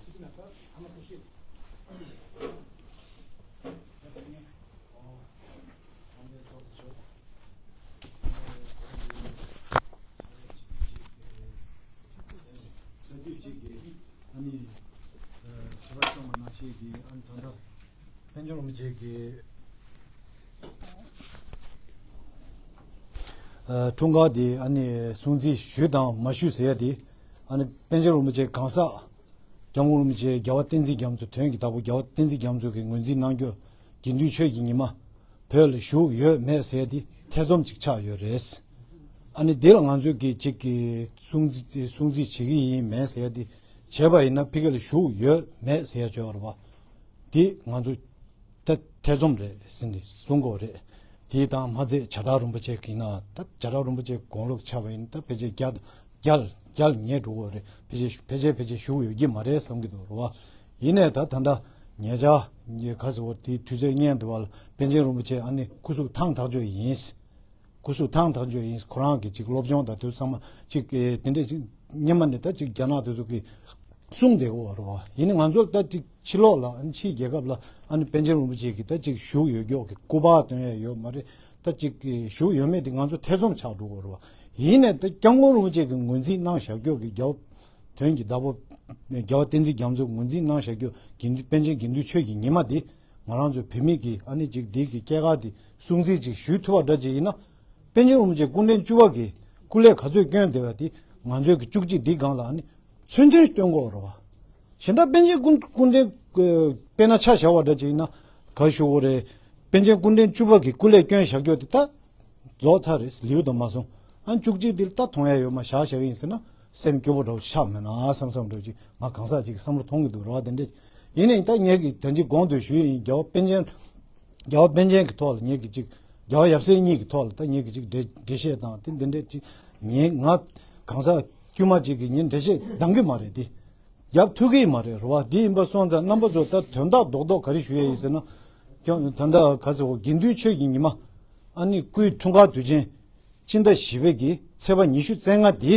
ཆེ། ཨ་ནི་ཞེས་པ་བྱུང་བ་ནང་བཞིན་གྱི་ཨ་ནི་ད་ལྟ་པཎ་ཆེན་རིན་པོ་ཆེ་གི་འཁྲུངས་སྐར་དེ་ཨ་ནི་སྲུང་བརྩི་ཞུས་དང་མ་ཞུས་ཟེར་ཡ་དེ་ཨ་ནི་པཎ་ཆེན་རིན་པོ་ཆེ་གང་ཟག་སྐྱབས་མགོན་རིན་པོ་ཆེ་རྒྱལ་བ་བསྟན་འཛིན་རྒྱ་མཚོ། དོན་གྱི་བདག་པོ་རྒྱལ་བ་བསྟན་འཛིན་རྒྱ་མཚོ་གིས་ངོས་འཛིན་གནང་རྒྱུ་དགེ་འདུན་ཆོས་ཀྱི་ཉི་མ་བོད་ལ་བཞུགས་ཡོད་མེད་ཟེར་ཡ་དེ་ཐེ་ཚོམ་ཅིག་ཆགས་ཡོད་རེད། ཨ་ནི་འདི་ལ་ང་ཚོས་ཀྱི་གཅིག་གི་སྲུང་བརྩི་སྲུང་བརྩི་བྱེད་ཀྱི་ཡིན་མེད་ཟེར་ཡ་དེ་བྱས་པ་ཡིན་ན་ཕ་གི་ལ་བཞུགས་ཡོད་མེད་ཟེར་ཡ་བྱས་པ་རེད་བ། དེ་ང་ཚོ་ཐེ་ཐེ་ཚོམ་རེད་ཟེར་ནས་གསུང་གི་ཡོད་རེད། དེ་དང་མ་ཚད་བྱ་བྲལ་རིན་པོ་ཆེ་གིས་ན་ད་བྱ་བྲལ་རིན་པོ་ཆེ་དགུང་ལོ་ཆགས་པ་ཡིན་ད་ཕལ་ཆེར་བརྒྱ་བརྒྱ་བརྒྱ་ཉེ་འགྲོ་གི་ཡོད་རེད། ཕལ་ཆེར་ཕལ་ཆེར་ཕལ་ཆེར་བཞུགས་ཡོད་ཀྱི་མ་རེད་བསམ་གྱི་འདུག་རེད་བ། ཡིན་ནའི་ད་ད་ལྟ་ཉེ་ཆར་ཉེ་ག་ཟེར་བ་དེ་དུས་ཚོད་སྔོན་དུ་བ་ལ་པཎ་ཆེན་རིན་པོ་ཆེ་ཨ་ནི་སྐུ་གཟུགས་ཐང་ཐག་ཆོད་ཡིན། སྐུ་གཟུགས་ཐང་ཐག་ཆོད་ཡིན། ཁོ་རང་གི་ཅིག་སློབ་སྦྱོང་དང་དེ་ཚང་མ་ཅིག་དེ་འདྲས་ཅིག་སྔོན་མ་ནས་ད་ཅིག་རྒྱ་ནག་དེ་ཚོ་གི་གསུངས་བསྡད་ཡོད་རེད་བ། ཡིན་ནའི་ང་ཚོ་ད་ཅིག་ཕྱི་ལོགས་ལ་ཨ་ནི་ཕྱིའི་རྒྱལ་ཁབ་ལ་ཨ་ནི་པཎ་ཆེན་རིན་པོ་ཆེ་གི་ད་ཅིག་བཞུགས་ཡོད་ཀྱོག་གི་སྐུ་པར་སྟོན་ཡ་ཡོད་མ་རེད། ད་ཅིག་བཞུགས་ཡོད་མེད་དེ་ང་ཚོ་ཐེ་ཚོམ་ཆགས་འགྲོ་གི་རེད་བ། ཡིན་ནའི་ད་སྐྱབས་མགོན་རིན་པོ་ཆེ་གི་ངོས་འཛིན་གནང་བཞག་ཀྱོག་གི་རྒྱལ་བ་དོན་གྱི་བདག་པོ་རྒྱལ་བ་བསྟན་འཛིན་རྒྱ་མཚོ་ངོས་འཛིན་གནང་བཞག་ཀྱོག་དགེ་འདུན་པཎ་ཆེན་དགེ་འདུན་ཆོས་ཀྱི་ཉི་མ་དེ། ང་རང་ཚོའི་བོད་མི་གིས་ཨ་ནི་ཅིག་འདི་གི་སྐྱེས་སྐར་དེ་སྲུང་བརྩི་ཅིག་ཞུ་ཐུབ་པ་འདྲ་ཅིག་ཡིན་ན། པཎ་ཆེན་རིན་པོ་ཆེ་སྐུ་ཕྲེང་བཅུ་པ་གི་སྐུ་ལས་ག་ཚོད་བསྐྱོན་བསྡད་པ་དེ་ང་ཚོའི་གི་བཅུ་གཅིག་འདི་སྒང་ལ་ཨ་ནི་མཚོན་དོན་སྟོན་དགོས་རེད་བ། གཞན་དག་པཎ་ཆེན་སྐུ་སྐུ་ཕྲེང་དཔེར་ན་ཆ་བཞག་པ་འདྲ་ཅིག་ཡིན་ན་ག་ཞུ་དགོས་རེད། པཎ་ཆེན་སྐུ་ཕྲེང་བཅུ་པ་གི་སྐུ་ལས་བསྐྱོན་བཞག་རྒྱུ་དེ་ད་རྫོགས་ཚར་རེད། ལེའུ་དུ་མ་སོང་། ཨ་ནི་བཅུ་གཅིག་འདི་ལ་ད་མཐོང་ཡ་ཡོད་མ་བཞག་བཞག་གི་ཡིན་ཟེར་ན་སེམས་སྐྱོ་པོ་འདྲ་པོ་ཆགས་མེད་ན་བསམ་བསམ་འདྲ་པོ་ཅིག་ང་གང་ཟག་ཅིག་གི་བསམ་བློ་གཏོང་གི་འདུག་རེད་བ། དེ་འདྲས་ཡིན་ནའི་ད་ངེད་ཀྱིས་ད་ཅིག་གོང་དུ་ཞུས་ཡིན། རྒྱལ་བ་པཎ་ཆེན་རྒྱལ་བ་པཎ་ཆེན་གྱི་ཐོག་ལ་ངེད་ཀྱིས་ཅིག་རྒྱལ་བ་ཡབ་སྲས་གཉིས་ཀྱི་ཐོག་ལ་ད་ངེད་ཀྱིས་ཅིག་འགྲེལ་འགྲེལ་བཤད་དང་དེ་འདི་འདྲས་ཅིག་ངས་ང་གང་ཟག་དཀྱུས་མ་ཅིག་གིས་ངས་འགྲེལ་བཤད་འདང་གི་མ་རེད་དེ། རྒྱབ་ཐུབ་ཀྱི་མ་རེད་རེད་བ། དེ་ཡིན་པ་སོང་ཙང་རྣམ་པ་ཚོ་ད་དོན་དག་རྡོག་རྡོག་ག་རེ་ཞུ་ཡས་ཡིན་ཟེར་ན། ཀྱང་ད་ལྟ་ག་ཟེར་བ་དགེ་འདུན་ཆོས་ཀྱི་ཉི་མ་ཨ་ནི་སྐུའི་འཁྲུངས་སྐར་དུས་ཆེན་ཕྱི་ཟླ་བཞི་པའི་གི་ཚེས་པ་ཉི་ཤུ་རྩ་ལྔ་དེ་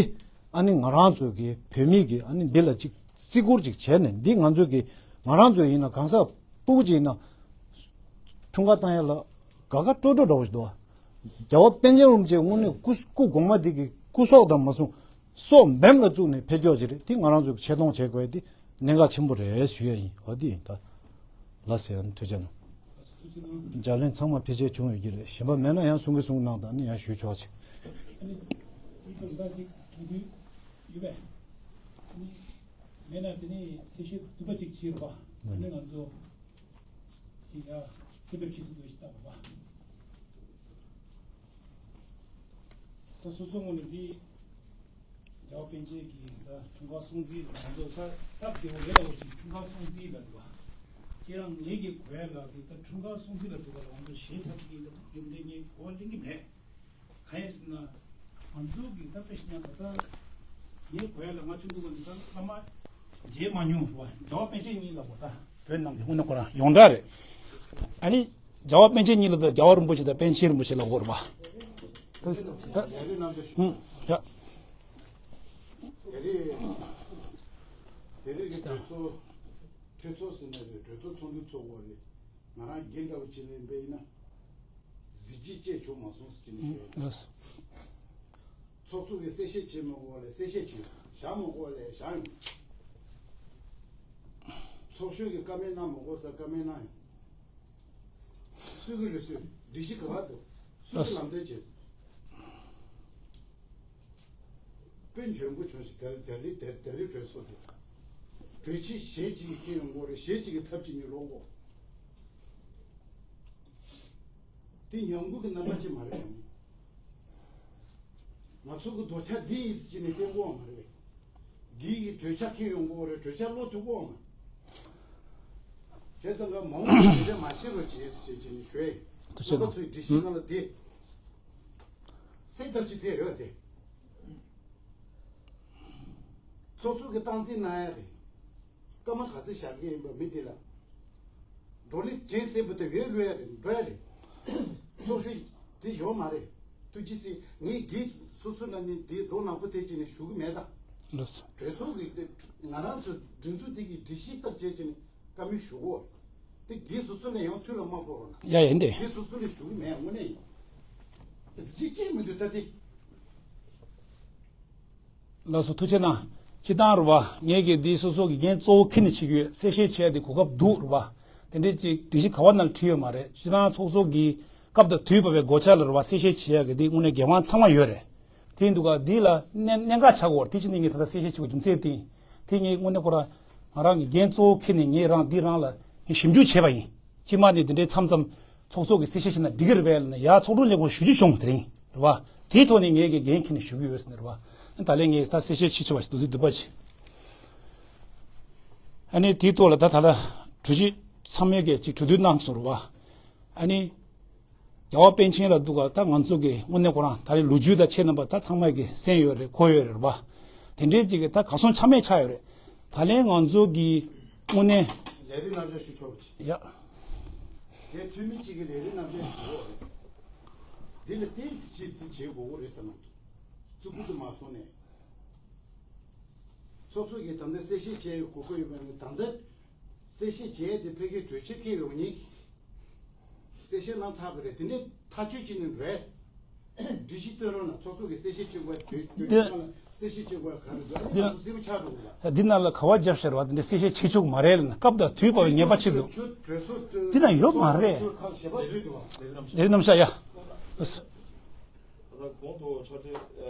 ཨ་ནི་ང་རང་ཚོ་གི་བོད་མི་གི་ཨ་ནི་འདི་ལ་ཅིག་བརྩི་བཀུར་ཅིག་བྱས་ནས། འདི་ང་ཚོ་གི་ང་རང་ཚོ་ཡིན་ན་གང་ཟག་སྤུ་གུ་ཅིག་ཡིན་ན་འཁྲུངས་སྐར་བཏང་ཡ་ལ་དགའ་དགའ་སྤྲོ་སྤྲོ་འདྲ་བོ་ཞིག་འདུག་བ། རྒྱལ་བ་པཎ་ཆེན་རིན་པོ་ཆེ་དངོས་གནས་སྐུ་སྐུ་གོང་མ་འདི་གི་སྐུ་སྲོག་དང་མ་སོང་སྲོག་འབེམ་ལ་བཙུགས་ནས་ཕེབས་ཀྱོག་ཅིག་རེད། དེ་ང་རང་ཚོ་གི་ཆེ་མཐོང་བྱེད་དགོས་ཡ་དེ་གནད་འགག་ཆེན་པོ་རེད་ཞུ་ཡ་ཡིན། འོ་དེ་ཡིན་ད། ལགས་སོ། ཨ་ནི་ཐུགས་རྗེ་གནང་། ལགས་སོ། ཐུགས་རྗེ་གནང་། ལྗགས་ལན་ཚང་མ་ཕལ་ཆེར་བྱུང་ཡོད་ཀྱི་རེད། གཞན་པ་མེད་ན་ཡང་གསུང་གི་གསུང་གནང་དང་ནི་ཡང་ཞུ་ཆོག་ཅིག་ཨ་ནི་དེའི་ཐོག་ལ་ཅིག་དྲན་སྐུལ་ཡོད་པས། ཨ་ནི་མེད་ན་དེ་ནི་གསལ་བཤད་བསྡུས་པ་ཅིག་བྱེད་རོགས། ཨ་ནི་ང་ཚོ་ཅིག་ཡ་གཏན་འབེབས་བྱེད་ཐུབ་དགོས་ཞེས་བཏང་བ། ད་སོ་སོ་ངོས་ནས་འདི་རྒྱལ་བ་པཎ་ཆེན་གྱི་ད་འཁྲུངས་སྐར་སྲུང་བརྩི་ལ་ང་ཚོ་ད་སྟབས་བདེ་བོ་རེད་ལ། འོ་ཅིག་འཁྲུངས་སྐར་སྲུང་བརྩི་ལ་འདུག་བ། ཁྱེད་རང་ངེད་ཀྱི་གོ་ཡ་ལ་འདི་ད་འཁྲུངས་སྐར་སྲུང་བརྩི་ལ་འདུག་བ་ལ་ང་ཚོ་ཞེ་ཐག་གི་ཡིན་ད་དེ་འདྲ་ངས་གོ་བ་ལེན་གྱི་མེད། གང་ཡིན་ཟེར་ན་ང་ཚོ་གི་ད་དཔེ་བཞག་ན་ད་ལྟ་ངའི་གོ་ཡ་ལ་ང་ཆུང་དུས་ཀ་ནས་ད་བླ་མ་མཇལ་མ་མྱོང་རེད་བ། རྒྱལ་བ་པཎ་ཆེན་གཉིས་ལ་གོ་ད། བོད་ནང་གི་དངོས་གནས་ཁོ་རང་ཡོངས་གྲགས་རེད། ཨ་ནི་རྒྱལ་བ་པཎ་ཆེན་གཉིས་ལ་ད་རྒྱལ་བ་རིན་པོ་ཆེ་དང་པཎ་ཆེན་རིན་པོ་ཆེ་ལ་གོ་རེད་བ། ད་ད་ལས་རིམ་རྣམ་གཞག་ཞུ། ཧུམ། ཡ། དེ་རིང་དེ་རིང་གི་གྲོས་ཚོགས་གྲོས་ཚོགས་ཟེར་ན་རེད། གྲོས་ཚོགས་ཚོགས་འདུ་ཚོགས་དགོས་རེད། ང་རང་རྒན་འདྲ་བོ་བྱས་ནས་འབད་ཡིན་ན་གཟི་བརྗིད་སྐྱེས་ཆོག་མ་སོང་ཟེར་གྱི་ནས་ཞུ་ཡ་ཡིན། ལགས་སོ། ཚོགས་གཙོ་གིས་གསལ་བཤད་བྱེད་མི་དགོས་པ་ལས་གསལ་བཤད་བྱེད། བཞག་མི་དགོས་པ་ལས་བཞག་ཡོང་། ཚོགས་གཞོན་གྱིས་བཀའ་མོལ་གནང་མི་དགོས་ས་བཀའ་མོལ་གནང་ཡོང་། སུ་གི་ལུགས་སྲོལ་སྒྲིག་གཞི་ག་པར་འདུག་སུ་གི་ལམ་སྟོན་བྱས་སོང་། དཔེ་འཇོན་པོ་བྱུང་ཞིག་དེ་དེ་རིང་དེ་དེ་རིང་གྲོས་ཚོགས་འདུག་གྲོས་ཆོད་གཞན་གཅིག་གིས་འཁྱེར་ཡོང་དགོས་རེད། གཞན་གཅིག་གིས་ཚབ་བྱེད་ཉིན་ལོག་དགོས། དེ་ཉམས་རྒུད་ཀྱི་རྣམ་པ་ཅིག་མ་རེད་ཡང་། ང་ཚོ་གི་རྡོག་རྩ་འདི་ཡིན་ཟེར་གྱི་ནས་བསྟན་དགོས་པ་མ་རེད། འདི་ཡི་གྲོས་འཆར་འཁྱེར་ཡོང་དགོས་རེད། གྲོས་འཆར་ཀློག་ཐུབ་དགོས་པ་མ་རེད། བྱས་ཙང་ཀ་མ་འོངས་པ་དེ་འདྲ་མ་བྱེད་རོགས་བྱེད་ཟེར་བྱས་བྱས་ནས་ཞུ་ཡ་ཡིན། ཐུགས་རྗེ་གནང་། རྣམ་པ་ཚོའི་སྒྲིག་གཞི་ནང་ལ་དེ་གསལ་ཐབས་ཅིག་དེ་ཡོད་དེ། ཚོགས་གཙོ་གི་སྟངས་འཛིན་གནང་ཡ་རེད། སྐར་མ་ག་ཚོད་བཞག་གི་ཡིན་པ་མི་དེ་ལ། བགྲོ་གླེང་དྲན་གསལ་པོ་དེ་ཡོད་ལོས་ཡ་རེད། འགྲོ་ཡ་རེད། ཚོགས་ཞུགས་དེ་ཡོད་མ་རེད། ཐུགས་རྗེ་གཟིགས། ངས་གིས་སོ་སོ་ན་ནི་དེའི་རྡོ་ནག་པོ་དེ་བྱས་ནས་ཞུ་གི་མེད་ད། ལགས་སོ། གྲོས་ཚོགས་ཀྱི་ང་རང་ཚོ་སྒྲིག་འཛུགས་དེ་གི་སྒྲིག་གཞི་ལྟར་བྱས་བྱས་ནས་བཀའ་མོལ་ཞུ་གོ། དེ་གིས་སོ་སོ་ལ་ཡང་ཐུགས་ལ་མ་ཕོག་རོགས་གནང་། ཡ་ཡ་འདི། གིས་སོ་སོ་ལ་ཞུ་གི་མེད་དངོས་གནས་ཡིན། གཟི་བརྗིད་ཅིག་མི་འདུག་ད་དེ། ལགས་སོ། ཐུགས་རྗེ་གནང་། སྤྱིར་བཏང་རེད་བ། ངས་ཀྱི་འདི་སོ་སོ་གི་འགན་གཙོ་བོ་འཁྱེར་ནས་བྱེད་ཀྱི་ཡོད། གསལ་བཤད་བྱས་ཏེ་གོ་སྐབས་འདུག་རེད་བ། དེ་འདྲའི་ཅིག་སྒྲིག་གཞི་ག་བ་ནང་ལ་བྲིས་ཡོད་མ་རེད། སྤྱིར་བཏང་ཚོགས་གཙོ་གི་སྐབས་དང་དུས་བབ་པའི་སྒོ་ཆ་ལ་རེད་བ། གསལ་བཤད་བྱེད་ཡག་གི་འདི་དངོས་གནས་འགན་དབང་ཚང་མ་ཡོད་རེད། དེ་ཡིན་དུས་ཀ་འདི་ལ་གནད་གནད་འགག་ཆགས་ཀྱི་ཡོད་རེད། དེ་ཕྱིན་ནས་ངས་ད་ལྟ་གསལ་བཤད་བྱེད་དགོས་རྒྱུ་མཚན་དེ་ཡིན། དེ་ངས་དངོས་གནས་ཁོ་རང་ང་རང་གི་འགན་གཙོ་བོ་འཁྱེར་ནས་ངས་རང་འདི་རང་ལ་ངས་ཞིབ་འཇུག་བྱས་པ་ཡིན། སྤྱི་དམངས་ནས་འདི་འདྲའི་མཚམས་མཚམས་ཚོགས་གཙོ་གིས་གསལ་བཤད་བྱས་ན་འགྲིག་གི་རེད་པས་ལབ་ནས་ཡར་ཚོགས་དྲུང་ལས་ཁུངས་ཞུ་རྒྱུ་བྱུང་། དེ་རིང་རེད་བ། དེའི་ཐོག་ནས་ངས་ཀྱི་འགན་འཁྱེར་ནས་ཞུ་གི་ཡོད་ཟེར་ནས་རེད་བ། ད་ལན་ངས་ད་གསལ་བཤད་ཕྱི་ཆུ་བ་ཞིག་འདུག་འདུག་པ་ཅིག་ཨ་ནི་དེའི་ཐོག་ལ་ད་ད་ལྟ་གྲོས་གཞི་ཚང་མས་ཀྱི་ཅིག་གྲོས་བསྡུར་གནང་སོང་རེད་བ། ཨ་ནི། རྒྱལ་བ་པཎ་ཆེན་ལ་འདུག་ག་ད་ང་ཚོ་གི་དངོས་གནས་ཁོ་རང་ད་རེས་ལོ་རྒྱུས་དང་ཁྱེད་རྣམ་པ་ད་ཚང་མས་ཀྱི་གསན་ཡོད་རེད། གོ་ཡོད་རེད་བ། དེ་འདྲའི་ཅིག་གི་ད་གར་སོང་ཆ་མེད་ཆགས་ཡོད་རེད། ད་ལན་ང་ཚོ་གི་དངོས་གནས། ལས་རིམ་རྣམ་གཞག་ཞུ་ཆོག་གི། ཡ། དེ་འཐུས་མི་གཅིག་གི་ལས་རིམ་རྣམ་གཞག་ཞུ་འོ་རེད། དེ་ལ་བརྟེན་ཏེ་ཅིག་དེ་བྱེད་དགོས་རེད་བསམ་གྱི་འདུག་ཚུར་ཁུར་དུ་མ་སོང་ནས། ཚོགས་གཙོ་གིས་ད་ལྟ་གསལ་བཤད་བྱེད་དགོས་ཀྱི་ཡོད་པ་ནི། ད་ལྟ་གསལ་བཤད་བྱས་ཏེ་ཕ་གིའི་གྲོས་ཆོད་འཁྱེར་ཡོང་མཁན་གྱི་གསལ་བཤད་གནང་ཚར་བ་རེད། དེ་ནས་ཐག་གཅོད་བྱས་ནས་འགྲོ་ཡ། སྒྲིག་གཞི་བཏོན་རོགས་གནང་། ཚོགས་གཙོ་གིས་གསལ་བཤད་བྱེད་དགོས་གྲོས་གྲོས་ཆོད་གནང་ལ་གསལ་བཤད་བྱེད་དགོས་ག་རེ་འཛོལ་ན་ང་ཚོ་སེམས་པ་ཆགས་འགྲོ་གི་རེད། འདི་ནང་ལ་ག་བ་རྒྱབ་ཤར་བ་འདི་གསལ་བཤད་བྱེད་ཆོག་མ་རེད་ལ་ན། སྐབས་དང་དུས་བབ་ངེས་པ་ཆེད་དུ་འདི་ན་ཡོད་མ་རེད། ལས་རིམ་རྣམ་གཞག་ཡ། ད་ལྟ་གོང་དུ་ཕྱག་སྦྲེལ་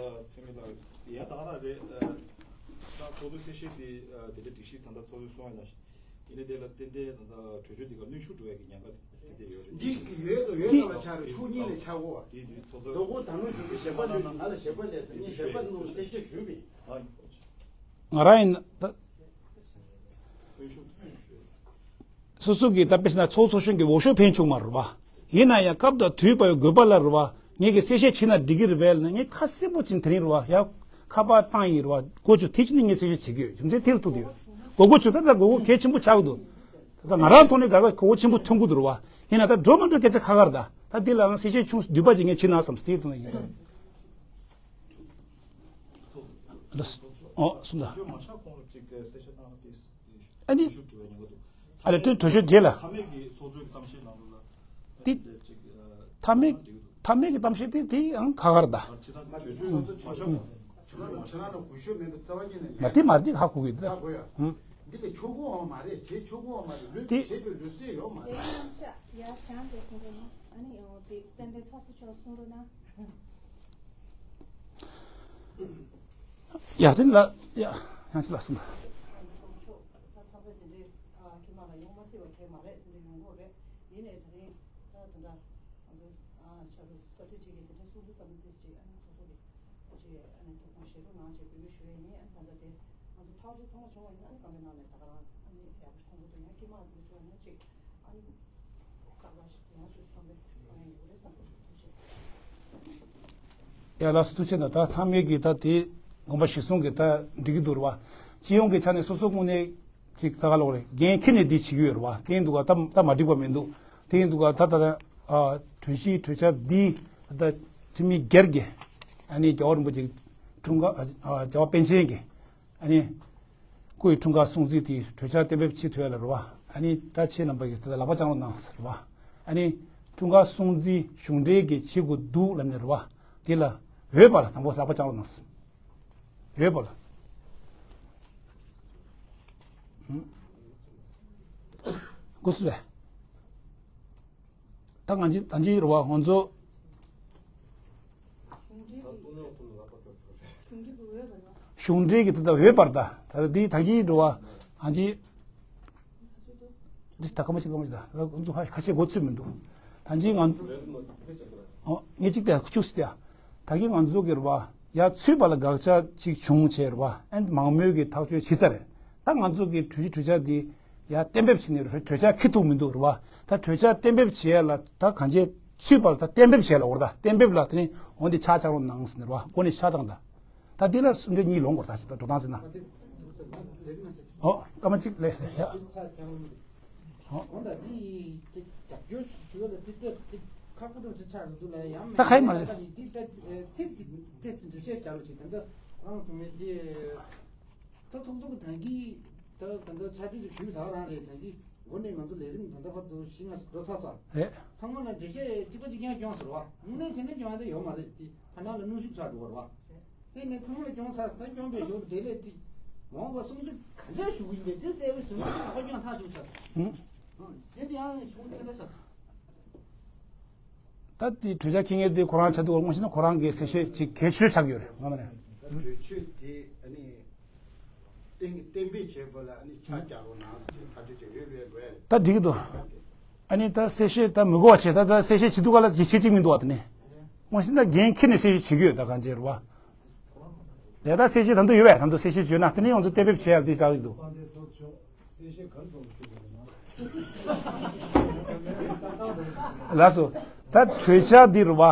འཐུས་མི་ལགས་ཡ་ད་ག་རང་རེད། ད་ཚོགས་འདུའི་གསལ་བཤད་དེ་དེ་འདྲ་སྒྲིག་གཞི་ད་ལྟ་ཚོགས་འདུ་སོང་ཡིན་ན། ཡིན་ནའི་དེ་ལ་ཏན་ཏན་ད་ལྟ་གྲོས་ཆོད་འདི་ག་གནོན་ཤུགས་འགྲོ་ཡ་གི་ཉེན་ཁ་དེ་དེ་ཡོད་རེད། འདི་ཡོད་དང་ཡོད་དང་ལ་ཆགས་རེད། ཕྱོགས་གཉིས་ལ་ཆགས་གོ། དེ་དུས་ཚོགས་གཙོ་རྡོ་སྐོར་དང་ནུ་ཞུ་གི་ཞེན་པ་ལོས་ང་ལ་ཞེན་པ་ལས་ཟེར་ངས་ཞེན་པ་ནུ་གསལ་བཤད་ཞུས་པས། ང་རང་ཡིན་ད། སོ་སོ་གི་ད་དཔེ་ན་ཚོགས་ཚོགས་གཞོན་གྱི་འོས་ཤོག་འཕེན་བཅུག་མ་རེད་བ། ཡིན་ན་ཡང་སྐབས་དང་དུས་བབ་དགོས་པ་ལ་རེད་བ། ངེད་ཀྱི་གསལ་བཤད་བྱས་ན་འགྲིག་གི་རེད་པས་ལ་ངས་ཁ་གསལ་པོ་ཅིག་དེ་རིང་རེད་བ། ཡ་ཁ་པར་བཏང་ཡིན་རེད་བ། དགོས་བཅུག་དེ་ཅི་ནས་ངས་གསལ་བཤད་བྱེད་ཀྱི་ཡོད། རྒྱུ་མཚན་དེ་ལ་ཐུག་དུ་ཡོད། དགོས་དགོས་བཅུག་ད་ལྟ་དགོས་དགོས་གལ་ཆེན་པོ་ཆགས་ཀྱི་འདུག་ད་ལྟ་ང་རང་ཐོག་ནས་དགའ་དགའ་གོ་བོ་ཆེན་པོ་ཐོན་གྱི་འདུག་རེད་བ། ཡིན་ན་ད་འགྲོ་མ་འགྲོ་སྐད་ཆ་ཁ་ཁར་ད། ད་འདི་ལའང་གསལ་བཤད་ཆུང་བསྡུས་པ་ཅིག་ངས་བྱེད་ན་བསམ་སྟེ་དེ་ཚོ་ཡིན། ཨོ་གསུངས་ད། ཨ་ནི། ཨ་ལས་དེ་གྲོས་ཆོད་རྗེས་ལ། དེ། མཐའ་མའི་གི་ཚོགས་གཙོའི་གཏམ་བཤད་ནང་ལོགས་ལ། དེ་འདྲ་ཅིག་ཨ། མཐའ་མའི་མཐའ་མའི་གི་གཏམ་བཤད་དེ་དེ་ཡང་ཁ་ཁར་ད། ཁྱེད་རང་ལ་གུས་ཞབས་མེད་པའི་རྩ་བ་ཉིད་ནས་མེད། མ་དེ་མ་དེ་ཧ་གོ་གི་འདུག་ད་གོ་ཡ། ཧུམ། འདི་ལས་ཆོག་གོ་བ་མ་རེད། བྱེད་ཆོག་གོ་བ་མ་རེད། ལུས་དེ། བྱེད་པའི་ལུས་སྲོལ་ཡོད་མ་རེད། དེ་རྣམ་གཞག་ཡར་བཞེངས་ཏེ་གསུང་རོགས་གནང་། ཨ་ནི་ཡང་དེ་ཏན་ཏན་ཚོགས་གཙོ་མཆོག་གསུང་རོགས་གནང་། ཡ་དེ་ལ་ཡ་ཡང་ཅི་ལ་གསུང་། ད་ཚང་མས་དེ་འདྲའི་ཨ་ཁྱིམ་ལ་ཡོང་མ་སྲིད་པ་གལ་མ་རེད། དེ་འདྲ་ཡོང་གོ་རེད། ཡིན་ནའི་དེ་རིང་ད་དེ་འདྲ་ང་ཚོ་ཨ་ཆ་རུ་ས་འཐུས་ཅིག་གིས་དེ་འདྲ་གསུང་དུས་ཙམ་ནས་ཏིས་ཅིག་ཨ་ནི་ཚོགས་གཙོ་གིས་ཅིག་ཨ་ནི་ཐུགས་ཁུར་བཞེས་རོགས་གནང་ཞེས་འབོད་སྐུལ་ཞུ་ཡས་ཡིན། ཨ་ནི་ད་ལྟ་དེ་ང་ཚོ་ཐག་གཅོད་ཚང་མ་བྱུང་བ་ཡིན་ན་ཨ་ནི་གང་ལྟར་ནང་ནས་ད་ག་རང་ཨ་ནི་ཡག་པོ་ཞིག་མཐོང་གི་འདུག་ཡང་ཁྱིམ་ལ་དེ་འདྲ་བྱུང་བ་ཡིན་ན་ཅིག་ཨ་ནི། ཡ་ལགས་སོ་ཐུགས་རྗེ་གནང་། ད་ཚང་མས་ཀྱིས་ད་དེ་དགོངས་པ་གཞིར་བཟུང་གིས་ད་འགྲིག་གི་འདུག་རེད་བ། སྤྱི་ཡོངས་ཀྱི་ཆ་ནས་སོ་སོ་དངོས་གནས་ཅིག་ས་ག་ལོག་རེད། འགན་འཁྱེར་ནས་འདི་བྱེད་ཀྱི་ཡོད་རེད་བ། དེ་ཡིན་འདུག་ག་ད་ད་མ་འགྲིག་པ་མི་འདུག་དེ་ཡིན་འདུག་ག་ད་ད་ད་ཨ་གྲོས་གཞི་གྲོས་འཆར་འདི་ད་འཐུས་མི་སྒེར་གྱི་ཨ་ནི་རྒྱལ་བ་རིན་པོ་ཆེ་འཁྲུངས་སྐར་ཨ་རྒྱལ་བ་པཎ་ཆེན་གྱི། ཨ་ནི། སྐུའི་འཁྲུངས་སྐར་སྲུང་བརྩི་དེའི་གྲོས་འཆར་གཏན་འབེབས་བྱེད་ཐུབ་ཡ་ལ་རེད་བ། ཨ་ནི་ད་ཁྱེད་རྣམ་པ་གིས་ད་ལྟ་ལག་པ་བརྐྱང་རོགས་གནང་ཟེར་བ། ཨ་ནི། འཁྲུངས་སྐར་སྲུང་བརྩི་གཞུང་འབྲེལ་གྱི་བྱེད་དགོས་འདུག་ལབ་ནས་རེད་བ། དེ་ལ་འོས་པ་ལ་དང་པོ་ལག་པ་བརྐྱང་རོགས་གནང་ཟེར། འོས་པ་ལ། ཧུམ། དགོས་སུ་རེད། ད་ང་ཚོ་ད་ཅི་རེད་བ་ང་ཚོ། གཞུང་འབྲེལ་གྱི་ད་ལྟ་འོས་པར་ད་ད་ལྟ་འདི་ད་གིན་རེད་བ་ང་ཚོ། འདི་ད་ཁ་མ་ཅིག་ཁ་མ་ཅིག་ད་ང་ཚོ་ཁ་ཁ་ཤས་མགོ་ཚོས་མི་འདུག་ད་ཅི་ང་ཚོ། ཨོ་ངས་ཅིག་ད་ཁུ་ཆུ་སི་ད། ད་གིན་ང་ཚོ་གི་རེད་བ་ཡ་ཚུད་པ་ལ་དགག་བྱ་ཅིག་བྱུང་བྱས་རེད་བ་ཨན་མང་མོས་ཀྱི་ཐག་གཅོད་བྱེད་ས་རེད། ད་ང་ཚོ་གི་གྲོས་གཞི་གྲོས་འཆར་འདི་ཡ་གཏན་འབེབས་བྱས་ནས་གྲོས་འཆར་འཁྱེར་ཐུབ་མི་འདུག་རེད་བ། ད་གྲོས་འཆར་གཏན་འབེབས་བྱས་ལ་ད་གང་བྱས་ཚུད་པ་ལ་ད་གཏན་འབེབས་བྱས་ལ་འོར་ད་གཏན་འབེབས་ལ་དེ་ནི་འོ་འདི་ཆ་བཅངས་རོགས་གནང་ཟེར་ནས་རེད་བ་འགོ་ནས་ཆ་བཅངས་ད། ད་འདི་ལ་སུམ་ཅུ་གཉིས་ལོངས་དགོས་ད་ཅི་ད་འགྲོ་སྟངས་ཟེར་ན། ཨོ་སྐར་མ་གཅིག་ལས་ཡ། ཨོ། འོ་ད་འདི་རྒྱབ་སྐྱོར་ཞུ་ལ་འདི་ཏོག་ཙམ་ཁག་པོ་འདྲ་ཅིག་ཆགས་འདུག་ལ་ཡང་ད་ཁ་ཡི་མ་རེད། འདི་ད་ཚིག་འདི་ཏོག་ཙམ་འགྲེལ་བཤད་རྒྱག་རོགས་ཅིག་ད་ལྟ་རང་དུ་མེད་འདི། ད་ཚོགས་གཙོ་གི་ད་གིན་ད་ད་ལྟ་ཕྱག་བྲིས་ཅིག་ཞུས་ད་རང་རེད། ད་གིན་འགོ་ནས་ང་ཚོ་ལས་རིམ་ད་ལྟ་བར་དུ་བཞི་ལྔ་ཞིག་འགྲོ་ཚར་སོང་། རེད། ཚང་མ་ལ་འགྲེལ་བཤད་གཅིག་པ་གཅིག་རྐྱང་སྐྱོན་ཟེར་བ་དངོས་གནས་བྱས་ན་སྐྱོན་ད་ཡོད་མ་རེད། དེ་ཕ་ནང་ལ་གནོན་ཤུགས་ཆགས་འགྲོ་བ་རེད་བ། དེ་ནས་ཚང་མ་ལ་སྐྱོན་ཚར་ད་སྐྱོན་པའི་ཞོར་དེ་ལས་དེ་མང་བ་སུམ་ཅུ་ག་འདྲ་ཞུ་གི་ཡིན་པས་དེ་གསལ་བའི་ཟིན་ལ་ཁ་སྐྱོན་ཐག་ཞུ་ཚར་སོང་། དེ་དེ་ཡང་ཤོང་དེ་འདྲ་ཆགས་སོང་། ད་དེ་གྲོས་འཆར་འཁྱེར་མཁན་དེ་ཁོ་རང་ཆགས་འདུག་བ། དངོས་གཞི་ན་ཁོ་རང་གི་གསལ་བཤད་ཅིག་གལ་ཆེ་ཆགས་ཡོད་རེད་ང་མ་ནས། གྲོས་ཆོད་དེ་ཨ་ནི་གཏན་གཏན་འབེབས་བྱས་པ་ལ་ཨ་ནི་ཆ་བཞག་རོགས་གནང་ཟེར་ཐག་གཅོད་བྱས་ཡོད་རེད་རེད། ད་འགྲིག་གི་འདུག་ཨ་ནི་ད་གསལ་བཤད་ད་མི་དགོས་པ་བྱས་ད་ད་གསལ་བཤད་བྱེད་དུས་ག་ལ་ཡིད་ཆེས་གཅིག་མི་འདུག་བ། དེ་ནས་དངོས་གཞི་ན་འགན་འཁྱེར་ནས་གསལ་བཤད་བྱེད་ཀྱི་ཡོད་ད་གང་བྱས་རེད་བ། ལས་ད་གསལ་བཤད་ད་དུང་ཡོད་པས་ད་དུང་གསལ་བཤད་བྱས་ན་དེ་ནས་ང་ཚོ་གཏན་འབེབས་བྱས་ཡག་འདི་ལྟ་གི་འདུག་ལགས་སོ། ད་གྲོས་འཆར་འདི་རུ་བ་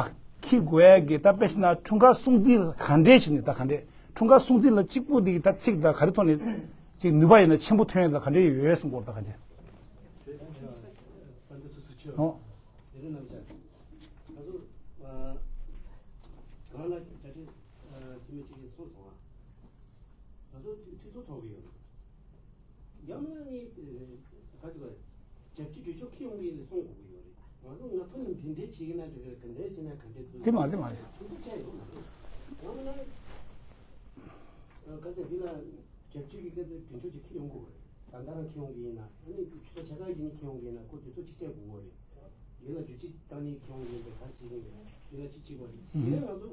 ཁྱི་དགོས་ཡ་གི་ད་དཔེ་ཤི་ན་འཁྲུངས་སྐར་སྲུང་བརྩི་ག་འདྲས་ཤི་ནི་ད་ག་འདྲས་འཁྲུངས་སྐར་སྲུང་བརྩི་ལ་གཅིག་པུ་འདི་གི་ད་ཚིག་ད་ག་རེ་ཐོག་ནས་ཅིག་ནུས་པ་ཡིན་ན་ཆེན་པོ་ཐོན་ཡ་ད་ག་འདྲས་ཡོད་ཡོད་གསུང་གོ་ད་ག་འདྲས། ཨོ། ལས་རིམ་རྣམ་གཞག་ང་ཚོ་ཨ་ གང་ལ་བཅའ་ཁྲིམས་འཐུས་མི་གཅིག་གིས་གསུངས་སོང་ང་། ང་ཚོ་འཐུས་ཚོགས་ཚོགས་ཀྱི་ཡོད། ཡང་ན་ནི་ག་ཚོད་རྒྱབ་ཀྱི་གྲོས་ཆོད་འཁྱེར་ཡོང་གི་ཡིན་ལ་གསུང་དགོས་ཀྱི་ཡོད་རེད། ང་ཚོ་ང་ཐོག་ནས་འདི་འདྲས་བྱེད་ཀྱི་ན་འགྲིག་གི་རེད། ག་འདྲས་བྱེད་ན་ག་འདྲས་འདུག་དེ་མ་རེད། དེ་མ་རེད། འཐུས་ཚོགས་བཅས་ཡོད་མ་རེད། ཡང་ན་ག་ཚོད་འདི་ལ་རྒྱབ་སྐྱོར་གྱི་སྐབས་དུ་གྲོས་ཆོད་ཅིག་འཁྱེར་ཡོང་དགོས་རེད། ད་ལྟ་རང་འཁྱེར་ཡོང་གི་ཡིན་ན་ཨ་ནི་ཆུ་ཚོད་ཕྱེད་ཀ་རྗེས་ནས་འཁྱེར་ཡོང་གི་ཡིན་ན་ཁོ་དུས་ཚོད་ཅིག་སྤྲད་དགོས་རེད། དེ་ལ་བསྒྱུར་བཅོས་བཏང་ནས་འཁྱེར་ཡོང་གི་ཡིན་པས་ག་རེ་བྱེད་ཀྱི་ཡིན་པས་དེ་ལ་ཅིག་བྱེད་དགོས་རེད། དེ་ལས་ང་ཚོ་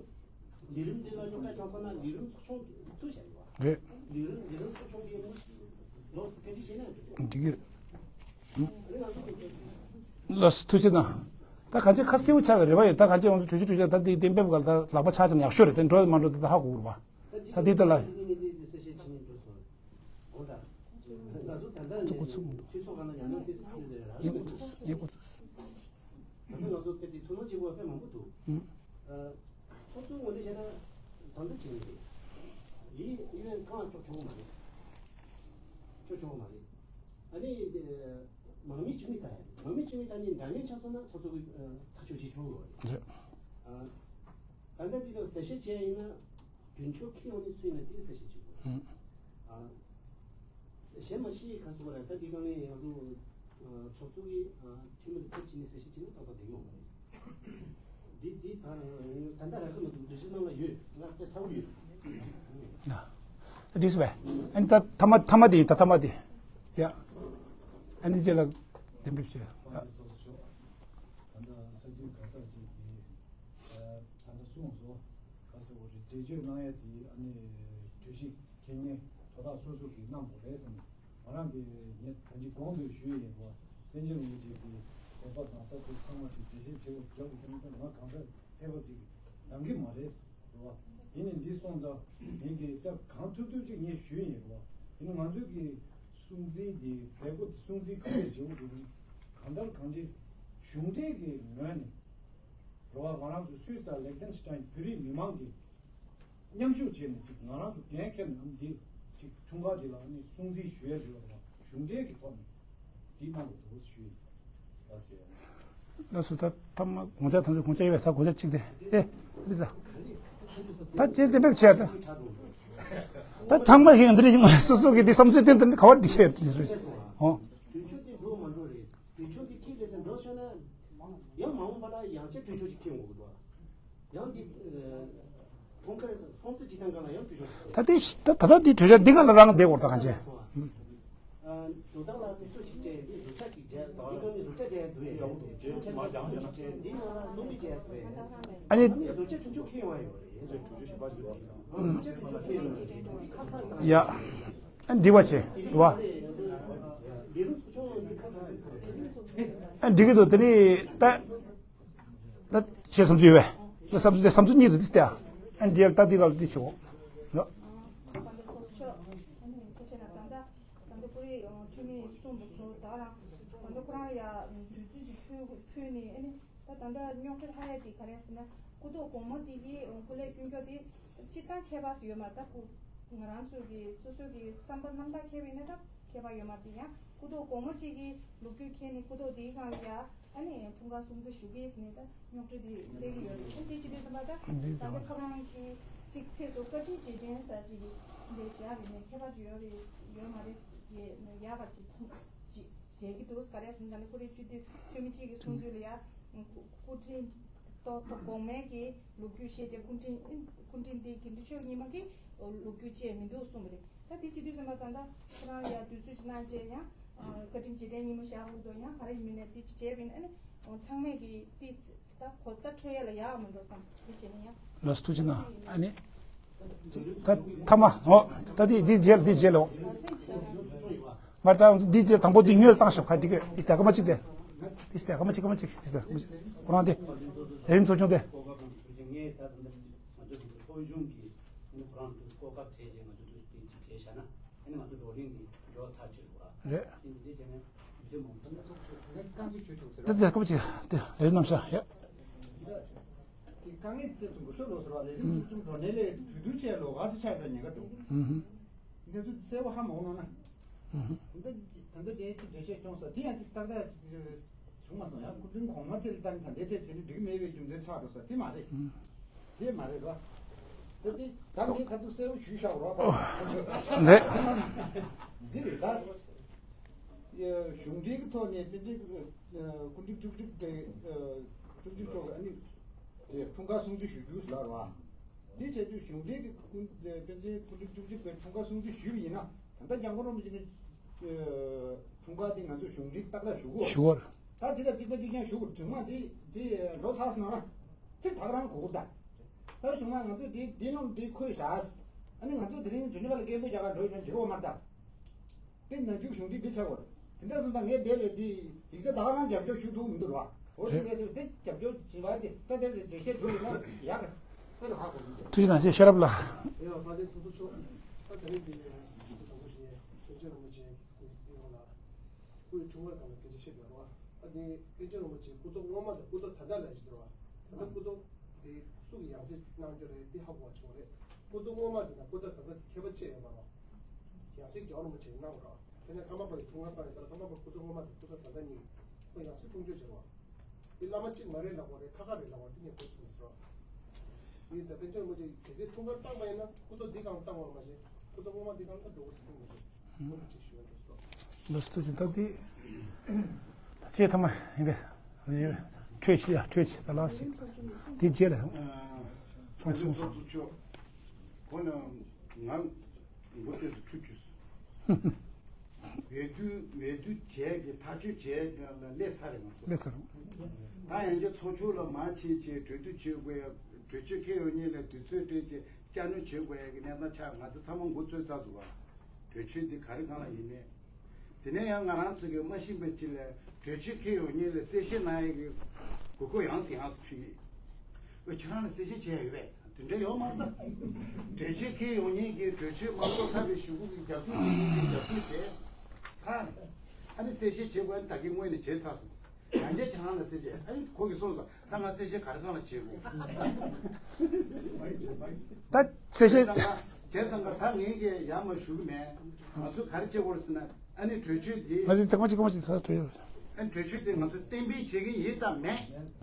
ལས་རིམ་འདི་ལ་རྙོག་དྲ་བྱུང་སོང་ན་ལས་རིམ་ཚོགས་ཆུང་བཙུགས་བཞག་ཡོད་པ། རེད། ལས་རིམ་ལས་རིམ་ཚོགས་ཆུང་གིས་མུ་མཐུད་ལོགས་སུ་བཀའ་འདྲི་བྱས་ན་འགྲིག་གི་རེད། ལགས་སོ། ཐུགས་རྗེ་གནང་། ད་གང་ཅི་ཁ་གསལ་པོ་ཆགས་པའི་རེ་བ་ཡོད། ད་གང་ཅི་ང་ཚོ་གྲོས་ཆོད་གྲོས་ཆོད་ད་འདི་གཏན་འབེབས་སྒང་ད་ལག་པ་ཆག་ཆག་ན་ཡག་ཤོས་རེད། དེ་འགྲོ་མ་འགྲོ་ད་ཧ་གོ་དགོས་པ། ད་འདི་ད་ལ། ང་ཚོ་ད་ལྟ་ཚོགས་འགོ་ཚུགས་མི་འདུག་འཐུས་ཚོགས་སྒང་ལ་ཉམས་མྱོང་དེ་སྲིད་ཟེར་ར་ཡིན་དགོས་ཚུགས་ཡིན་དགོས་ཚུགས། ད་ལྟ་ང་ཚོ་དཔེ་དེ་ཐུགས་སྣང་བྱེད་དགོས་པ་དཔེ་མང་པོ་འདུག་ཨ། ཚོགས་གཙོ་ངོས་ནས་བཤད་ན་དམ་བཅའ་བྱེད་ཀྱི་རེད། ཡིན་ཡིན་ནའི་གང་ལྕོགས་ཆོག་གི་མ་རེད། ལྕོགས་ཆོག་གི་མ་རེད། ཨ་ནི་དེ་མང་མི་བཅུ་གཉིས་ལྟ་ཡ་རེད། མང་མི་བཅུ་གཉིས་ལྟ་ནི་འདྲ་མཉམ་ཆགས་སོང་ན་ཚོགས་གཙོ་གི་ཐག་གཅོད་བྱེད་ཆོག་གི་རེད། རེད། ཨ། ད་ལྟ་འདི་ལ་གསལ་བཤད་བྱས་ཡིན་ན་རྒྱུན་འཁྱོངས་འཁྱེར་ཡོང་ནི་སུ་ཡིན་ན་དེ་གསལ་བཤད་བྱེད་དགོས། ཨ། གཞན་མ་ཤེས་ཁ་སོ་ར་ད་འདི་གང་ནས་ང་ཚོ་ཚོགས་གཙོ་གི་འཐུས་མི་ལ་ཚབ་བྱས་ནས་གསལ་བཤད་བྱས་ན་ཏག་ཏག་བསྡད་ཡོང་བ་རེད། འདི་འདི་ད་ད་ལྟ་རག་གི་མི་འདུག་འདི་ཕྱི་ནང་ལ་ཡོད། ང་དཔེ་ཚ་བོ་ཡོད། ཨ། འདི་སུ་བས། ཨ་ནི་ད་ཐ་མ་ཐ་མ་དེ་ཡིན། ད་ཐ་མ་དེ། ཡ། ཨ་ནི་རྗེས་ལ་གཏན་འབེབས་བྱས། ཨ། ད་ལྟ་ས་འཐུས་ག་ས་ཅིག་གིས་ད་ལྟ་གསུངས་སོང་། ག་ཟེར་བ་རེད། འགྲེལ་བརྗོད་གནང་ཡ་དེ་ཨ་ནི་གྲོས་གཞི་འཁྱེར་མཁན་དོ་བདག་སོ་སོ་གིས་གནང་དགོས་རེད་བསམ། ང་རང་གིས་ངས་ད་ཅི་གོང་དུ་ཞུས་ཡིན་པ། པཎ་ཆེན་རིན་པོ་ཆེ་གི་མཛད་པ་དང་ལྟ་གྲུབ་ཚང་མ་དེ་འགྲེལ་བཤད་བྱེད་དགོས་རྒྱབ་དགོས་བྱུང་ན་ང་གང་ཟག་ཕལ་པ་ཅིག་འདང་གི་མ་རེད། རེད་བ། ཡིན་ནའི་འདི་སོང་ཙང་ངས་ཀྱི་སྐབས་གང་ཐུབ་ཐུབ་ཅིག་ངས་ཞུས་ཡིན། རེད་བ། ཡིན་ན་ང་ཚོས་ཀྱི་སྲུང་བརྩི་འདི་མཛད་སྒོ་འདི་སྲུང་བརྩི་ག་རེ་བྱེད་དགོས་འདུག་གང་ལྟར་གང་ཅི་གཞུང་འབྲེལ་གྱི་ངོས་ནས། རེད་བ། ང་རང་ཚོ་སུད་སི་དང་ལིག་ཏེན་སི་ཏན་བོད་རིགས་མི་མང་གིས་མཉམ་ཞུགས་བྱས་ནས་ཅིག་ང་རང་ཚོ་འགན་འཁྱེར་ནས་འདི་ཅིག་འཁྲུངས་སྐར་འདི་ལ་ནི་སྲུང་བརྩི་ཞུ་ཡ་ཡོད་རེད་བ། གཞུང་འབྲེལ་གྱི་ཐོག་ནས་འདི་གནང་དགོས་འདུག་ཞུ་ཡིན། ལགས་སོ། ད་ཐ་མ་དགོངས་འཆར་དང་དགོངས་འཆར་ཡོད་པས་ད་དགོངས་འཆར་གཅིག་དེ་ཨེ་འདི་ཟ། ད་ཅེས་དེ་འབེབས་བྱས་ད། ད་ཚང་མ་ཞིག་འདི་རེད་ཞིག་སོ་སོ་གི་འདི་བསམ་ཚུལ་བསྟན་དུ་ག་བར་འདི་ཤེས་འདི་རེད། ཨོ། གྲོས་ཆོད་དེ་འགྲོ་མ་འགྲོ་རེད། གྲོས་ཆོད་དེ་འཁྱེར་ལས་ཚན་འགྲོ་ཤོད་ན། ཡང་མ་འོངས་པ་ལ་ཡང་བསྐྱར་གྲོས་ཆོད་ཅིག་འཁྱེར་འོང་གི་འདུག་ཡང་འདི་ཁྲོམ་ཁར་སྲུང་བརྩི་བྱེད་སྟངས་སྒང་ལ་ཡང་གྲོས་ཆོད་ཅིག་ད་ལྟའི་ད་ད་ལྟ་འདི་གྲོས་ཆོད་འདི་སྒང་ལ་རང་བསྡད་དགོས་ད་གང་བྱས། དོ་བདག་ལ་དུས་ཚོད་ཅིག་སྤྲད་འདི་བཟོ་ལྟ་ཅིག་བྱས་འདི་སྒང་ནས་བཟོ་ལྟ་བྱས་འདུག་ཡས་ཚེ་ཆུང་ཆེན་པོ་ཅིག་བྱས་འདི་ནང་ལ་སྣུམ་མི་བྱས་འདུག་ཡས། ཨ་ནི་བཟོ་ལྟ་ཆུང་ཆུང་འཁྱེར་ཡོང་བ་ཡོད་རེད། བཟོ་ལྟ་ཆུང་ཆུང་འཁྱེར་ཡོང་བ་རེད། ཁ་ཚ་ཡ། ཨ་འགྲིག་པ་བྱེད་རེད་བ། ཨ་འགྲིག་གི་འདུག་དེ་ནི་ད་ད་བྱེད་བསམ་ཚུལ་ཡོད་པས། ད་བསམ་ཚུལ་དེ་བསམ་ཚུལ་གཉིས་འདུག་དེ་ལྟ་ཨ་འགྲིག་ད་འདི་ལ་འདི་བྱེད་འོ། ད་ལྟ་ཁོ་རེ་འཐུས་མི་གསུམ་པོ་ཚོ་ད་རང་ད་ལྟ་ཁོ་རང་ཡ་དུས་ཚོད་ཅིག་ཕུལ་ཕུལ་ནས་ཨ་ནི་ད་ད་ལྟ་རྙོག་དྲ་ལྷག་ཡ་དེ་ག་རེ་ཟེར་ན་སྐུ་ཐོག་གོང་མ་དེ་གི་སྐུ་ལས་བསྐྱོན་རྒྱུ་དེ་སྤྱིར་བཏང་ཁྱད་པར་ཡོད་མ་རེད། ད་སྐུ་ང་རང་ཚོ་གི་སོ་སོ་གི་བསམ་པ་རྣམ་དག་ཁྱད་པར་ཡིན་ན་ད་ཁྱད་པར་ཡོད་མ་རེད། དེ་ཡང་སྐུ་ཐོག་གོང་མ་གཅིག་གི་ལོ་རྒྱུས་འཁྱེར་ནས་སྐུ་ཐོག་དེའི་སྒང་ལ་ཡ་ཨ་ནི་འཁྲུངས་སྐར་སྲུང་བརྩི་ཞུ་གི་ཟེར་ནས་ད་རྙོག་དྲ་དེ་སླེབས་ཀྱི་ཡོད་རེད། ཨ་དེ་ཅི་འདྲ་ཟེར་ན་ད་ད་ལྟ་ཁོ་རང་གི་གཅིག་ཕེབས་སོ་བཀའ་དྲིན་རྗེས་དྲན་ཟེར་གཅིག་གི་འདི་བྱས་རེད་ནས་ཁྱད་པར་ཅིག་ཡོད་རེད་ཡོད་མ་རེད་ཅེས་ཡག་པ་ཅིག་ཐུག་ཅིག་བྱེད་ཀྱི་འདུག་ག་རེ་ཟེར་ན་ད་ནི་ཁོ་རེ་སྤྱི་འཐུས་འཐུས་མི་གཅིག་གིས་གསུང་དུས་ལ་ཡ་སྐུ་དྲིན་ཏོག་ཏོག་གོང་མའི་གི་ལོ་རྒྱུས་བཤད་བྱས་སྐུ་དྲིན་སྐུ་དྲིན་དེ་དགེ་འདུན་ཆོས་ཉི་མ་གི་ལོ་རྒྱུས་བཅས་མི་འདུག་གསུངས་པ་རེད། ད་དེ་བྱེད་དུས་ཙམ་པ་ད་ལྟ་ཁོ་རང་ཡ་དུས་ཚོད་ཅིག་གནང་བྱས་ཡང་བཀའ་དྲིན་རྗེས་དྲན་ཉི་མ་བཞག་དགོས་འདུག་ཡང་ག་རེ་ཡིན་མིན་ནས་དེ་ཅིག་བྱས་པ་ཡིན་ན་ཨ་ནི་ཚང་མས་ཀྱི་ཏིས་ད་གོ་ད་འཕྲོད་ཡ་ལ་ཡག་མི་འགྲོ་བསམ་སོང་། དེ་བྱས་ན་ཡང་། ལགས་སོ་ཐུགས་རྗེ་གནང་། ཨ་ནི། ད་ཐ་མ་འོ་ད་དེ་དེ་རྗེས་ལ་དེ་རྗེས་ལ་འོ། མར་ད་འདི་རྗེས་དང་པོ་འདི་ཉོས་བཏང་ཤོག་ཁ་འདི་གི་དེ་ལྟ་ཀ་མ་ཅིག་དེ། དེ་ལྟ་ཀ་མ་ཅིག་ཀ་མ་ཅིག་དེ་ལྟ་ཀ་མ་ཅིག་ཁོ་རང་དེ། ལས་རིམ་ཚོགས་ཆུང་དེ། ཨ་ནི་ང་ཚོ་བགྲོ་གླེང་འདི་འགྲོ་ཐག་ཆོད་འགྲོ་ར། རེད། ཨ་ནི་འདི་འདི་བྱས་ནས་དུས་ཚོད་མང་པོ་ད་ཚོགས་ཆུང་ནས་རྐང་གཅིག་ཆོད་ཆོག་ཟེར་བ། ད་ཚེ་ཁ་པ་ཆེ་དེ་ལས་རྣམ་ཤ་ཡ། དེ་དཀའ་ངལ་དེ་ཚོ་འགོ་ཤོར་ལོ་ཟེར་བ་རེད། རིམ་ཚོགས་ཆུང་འགྲོ་ནས་ལས་གྲོས་བསྡུར་བྱས་ལོ་ག་ཚོད་ཆགས་པའི་ཉེན་ཁ་འདུག་ཨུ་ཧུ། འདི་ཚོ་གསལ་པོ་ཧ་མ་གོ་ནོ་ན། ཨུ་ཧུ། ད་ལྟ་ད་ལྟ་དེ་ཅིག་འགྲེལ་བཤད་བྱུང་ས་དེ་ཡང་ཅིག་ཏག་ཏག་ཅིག་བྱུང་མ་སོང་། ཡང་སྐུ་མགྲོན་གོང་མ་དེ་ལ་ད་ནི་ད་ལྟའི་དེ་བྱས་ནས་འགྲིག་མེད་པའི་རྒྱུ་མཚན་ཆགས་འགྲོ་ས་དེ་མ་རེད། ཨུ། དེ་མ་རེད་རོ། དེ་དེ་ད་ངས་ཁ་ཐུག་གསལ་པོ་ཞུས་བཞག་རོ། རེད། འདི་རེད་ད། གཞུང་འབྲེལ་གྱི་ཐོག་ནས་དཔེ་མཛོད། སྐུ་ཕྲེང་བཅུ་གཅིག་དེ་བཅུ་གཅིག་མཆོག་གི་ཨ་ནི་དེ་འཁྲུངས་སྐར་སྲུང་བརྩི་ཞུ་རྒྱུ་ཟེར་ལབ་རོ། དེ་བྱས་དུས་གཞུང་འབྲེལ་གྱི་སྐུ་དཔེ་མཛོད་སྐུ་ཕྲེང་བཅུ་གཅིག་པའི་འཁྲུངས་སྐར་སྲུང་བརྩི་ཞུས་པ་ཡིན་ན། ད་ལྟ་སྐྱབས་མགོན་རིན་པོ་ཆེ་གི་འཁྲུངས་སྐར་དེ་ང་ཚོས་གཞུང་འབྲེལ་ཏག་ཏག་ཞུ་དགོས། ཞུ་དགོས། ད་དེ་ལ་གཅིག་པ་གཅིག་རྐྱང་ཞུ་དགོས། དྲི་མ་དེ་དེ་ལོ་ཚར་སོང་ན་ཚིག་ཐག་རང་གོ་དགོས་ད། ད་གཞུག་མ་ང་ཚོས་དེ་དེ་ནང་དེ་འཁོད་བཞག་ཨ་ནི་ང་ཚོ་དེ་རིང་ཇི་ནི་ཝ་ལ་སྐད་འབོད་རྒྱག་གར་འགྲོ་ཡོད་ན་འགྱུར་བ་མ་གཏོགས། དེ་ནང་རྒྱུག་གཞུང་འབྲེལ་འདི་ཆགས་པར། དེ་འདྲ་སོང་ཙང་ངས་དེ་ལས་དེ་ཡིག་ཆ་ད་ག་རང་རྒྱབ་སྐྱོར་ཞུ་ཐུབ་མི་འདུག་ར། འོ་དེ་རེད། ལས་ཟེར་དེ་རྒྱབ་སྐྱོར་བྱེད་པ་དེ་ད་དེ་ལས་འགྲེལ་བཤད་བྱུང་ཡོད་ན་ཡག་གི་ས་ལ་ཧ་གོ་མི་འདུག་ཐུགས་རྗེ་གནང་ཞེས་ཤེས་རབ་ལགས། ཡ་དཔལ་ལྡན་ཚོགས་གཙོ་མཆོག་ད་དེ་རིང་འདི་ནས་ཐུགས་ཚོགས་པོ་ཞེས་དོན་ཆེན་རིན་པོ་ཆེ་སྐུ་ཡི་ཏིང་ངོ་ལ་སྐུ་ཡི་འཁྲུངས་སྐར་སྐབས་ལ་སྐད་ཆ་བཤད་འདོད་རོགས། ད་དེ་དཔལ་ལྡན་རིན་པོ་ཆེ་སྐུ་ཐོག་སྔོན་མ་དང་སྐུ་ཐོག་ད་ལྟ་ལ་ཞིག་འདོད་རོགས། ད་ལྟ་སྐུ་ཐོག་དེ་སུ་གི་ཡང་སྲིད་གནང་རྒྱུ་རེད་དེ་ཧ་གོ་བ་བྱུང་རེད། སྐུ་ཐོག་སྔོན་མ་དེ་དང་སྐུ་ཐོག་ད་ལྟ་དེ་ཁྱད་པར་ཅི་ཡོད་མ་རེད། ཡང་སྲིད་རྒྱལ་བ་རིན་པོ་ཆེས་གནང་རོགས། དེ་ནས་ཀརྨ་པ་ཡི་འཁྲུངས་སྐར་བཏང་ཡོད་ད་ཀརྨ་པ་སྐུ་ཐོག་སྔོན་མ་དང་སྐུ་ཐོག་ད་ལྟ་གཉིས་ཁོ་ཡང་སྲིད་འཁྲུངས་སྐར་བྱེད་རོགས། དེ་བླ་མ་གཅིག་མ་རེད་ལབ་དགོས་རེད། ཁ་ཁ་རེད་ལབ་དགོས་རེད། དེ་ངས་གོ་ཚུགས་མ་སོང་། ངས་ད་དཔལ་ལྡན་རིན་པོ་ཆེ་གལ་སྲིད་འཁྲུངས་སྐར་བཏང་པ་ཡིན་ན་སྐུ་ཐོག་འདི་སྒང་བཏང་བ་མ་ཟད་སྐུ་ཐོག་སྔོན་མ་འདི་སྒང་ལ་འགྲོ་དགོས་ཟེར་གྱི་མི་འདུག་ཁོང་ལ་ཅིག་ཞུ་བ་འགྲོ་སོང་། ལགས་སོ། ཐུགས་རྗེ་ཆེ། ད་དེ་ད་ཆེས་ཐ་མ་ཡིན་པས། འཕྲོས་ཆེ་ཡ་འཕྲོས་ཆེ་ད་ལགས་སོ། དེ་རྗེས་ལ་སོང་སོང་སོང་། ཁོ་ན་ང་མགོ་ཐོས་སུ་ཁྲུས་བཅུག་སོང་། འོས་བསྡུ་འོས་བསྡུ་བྱས་ཀྱི་ཐག་གཅོད་བྱས་ཀྱི་ལ་སླེབས་ཚར་རེད་ང་ཚོ། སླེབས་ཚར་རེད། ད་ཡང་བསྐྱར་ཚོགས་ཆུང་ལ་མར་ཕྱིན་བྱས་གྲོས་བསྡུར་བྱེད་དགོས་ཡ། གྲོས་ཆོད་འཁེལ་ཡོང་མཁན་ལ་དུས་ཚོད་སྤྲད་བྱས་བསྐྱར་སྣོན་བྱེད་དགོས་ཡ་གི་གནས་སྟངས་ཆགས། ང་ཚོ་ཚང་མ་འགོ་ཚུགས་ཚར་སོང་བ། གྲོས་ཆོད་འདི་ག་རེ་གང་ལ་ཡིན་མིན། དེ་ནས་ཡང་ང་རང་ཚོ་གི་མ་ཤེས་པ་ཅིག་ལ་གྲོས་ཆོད་འཁེལ་ཡོང་མཁན་ལ་གསལ་བཤད་གནང་ཡ་གི་གོ་སྐབས་ཡང་སེ་ཡང་སེ་ཕུལ་གི། ཨོ་ཁྱེད་རང་ལ་གསལ་བཤད་བྱས་ཡོད་པས། དེ་འདྲ་ཡོད་མ་རེད་ད། གྲོས་ཆོད་འཁེལ་ཡོང་མཁན་གྱི་གྲོས་ཆོད་མ་གཏོགས་ཚར་བའི་གཞུག་གུ་གི་རྒྱབ་སྐྱོར་བྱེད་མཁན་གྱི་རྒྱབ་སྐྱོར་བྱས་ཚར། ཨ་ནི་གསལ་བཤད་བྱེད་དགོས་ད་གིན་སྔོན་ནས་བྱས་ཚར་སོང་། ཡང་བསྐྱར་ཁྱེད་རང་ལ་གསལ་བཤད། ཨ་ནི་ཁོ་གིས་གསུངས་སོང་། ད་ང་གསལ་བཤད་ག་རེ་གང་ལ་བྱེད་དགོས། ད་གསལ་བཤད། བྱས་ཙང་ཀ་བྱས་ཙང་ཀ་ད་ངས་ཀྱི་ཡར་མར་ཞུ་གི་མེད། ང་ཚོས་ག་རེ་བྱེད་དགོས་ཟེར་ན། ཨ་ནི་གྲོས་ཆོད་འདི། ང་ཚོས་ཚེག་མ་གཅིག་གོང་མ་གཅིག་ད་གྲོས་ཡོད། ཨ་ནི་གྲོས་ཆོད་འདི་ང་ཚོས་གཏན་འབེབས་བྱེད་ཀྱི་ཡིན་དང་མེད།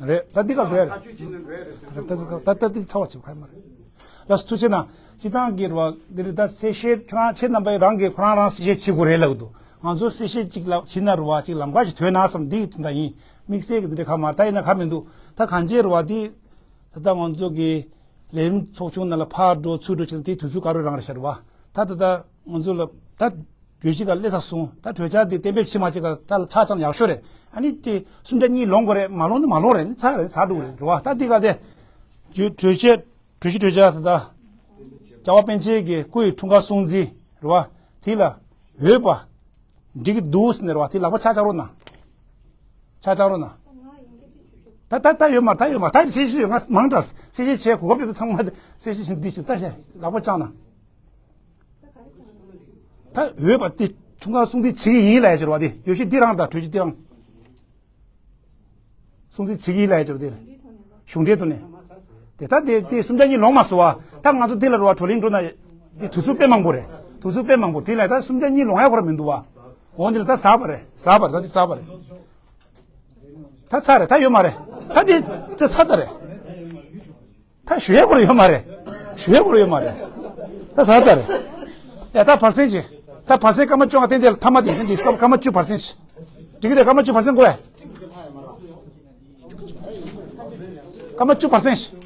རེད། ད་འདི་ག་གྲོས་རེད། ཐག་གཅོད་བྱེད་ནི་རེད་རེད་ཟེར་ད་ད་ད་ད་འདི་ཚ་བ་བྱེད་ཁ་མ་རེད། ལགས་སོ། ཐུགས་རྗེ་གནང་། སྤྱིར་བཏང་གི་རེད་བ། འདི་རེད། ད་གསལ་བཤད་ཁྱོད་རང་ཁྱེད་རྣམ་པས་རང་གིས་ཁོ་རང་རང་གསལ་བཤད་བྱེད་དགོས་རེད་ལབ་འདུག་ང་ཚོ་གསལ་བཤད་ཅིག་ལ་བྱེད་ན་རེད་བ། ཅིག་ལམ་ཁ་ཞིག་ཐོན་ན་བསམ་འདི་དོན་དག་ཡིན། དམིགས་བསལ་གྱི་འདི་འདྲ་ཁ་མ་རེད། ད་ཡིན་ན་ཁ་མི་འདུག་ད་གང་ཅི་རེད་བ། འདི་ད་ལྟ་ང་ཚོ་གི་ལས་རིམ་ཚོགས་ཆུང་ནང་ལ་ཕར་འགྲོ་ཚུར་འགྲོ་བྱེད་ན་དེའི་དུས་ཚོད་ག་རེ་རང་རེད་ཤག་རེད་བ། ད་ད་ལྟ་ང་ཚོ་ལ་ད་གྲོས་གཞི་ག་སླེབས་ཚར་སོང་། ད་གྲོས་འཆར་འདི་གཏན་འབེབས་བྱེད་མ་བྱེད་ག་ད་ལ་ཆ་ཚང་ཡག་ཤོས་རེད། ཨ་ནི་དེ་གསུམ་ཆ་གཉིས་ལོངས་དགོས་རེད། མ་ལོངས་ན་མ་ལོངས་རེད། ཨ་ནི་ཚར་རེད། ཚར་འགྲོ་གི་རེད་རེད་བ། ད་འདི་ག་དེ་གྲོས་གྲོས་ཆོད། གྲོས་གཞི་གྲོས་འཆར་དེ་དག་རྒྱལ་བ་པཎ་ཆེན་གྱི་སྐུ་ཡི་འཁྲུངས་སྐར་སྲུང་བརྩི་རེད་བ། དེ་ལ་འོས་པ་འགྲིག་གི་འདུག་ཟེར་ནས་རེད་བ། དེ་ལག་པ་ཆག་ཆག་རོགས་གནང་། ཆག་ཆག་རོགས་གནང་། ད་ད་ད་ཡོད་མ་རེད། ད་ཡོད་མ་རེད། ད་གསལ་བཤད་ཡོད། ང་མང་དྲགས་གསལ་བཤད་བྱས་གོ་སྐབས་དེ་ཚང་མ་གསལ་བཤད་བྱེད་འདི་བྱེད་ད་བྱས་ལག་པ་བཅག་ན། ད་འོས་པ་དེ་འཁྲུངས་སྐར་སྲུང་བརྩི་བྱེད་ཀྱི་ཡིན་ལབ་ཡ་ཅིག་རེད་བ། དེ་གྲོས་གཞི་འདི་རང་དང་གྲོས་གཞི་འདི་རང་། སྲུང་བརྩི་བྱེད་ཀྱི་ལབ་ཡ་ཅིག་རེད་དེ། གཞུང་འབྲེལ་ཐོག་ནས། དེ་ད་དེ་དེ་གསུམ་ཆ་གཉིས་ལོངས་མ་སོང་བ། ད་ང་ཚོ་དེ་ལ་རེད་བ། བགྲོ་གླེང་འགྲོ་ན་དེ་དུས་ཚོད་དཔེ་མང་པོ་རེད། དུས་ཚོད་དཔེ་མང་པོ་དེ་ལ་ད་གསུམ་ཆ་གཉིས་ལོངས་ཡ་ཁོ་ར་མི་འདུག་བ། འོ་འདི་ལ་ད་ཟ་བ་རེད། ཟ་བ་རེད། ད་དེ་ཟ་བ་རེད། ད་ཚར་རེད། ད་ཡོད་མ་རེད། ད་དེ་ད་ཚར་ཚར་རེད། ད་ཞུ་ཡས་སྐོར་ཡོད་མ་རེད། ཞུ་ཡས་སྐོར་ཡོད་མ་རེད། ད་ཟ་ཚར་རེད། ཡ་ད་བར་གསེང་བྱེད། ད་བར་གསེང་སྐར་མ་བཅོ་ལྔ་ཏན་ཏན་ལ་ཐ་མ་དེ་ཡིན་ཟེར་གྱི། སྐར་མ་བཅུ་བར་གསེང་བྱེད། འགྲིག་གི་རེད། སྐར་མ་བཅུ་བར་གསེང་དགོས། སྐར་མ་བཅུ་བར་གསེང་བྱེད།